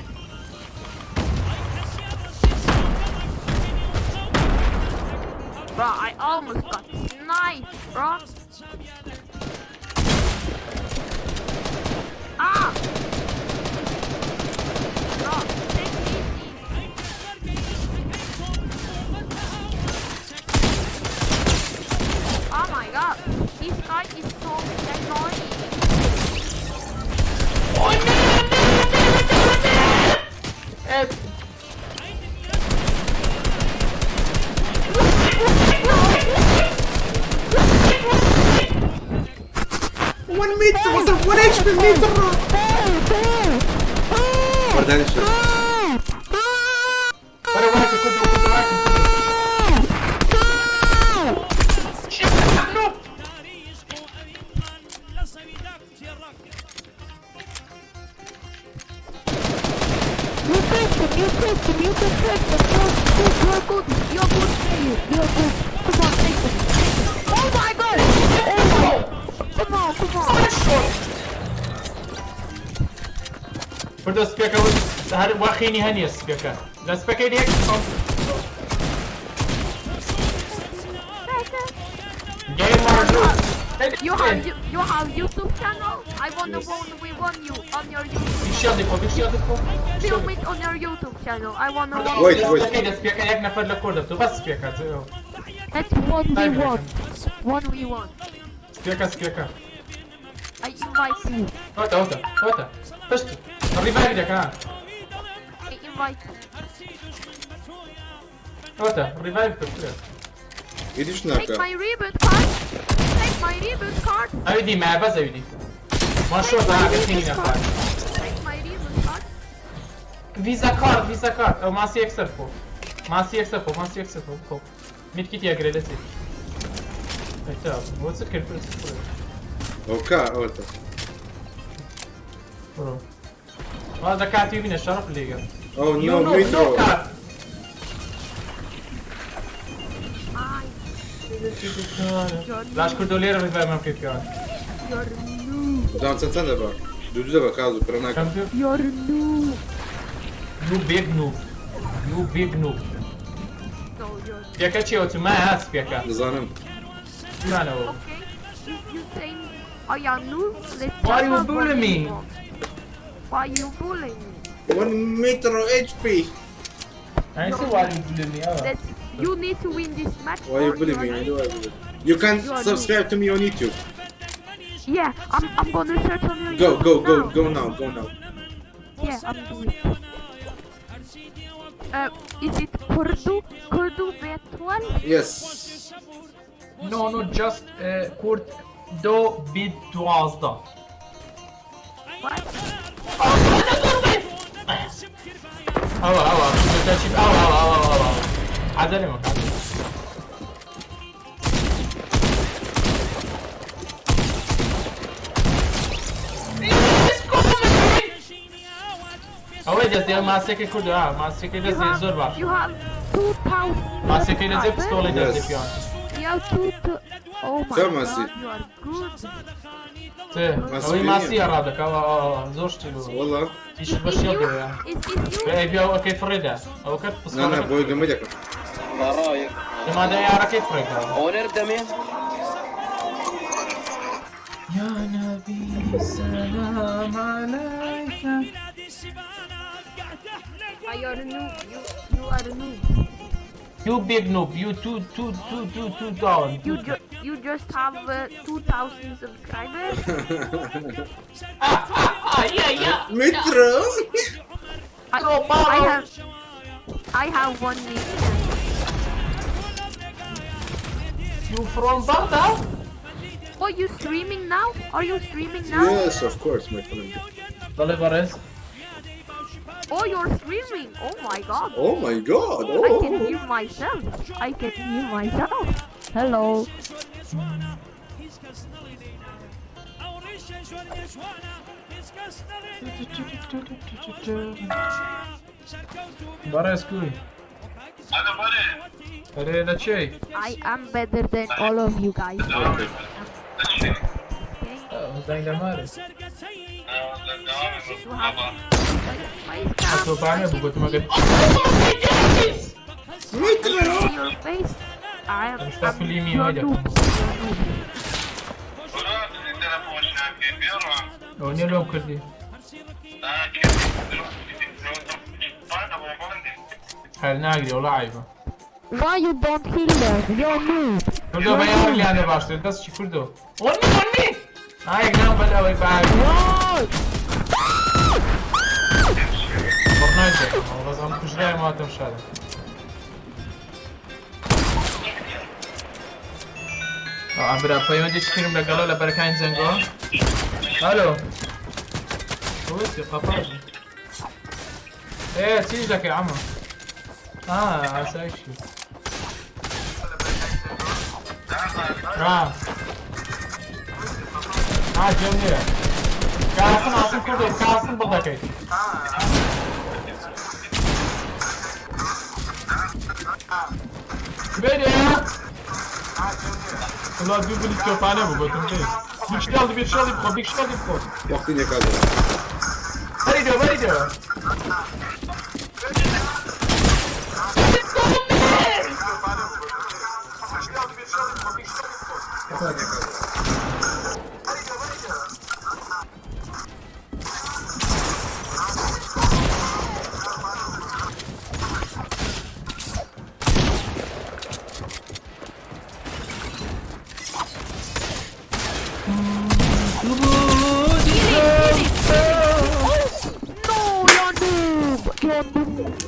Bro, I almost got sniped, bro. Ah! Bro, take it easy. Oh my god, this guy is so annoying. Oh no, no, no, no, no. One meter وصل 1 HP متر. ورداني شو. ورا واحد كنت كنت واحد. You take him, you take him, you can take him. You're good, you're good, you're good player, you're good. Come on, take him, take him. Oh my god! Oh my. Come on, come on. برضه سبيكا واخيني هني سبيكا. لا سبيكا دي هيك. Gamer noob. You have YouTube channel? I wanna one we won you on your YouTube. Shield big shield Film it on your YouTube channel. I wanna Wait, wait. سبيكا ياك نفر لكورد بس سبيكا. Let's 1v1. 1v1. سبيكا سبيكا. I invite you. هوتا هوتا هوتا. فشتي. الريفايف ديك ها. I invite you. هوتا الريفايف كنت. يديش Take ناكا. my reboot card. Take my reboot card. ايدي مع بس ايدي. ما شوت انا قلتيني نفر. Take my reboot card. فيزا كارد فيزا كارد او ما سي اكسر فو. ماسی یەکسەر خۆ ماسی یەکسەر خۆ بخۆ میتکیت یاگرێ لە چی ئەتا بۆ چ کرد پرس ئەوکا ئەوەتە بڕۆ وا دەکاتی بینە شەڕف لێگە Oh no, Metro. لاش کردو لێرە ڕیڤایڤمان بکەیت پیاوان دام چەند چەند دەبا دوو دوو دەبا کازو پرە ناکەم You're noob. You big noob. You big noob. No, you're پێکە چیەوە چ مایە هاس پێکە دەزانم جوانەوە okay. You saying I am noob? Let's Why you jump up bullying on me? people. Why you bullying me? 1 metro HP. I see why you bullying me. Let's, you need to win this match. Why you or bullying me? are I know I bully. You can You are subscribe to me on YouTube. Yeah, I'm gonna search on your Go YouTube go go now. go now go now. Yeah, I'm doing. Is it Kurdu? Kurdu B12? Yes. No, no, just Kurt do bit دوازدە. What? ئەوە ئەوە ئەوە ئەوە ئەوە ئەوە عزلي مك ئەوەی دەست ماسێکی کوردە ماسێکی دەست زۆر باش You have 2,000 ماسێکی لە جێ پستۆڵی دەست Yes. پیان You have two Oh my Come god, on, see. you are good. ئەوەی ماسی ڕادەکە زۆر شتی بوو والله تیش بەشیڵ دەوێ Is this you? بیا ئەوەکەی فڕێدا ئەوە کرد نا نا بۆی گەمە دەکەم. لەمادە یارەکەی فڕێدا يا نبي سلام عليك You are a noob. You are a noob. You big noob, you two two two two two down. You just have 2,000 subscribers. Ah yeah yeah. Metro. I have 1 million. You from Baghdad? Oh, you streaming now? Are you streaming now? Yes, of course, my friend. بەڵێ بەڕێز. Oh, you're streaming. Oh my god. Oh my god. I can Oh. hear myself. I can hear myself. Hello. بەڕێز کوی. ئەرێ لە چێی؟ I am better than all of you guys. Okay. زەنگ لە مارێ. You have my face تۆ بانە بوو گوتم ئەگەر Metro. Your face. I am. ئەمشتا فلیمی you're وای noob. دەکەم. ئەوە نییە لۆم کردی. هەر ناگری وەڵا عیبە. Why you don't kill them? You're noob. کوردۆ بە یار لیانە باشتر دەست چی کوردۆ. On me on me. ئایەک نام بەل ئەوەی با بڕنای دەکەم بەس ئەم کوژرای ماتم شادە. ئەم برا پەیوەندی چکردم لەگەڵە لە بەرەکانی جەنگۆ. هەلۆ. وسی قەپاژ. ئێ چیش دەکەی عەمە؟ ئاسایشی. جێم نییە. کاسم ئاسم کوردۆ کاسم بڵ دەکەیت. بێنێ. وڵا دوو بلی تۆپانە بوو گوتم بێ. بیگ شێڵی بیگ شێڵی بخۆ بیگ شێڵی بخۆ. وەختی نییە کازم. بەری دەوە بەری دەوە. No, you're noob. You're noob.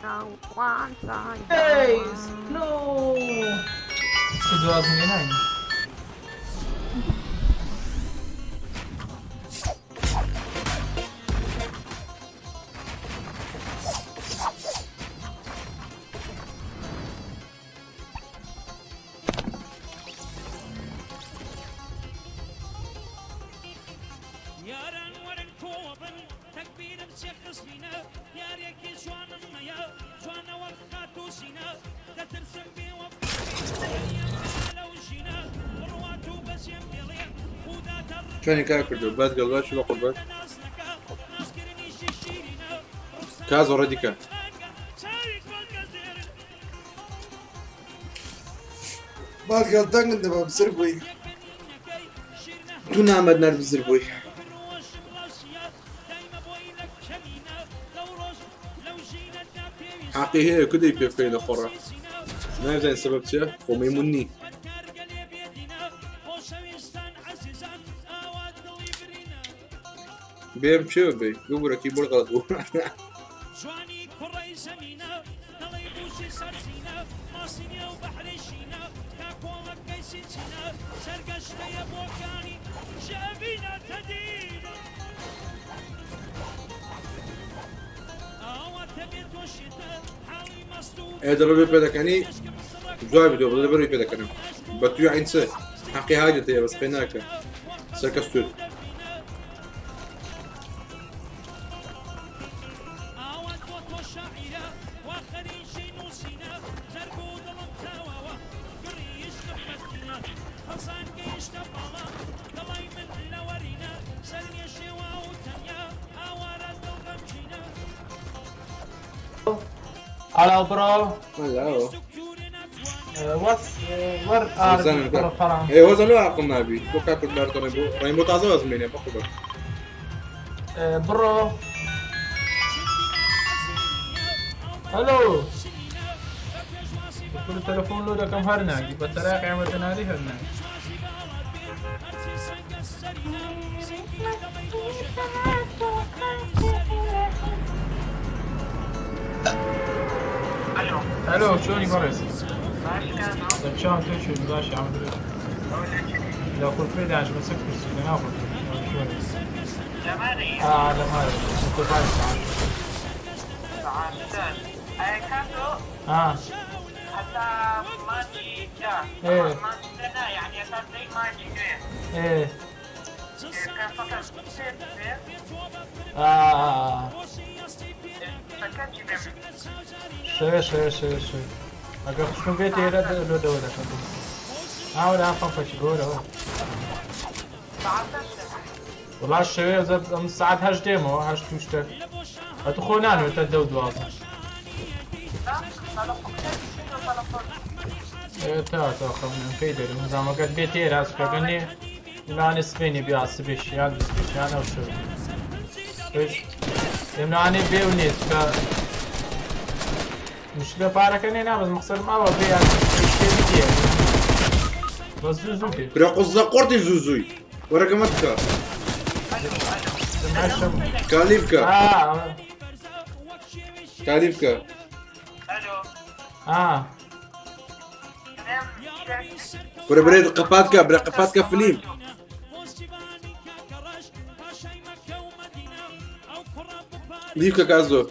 Now one side. Face! No! چ دوازم لێ ناین. چۆنی کار کردو بەس گەڵ باش بە قوربان کاز ڕێدی کە بازگەڵ دەنگم دەبا بزر بووی تو نامەت نەر بزر بووی حەقی هەیە کودەی پێ بکەین لە خۆڕا نازانین سەبەب چییە خۆ مەیمون نی بێم چێ بێ ببورە کیبۆرد غەڵەت بوو ئێ دەبەر پێ دەکەنی دوای بدۆ بڵێ بەروی پێ دەکەنم بە توی عین چ حەقی هاجت هەیە بەس پێ ناکە سەرکەستور Hello, bro. Hello. What's where are the فرع؟ ايه وزن لو عقل نابي بو كاكل دار رينبو رينبو تازه وزميني بخبر برو هلو كل تلفون لو كم هرناقي بطريقة عمل تناري هرناقي الو شلوني برس؟ طيب شلون تمشي ماشي عم لا كل فريد عشان بس كرسي ناخذ اه لا ما اه ايه ايه آه شوي شوي شوي شوي اگر خوشم بیت ایره لو دوله آه ولا فم فشقوله والله الشوي زب ساعات هاش ديمو هاش توشتك اتخو نانو تدو دوازن ايه تا تا خمنا كيدر زعما قد بيت ايره اسكا لاني سبيني بيا سبيش يان سبيش يان او شو ايش لاني بيونيس ك مش لە پارەکە نێ بەس مەقسەرم ئاوە بێ بەس زوو زوو بێ برا قزە قۆرتی زوو زووی وەرەگەمە بکە کالیفکە کالیفکە آه برا برێ قەپاتکە برا قەپاتکە فلیم لیفکە کازۆ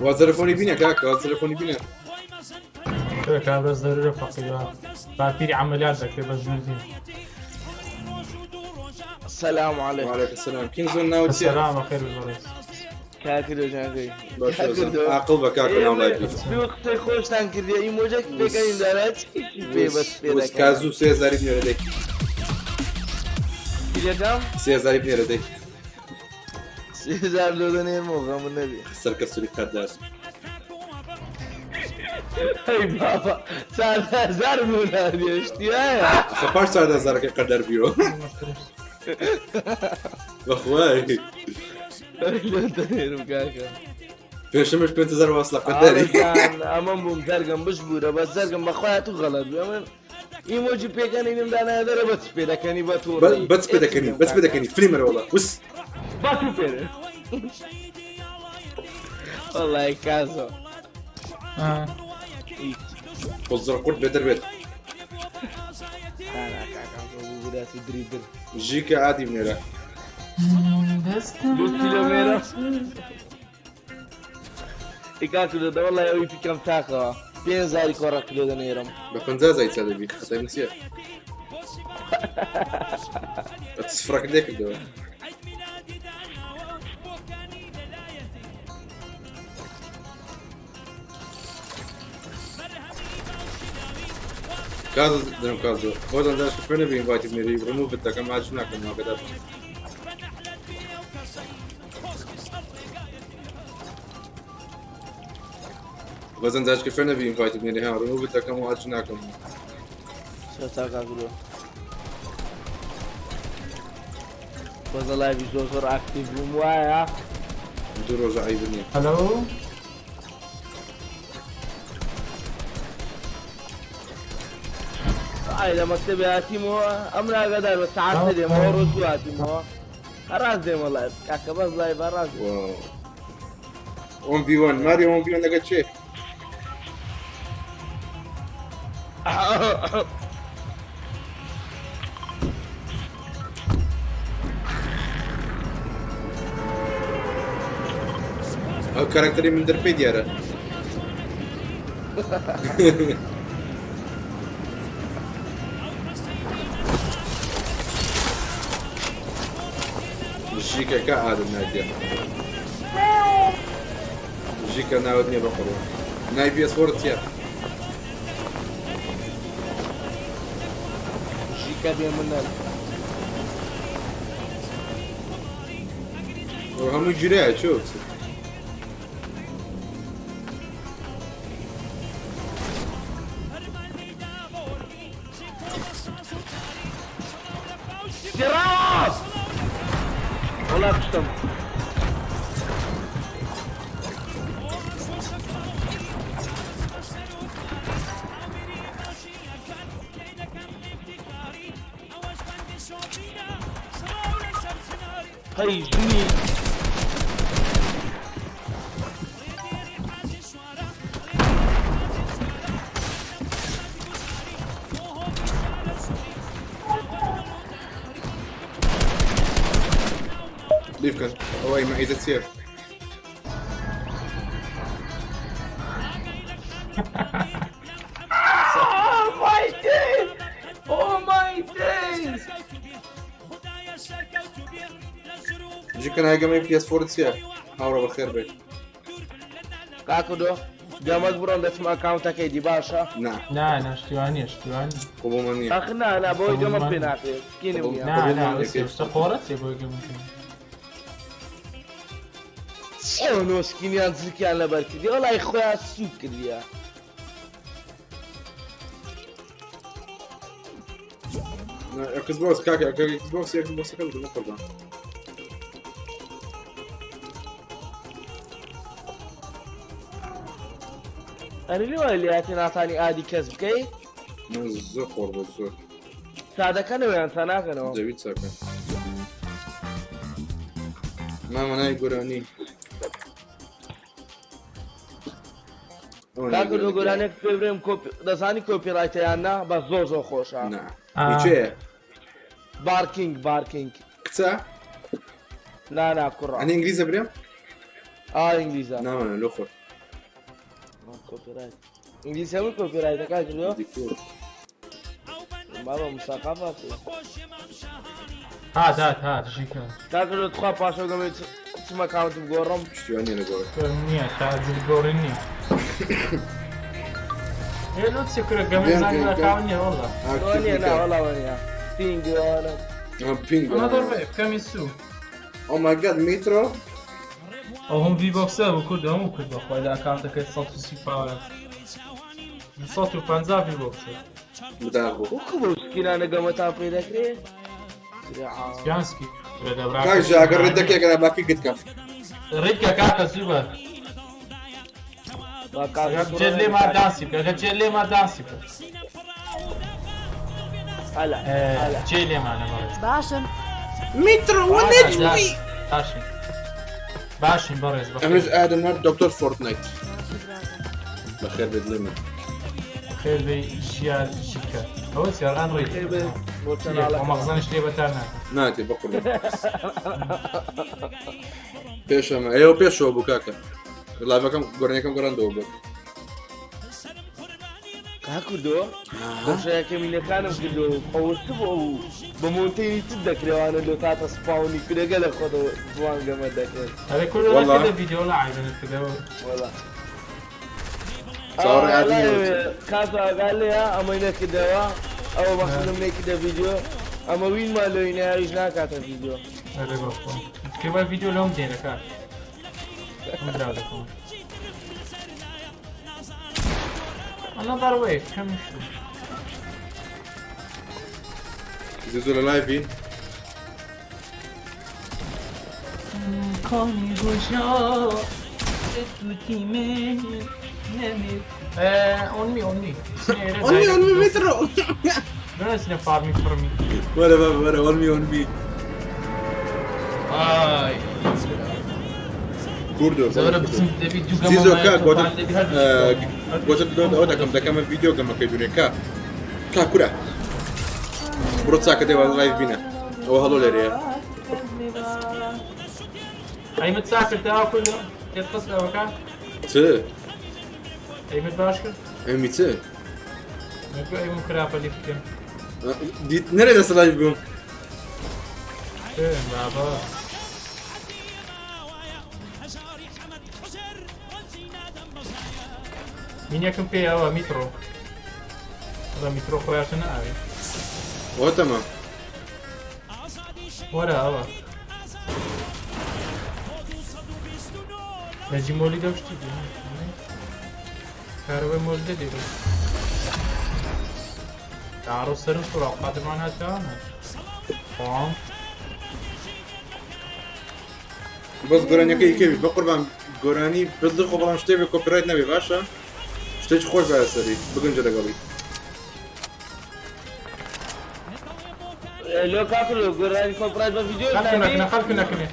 وا تەلەفۆنی بینە کاکە وا تەلەفۆنی بینە کابرا ضرورە فەقیرە باپیری عملیات دەکرێت بە زوردی السلام عليكم وعليكم السلام كينغ زون ناو چییە السلام خير بالبريس کاکردۆ جانکەی عاقڵ بە کاکە ناو لایفی دوو قسەی خۆشتان کردی ئیمۆجەک پێکەنین دارات پێ بەس پێ دەکەن کازو سێزاری بنێرە دەی چی دەکەم سێزاری بنێرە دەی 3000 لۆ دەنێرمەوە غەمت نەبێ سەرکە سوری قەردار ئەی بابا 4000 بۆ ناردیە شتی وایە خە پاش 4000ەکەی قەردار بیەوە. بەخوای دەنێرم کاکە پێشمش 5000 واصلە قەدەری ئەمەم بووم زەرگم بشبوورە بە زەرگم بەخوایە تو غەڵەت بوو ئەمن ئیمۆجی پێکەنینم دانایە دەرە بە چ پێ دەکەنی بە تووڕەیی بە چ پێ دەکەنی بە چ پێ دەکەنی فلیمەرە وەڵا وس بە تو پێ وەڵای کازۆ خۆ زڕ قورت بێتر بێت ژیکە ئادی بنێرە کیلۆمێرە کاکە دەدە وەڵای ئەوی پیکەم تاقەوە پێ زاری کۆڕە کیلۆ دەنێرم بە 50 زای چا دەبی خەتای من چییە سفرەکە لێ کردەوە کازۆ دەم کازۆ خۆتان داش خوێنە بین باتی بنێری ڕموو دەکەم ئاج ناکەم ئاگادار بن. بەزەن داش کە خوێنە بین باتی بنێری ها ڕموو دەکەم و ئاج ناکەم. سەرتا کاکلۆ بەزە لایڤی زۆر زۆر ئاکتیڤ بووم وایە دوو ڕۆژە عەیب نییە. هەلۆ ئای لە مەکتەبێ هاتیمەوە ئەمن ئاگادار بە سەعات نەدێمەوە ڕۆژ دوو هاتیمەوە هەڕاست دێمە لایڤ کاکە بەس لایڤ هەڕاست واو ئۆن ڤی وەن ماری ئۆن ڤی وەن لەگە چێ؟ ئەو کارکتەری من دەرپێی دیارە. ژیکەکە ئادم نادیە ژیکە ناوت نییە بەقڕۆ نای پێس فۆرت چییە؟ ژیکە بێ منەت. هەموو گیرایە چۆ گێڕاوە وەڵا کوشتم. هەی ژنی. لیف کەن ئەوەی مەعیزە چییە؟ Oh my days! Oh my days! ژیکە نایگەمەی پێس فۆرت چییە؟ هاوڕە بەخێر بێت. کاکە دۆ گەمەک بڕۆم دەچم ئەکاونتەکەی دی باشە نا نا نا شتیوانیە شتیوانی قبوڵمان نییە ئەخ نا نا بۆی گەمە پێ ناکرێت سکینم نییە نا نا شتە قۆڕە چیە بۆی گەمە پێ چۆن سکینیان جلکیان لەبەر کردی وەڵای خۆیان سوک کردیە ئەکس بۆکس کاکە ئەکس بۆکس ئەکس بۆکسەکە بدە قوربان ئەرێ لێ وای لێهاتی ناتانی ئادی کەس بکەی من زۆر خۆر بۆ زۆر سادەکەنەوە یان تا ناکەنەوە دەویت چاکە مامە ناوی گۆرانی کاکە تۆ گۆرانێک پێ برێم کۆپی دەزانی کۆپی ڕایتە یان نا بەس زۆر زۆر خۆشە نا هیچێ بارکینگ بارکینگ کچە نا نا کوڕە ئەنی ئینگلیزە برێم ئا ئینگلیزە نامانە لۆ خۆت کۆپی ڕایت ئینگلیز هەموو کۆپی ڕایتەکە کردووە بابا مساقافە هات هات هات ژیکە کاکە لۆ تخوا پاشەو گەمەی چم ئەکاونتم گۆڕم پشتیوان نیە لە گۆڕێ نییە شازل گۆڕین نییە ئێ لۆ چی کورە گەمەی زانی ئەکاونت نییە وەڵا نییە نا وەڵا وەنیە پینگ وانە پینگ ئەمە دەڕێ بکەمی سوو ئۆ مای گاد میترۆ ئەو هەم ڤی بۆکسە بوو کورد هەموو کرد بەخوای لە ئەکاونتەکەی 130 پاوە 250 ڤی بۆکسە بداخ بوو وەکو بەو سکینانە گەمەتان پێ دەکرێ؟ جانسکی کاک ژا ئەگەر ڕێت دەکەی ئەگەر باقی گت کەم. ڕیکە کاکە زوو بە. جێت لێ ما داسی بکە ئەگەر جێت لێ ما داسی بکە. جێ لێمانە بەڕێز. باشم. میترۆ وەنێجمی. باشین باشین بەڕێز. ئەمنش ئادەم نارد دکتۆر فۆرتنایت. بەخێر بێت لێ من. خێر بێ ژیار ژیکە ئەوە چیار ئەن ڕێ مەخزەنش لێ بەتار ناکە. ناتێ بەقوربان. پێشەمە ئێوە پێشەوە بوو کاکە لایڤەکەم گۆرانیەکەم گەڕاندەوە بۆ. کا کوردۆ بۆشە یەکەمینەکانم کردو ئەوە بۆ ئەو بە مۆنتەی تر دەکرێوانە لۆ تاتە سپاونی کورەگە لە خۆدەوە جوان گەمە دەکرد. ئەرێ کوردۆ نەکردە ڤیدیۆ لە عیبە نەکردەوە. وەڵا چاوەڕێ ئادمی کاکە ئاگا لێیە ئەمەی نەکردەوە ئەوە مەخزنم نەکردە ڤیدیۆ ئەمە وینمان لۆی ناویش ناکاتە ڤیدیۆ. ئەرێ بەخوا کێ بە ڤیدیۆ لۆم دێنە کاک دراو دەکەم. Another wave coming through. زیزو لە لایڤی کانی گوشا On me, on me. On me, on me میترۆ. دەنەچنە فارمی فڕمی. وەرە بابە وەرە on me on me. ئای کوردۆ زۆرە بچم دەبی دوو گەمە زیزۆ مایە کا تۆپان دەبی هەر گۆتت ئەوە دەکەم دەکەمە ڤیدیۆ گەمەکەی دونێ کا کا کورە بڕۆ چاکە دێ لایڤ بینە ئەوە هەڵۆ لێرەیە. ئەی من چاکرد ئاو کوردۆ تێت خست ئەوەکە چ ئەی من باش کرد ئەمی چ نەکو ئەی من خراپە لی بکەم دیت نەرێ دەسە لایڤ بووم. بابا مینەکەم پێ ئەوە میترۆ ئەڵە میترۆ خۆیاشە ناوێ. ئەوە تەمام. وەرە ئەوە لەجی مۆلی دەشتی کارەوەی مۆلی دەدێ داڕۆ سەرم سوڕا قادرمان هاتە خۆم. بەس گۆرانیەکەی کێ بی بەقوربان گۆرانی بەدڵی خۆ بەڵام شتێ بێ کۆپیڕایت نەبێ باشە شتێکی خۆش بایە سەری بگونجە لەگەڵی. لۆ کاکە گۆرانی کۆپیڕایت بە ڤیدیۆ خەڵک نەکنە خەڵک نەکنێ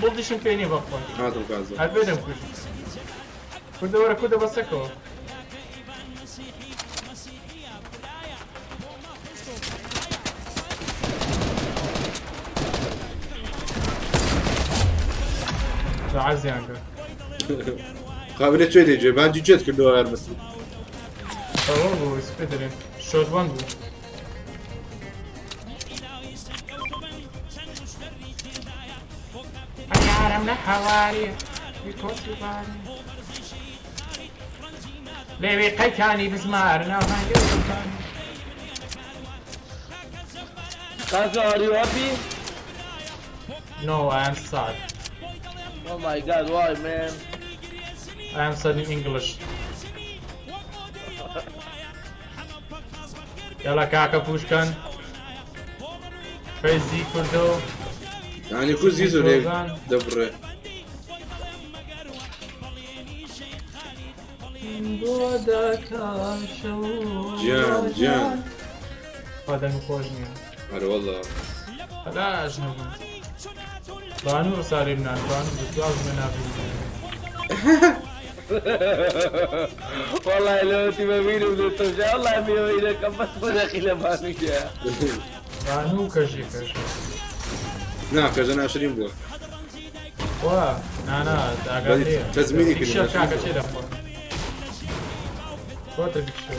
بڵدیشم پێ نییە بەخوا. هاتم کازم. هەر بێ دەمکوژی. کوردە وەرە کوردە بەسەکەوە. عەزیان کرد. قابلە چێ دێجێ باندی چێت کردەوە یارمەسی. ئەوە بوو سپێ دەرێ شۆت وان بوو. ئەگارم لە هەواری لێوی قەیتانی بزمار ناوهانگە. کاکە are you happy? No, I am sad. Oh my god, why man? I am sad in English. يلا کاکە پوشکەن فەیزی کوردۆ. یعنی کو زیزو لێ دەبڕێ. جیان جیان. خوا دەنگ خۆش نییە. ئەرێ وەڵا. خەلاش نەبوو. بانو ڕسارێ منان بانو بەدواز من نابینی. والله لو انت ما بيني وبين والله بيني بس بدخل بانو يا. بانو کەژێ کەژێ. نا کەژە ناشرین بووە. وا نا نا ئاگات لێیە. تەزمینی کردی. بیکشێ کاکە چێ دەخوا. وەتە بیکشێ.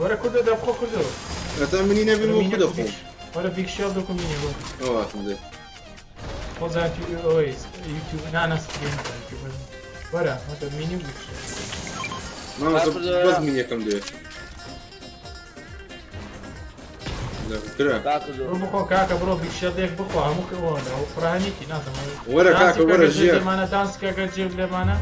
وەرە کوردە دەبخۆ کوردۆ. ئەتا منی نەبیم و خودە خۆم. وەرە بیکشێ دەکو مینی بۆ. ئەوە هاتم دێ. خۆزان ئەوەی یوتیوب نا نا ستریم یوتیوب. وەرە وەتە مینی و بیکشێ. مامۆستا بەس مینیەکەم دێ. بڕۆ بخۆ کاکە بڕۆ بیکشێ دێک بخۆ هەموو کەوەنە ئەو قڕانێکی نازانم. وەرە کاکە وەرە ژیە. لێمانە دانسکەکە جێب لێمانە.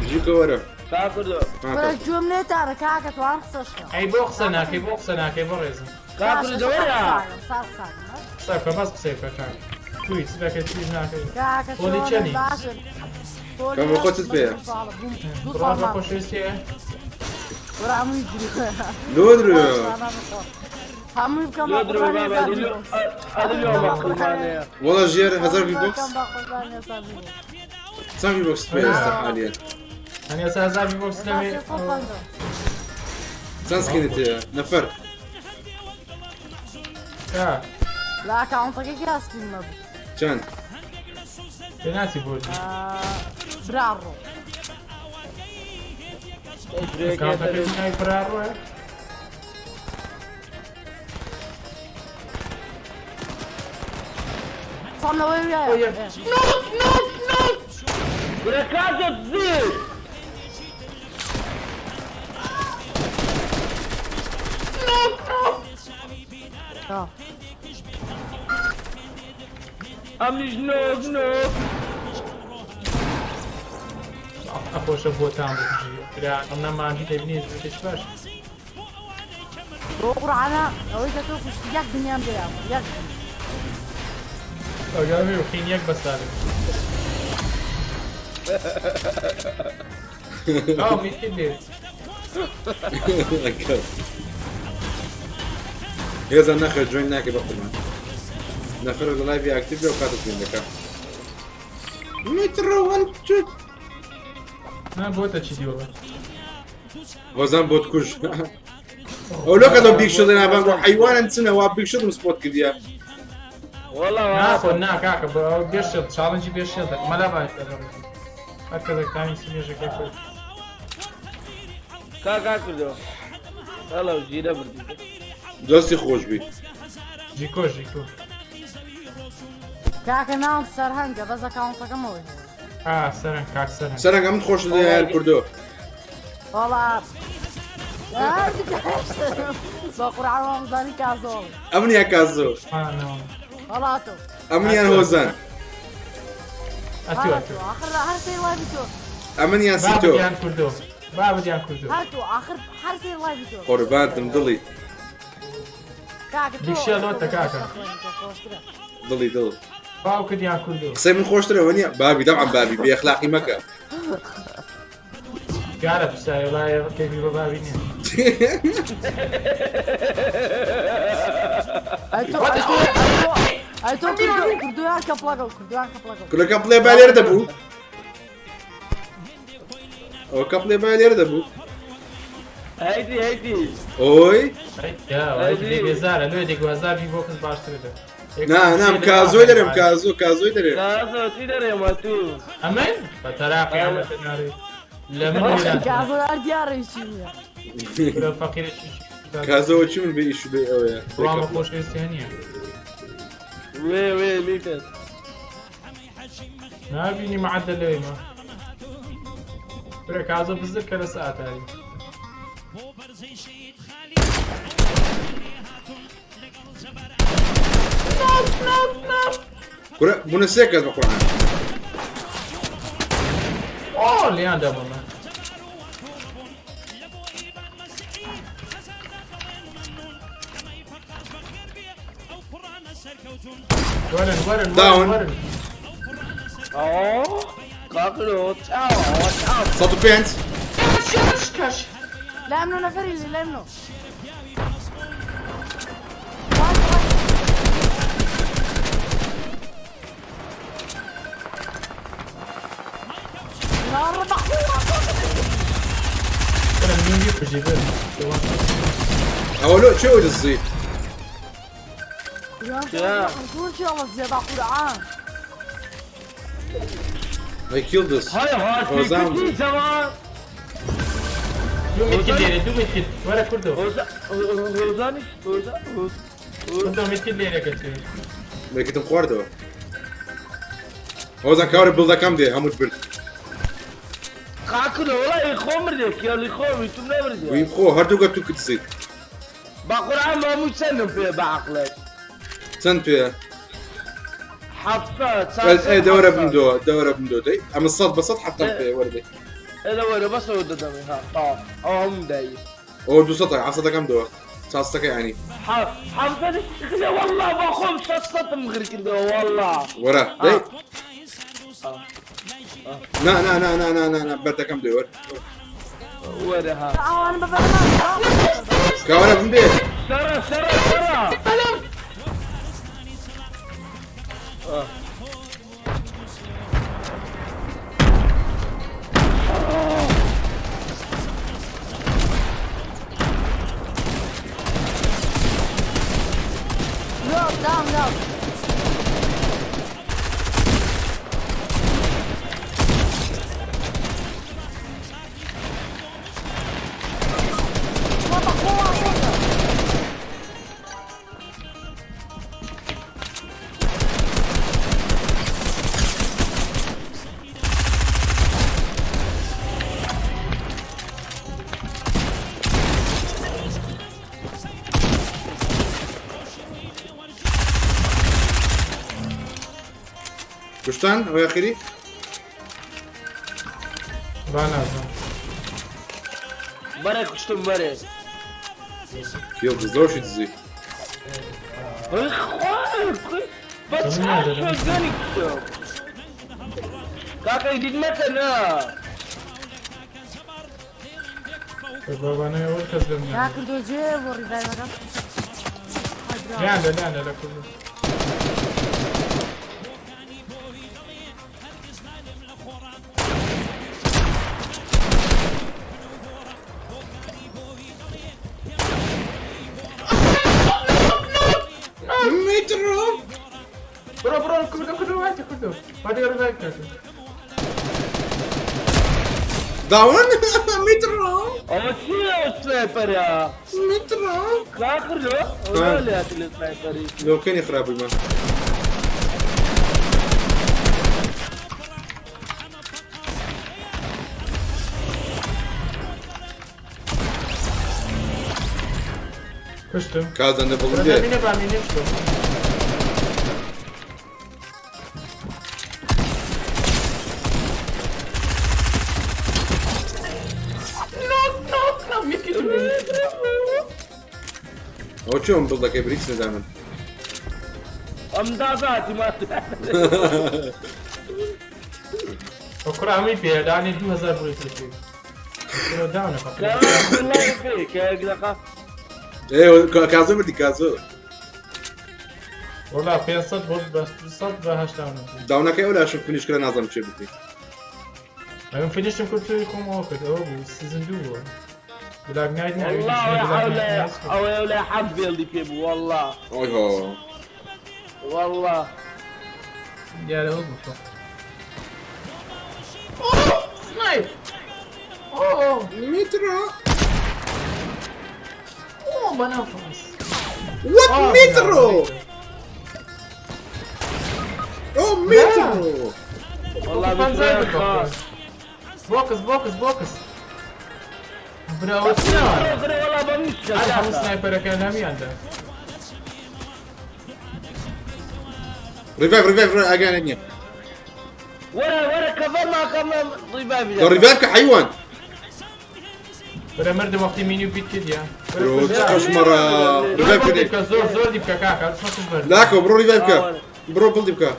ژیکە وەرە. کاکردۆ. کورە گوێم لێتانە کاکە توان قسەش کەم. ئەی بۆ قسە ناکەی بۆ قسە ناکەی بەڕێزم. کاکردۆ وەرە. سار قساکەم. قسە بکە بەس قسەی بکە کاک. توی چ دەکەی چیش ناکەی. کاکە پۆلی چۆنن چەنی؟ باشن. کەم بۆ خۆتت پێیە. دوو بڕوا ساڵ بە مام. خۆشەویستیە؟ کورە هەمووی درۆ. لۆ درۆ. هەمووی بکەم لۆ بە درۆ قوربانی بابا هەزار لۆ ڤیبۆکس. ئەدی لۆ مەقڵمانەیە. وەڵا ژێر 1000 ڤی بۆکس. بکەم بە قوربانی هەزار ڤیبۆکس. چەند ڤی بۆکس پێ ئێستا حالیەن؟ هەنی ئێستا 1000 ڤی بۆکس ئێستا لەوێ 350. چەند skin ت هەیە؟ نەفەر. کا لە ئەکاونتەکەی کیا skin نەبوو. چەند؟ پێ ناچی بۆ براڕۆ. ئەکاونتەکەی ناوی براڕۆیە؟ ساڵ لەوەی وایە. کورە کاکە دزی. ئەمنیش نۆک نۆک. ئەخۆشە بۆتان بکوژی. برا ئەم نەماندی دەبینی زووتێکی باش. بۆ قورعانە ئەوەی کە تۆ کوشتی یەک دنیام لێیان یەک. ئەگەر خین یەک بەسالێ. ئەو میتکت لێ. هێزە نەخێر join ناکەی بە قوربان. نەفەر لە live ی active بێ و کاتە join دەکا. میترۆ 1 2 نا بۆتە چی دیوە؟ هۆزان بۆت کوژ. ئەو لۆ کە big shield نابان بۆ حەیوانن چنە وا big shield م spot کردیە. وەڵا ناخۆ نا کاکە بە بێشێت challenge ی بێشێت دەکەم مەلا باش هەر کە دەکانی سینێژەکەی خۆی. کاکا کردۆ. هەڵە ژیرە بردی. دەستی خۆش بی. ژیکۆ ژیکۆ. کاکە ناوم سەرهەنگە بەس ئەکاونتەکەمەوەی هەیە. ئا سەرنگ کاک سەرنگ. سەرنگ ئەمن خۆشت دەوێ یار کوردۆ. وەڵا بە قورعان وامزانی کازۆڵ. ئەمن یا کازۆ. وەڵا تۆ. ئەمن یان هۆزان. ئەتۆ ئەتۆ. ئاخر هەر سەی live ی تۆ. ئەمن یان سیتۆ. بابت یان کوردۆ. بابت یان کوردۆ. هەر تۆ ئاخر هەر سەی live ی تۆ. قوربانتم دڵی. کاکە تۆ. بیکشێ لۆتە کاکە. دڵی دڵ. باوکت یان کوردۆ. قسەی من خۆشترە وەنیە؟ بابی دەبعەن بابی بێ ئەخلاقی مەکە. گارە پسای وڵایە کەیفی بە بابی نییە. ئەی تۆ ئەی تۆ کوردۆیان کەپڵەکە کوردۆیان کەپڵەکە. کورە کەپڵێ با لێرە دەبوو. ئەوە کەپڵێ با لێرە دەبوو. هەیدی هەیدی. ئۆی. هەیدی بێزارە لۆ دێک هەزار ڤی بۆکس باشترە دە. نا نام کازۆی دەرێم کازۆ کازۆی دەرێم. کازۆ چی دەرێم ئەتوو؟ ئەمن بە تەراقی ئەمە نارێ. لە من وێران. کازۆ هەر دیارە هیچی نییە. کورە فەقیرە چی کازۆ چی من بێ ئیش و بێ ئەوەیە. وڵامە خۆشەویستی نییە. وێ وێ لیتەس. نابینی معدل لەوێ ما. کورە کازۆ بزر کە لە سەعاتاری. کورە بوونە سێ کەس بە قورعان. ئۆ لێیان دەبوومە. وەرن وەرن داون. وەرن. ئەو کاکردۆ چاوە چاوە. 105. کەش کەش. لای منۆ نەفەری لای منۆ. کورە من بیکوژی بن. ئەوە لۆ چێ ئەوی دەزی؟ قورعان. I killed this. های هۆزان هاتی زمان. دوو medkit لێرە دوو medkit وەرە کوردۆ. هۆزانیش هۆزان کوردۆ medkit لێرە کەچێ. medkit م خواردەوە. هۆزان کاورە بڵدەکەم دێ هەمووت برد. کاکردۆ وەڵا خۆم بردێ کێڵی خۆمی توم نەبردێ. وی بخۆ هەردوو گە تو کتزیت. بە قورعان ماموو چەندم پێ بە عەقڵێک؟ چەند پێیە؟ 700. ئێ دەوەرە بمدۆ دەوەرە بمدۆ دەی ئەمە 100 بە 100 حەفتەم پێ وەردەی. ئێلە وەرە بەس ئەوە دەدەمێ ها تەواو ئەوە هەمووم دایی. ئەوە دووسەتە عەسەتەکەم دەوە چاسەکە یانی. حەڤدە خلێ واللە بە خۆم شەش سەتم غر کردەوە واللە. وەرە دەی. نا نا نا نا نا نا نا بەردەکەم دێ وەر. وەرە ها. ئەوان بە بەرمان. کاوەرە بم بێ. شەڕە شەڕە شەڕە. Drop down down. کوشتان ئەوەی ئەخیری؟ با نازانم. بەرێ کوشتم بەرێ. کێ دزەوشی دزی. بە چار شۆتگەنی کوشتم. کاکە ئیدیت مەکە نا. بابانەوە وەر کەس لەم یا کردو جێ بۆ ڕیڤایڤەکە. لیان لە لیان لە لە کوردو. میترۆ بڕۆ بڕۆ کوردو کوردو وایتە کوردو با دیگە ڕیڤایڤ کاتێ. داون میترۆ ئەوە چییە ئەو سنایپەرە؟ میترۆ کاکردۆ ئەوە لێ هاتی لە سنایپەری. لۆکەنی خراپی ما. کوشتم. کازان دە بڵم دێ. مینە با مینە بشتم. ئەوە چۆن بڵدەکەی بریکس نەدامن. ئەم دازاتی ما. ئەو کوڕە هەمووی پێیە لانی 2000 بڕی پێ. کوڕە داونە فەقیر. ئێ کازۆ بردی کازۆ. وەڵا 500 بۆ بە 200 بە 89. داونەکەی ئەو لاشم فینیش کرا نازانم چێ بردی. ئەمن فینیشم کرد توی خۆم ئەوە کرد ئەوە بوو سیزن دوو بووە. بلاک نایت نا والله ئەوەی ئەو لای حەفت بێڵدی پێ بوو والله. ئۆی هۆ. والله. دیارە ئەو بوو. سنایپ. ئۆ میترۆ. ئۆ بەناو فاس. What میترۆ؟ ئۆ میترۆ. والله فانزای میترۆ بکە. خاص. بۆکس بۆکس بۆکس. براوە چییە؟ والله بەمیش هەر هەموو سنایپەرەکە نامیاندا. ڕیڤایڤ ڕیڤایڤ ئاگایان نییە. وەرە وەرە کەڤەر ماکەم ڕیڤایڤ لە ڕیڤایڤ کە حەیوان. برا مردم وەختی مینی و بیت کردیا. برۆ چ قەشمەڕە. ڕیڤایڤ کردی. بکە زۆر زۆر دی بکە کاکە چۆن بەر. لاکۆ بڕۆ ڕیڤایڤ بکە. بڕۆ بڵدی بکە.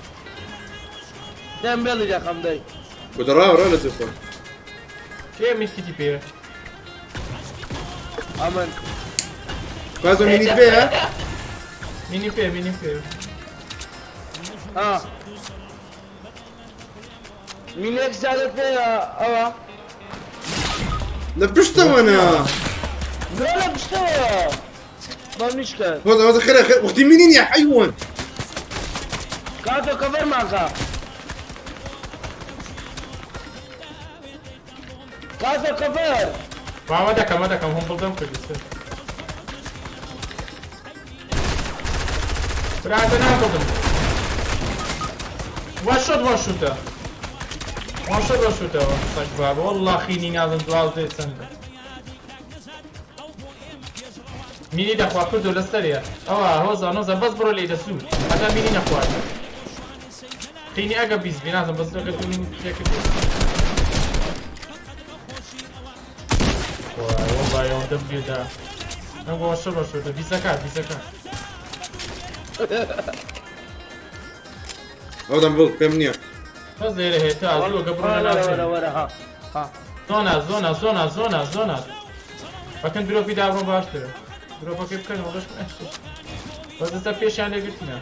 دەم بێڵی دەخەم دەی. بەدەڕاوە ڕا لە زێخۆ. کێ میشکیتی پێیە؟ ئەمن. کازۆ مینیت پێیە؟ مینی پێ مینی پێ. ها. مینێک زیادە پێیە ئەوە. لە پشتەوە نا. برا لە پشتەوە. بەمیش کرد. هۆزە هۆزە خێرە خێرە وەختی مینی نییە حەیوان. کاتۆ کەڤەر ماکە. کاتۆ کەڤەر. باوە دەکەم دەکەم هەم بڵدەم کردی سەر. برا دە نابڵدم. وان شۆت وان شوتە. وان شۆت وان شوتەوە سەگ بابە والله خینی نازم 12 چەندە. مینی دەخوا کردو لەسەریە. ئەوە هۆزە نۆزە بەس بڕۆ لێی دەسوو. هەتا مینی نەخوارد. خینی ئەگە بیست بی نازم بەس ئەگە تو مینی پێ کردی. وای وەڵای ئەوەندەم لێدا ئەم بۆ شەڕ بە شۆردە ڤیزەکە ڤیزەکە ئەودەم بڵ پێم نییە. بەس لێرە هەیە تا زووە گە بڕۆنە ناو وەرە وەرە وەرە ها ها. زۆنا زۆنا زۆنا زۆنا زۆنا بەکەن درۆپی دابڕۆن باشترە درۆپەکەی بکەنەوە بەش بەس ئێستا پێشیان لێگرتینە.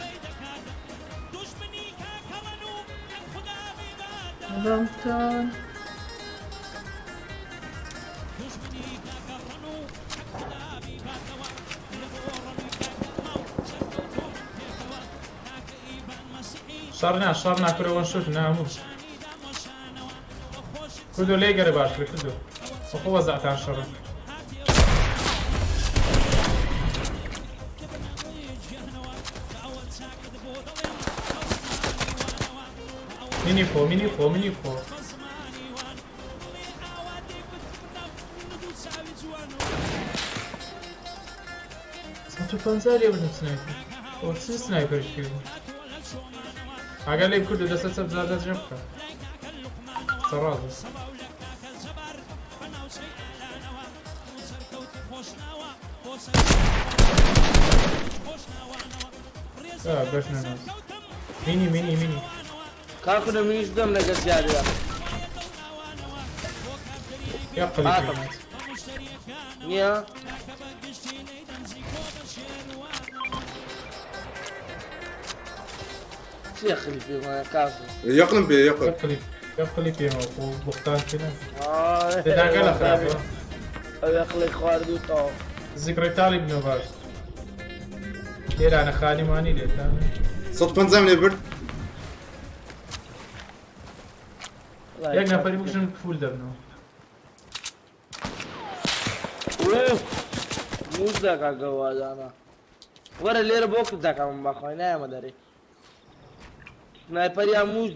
شەڕ نا شەڕ نا کورە وەن شوت نا هەموو کوردۆ لێی گەرە باشترە کوردۆ بەخۆ وەزعتان شەڕە. مینی خۆ مینی خۆ مینی خۆ. 150 لێ بردم سنایپەر. ئەوە چ سنایپەرێکی بوو؟ ئاگا لێ کوردە دەستە چەپ زادە جێ بکە. سەڕاز. آه بەش نەناس. مینی مینی مینی. کاکو لە منیش بدەم لەگەر زیادەیە. یا قەلی هاتم. نییە؟ چیە خلی پێمایە کاکو؟ یەقلم پێ یەقل. یەقلی پێمە خۆ بوختان پێ تێداگە لە خراپە. ئەو یەقڵی خواردوو تەواو. زیکڕی تاڵی بنەوە باش. لێرانە خالیمانی لێتان. 150 لێ برد. یەک نەفەری بکوژن فول دەبنەوە. موز دەکا گەوادانە. وەرە لێرە بۆ کرد دەکەم بەخوای نایەمە دەرێ. سنایپەریان موز.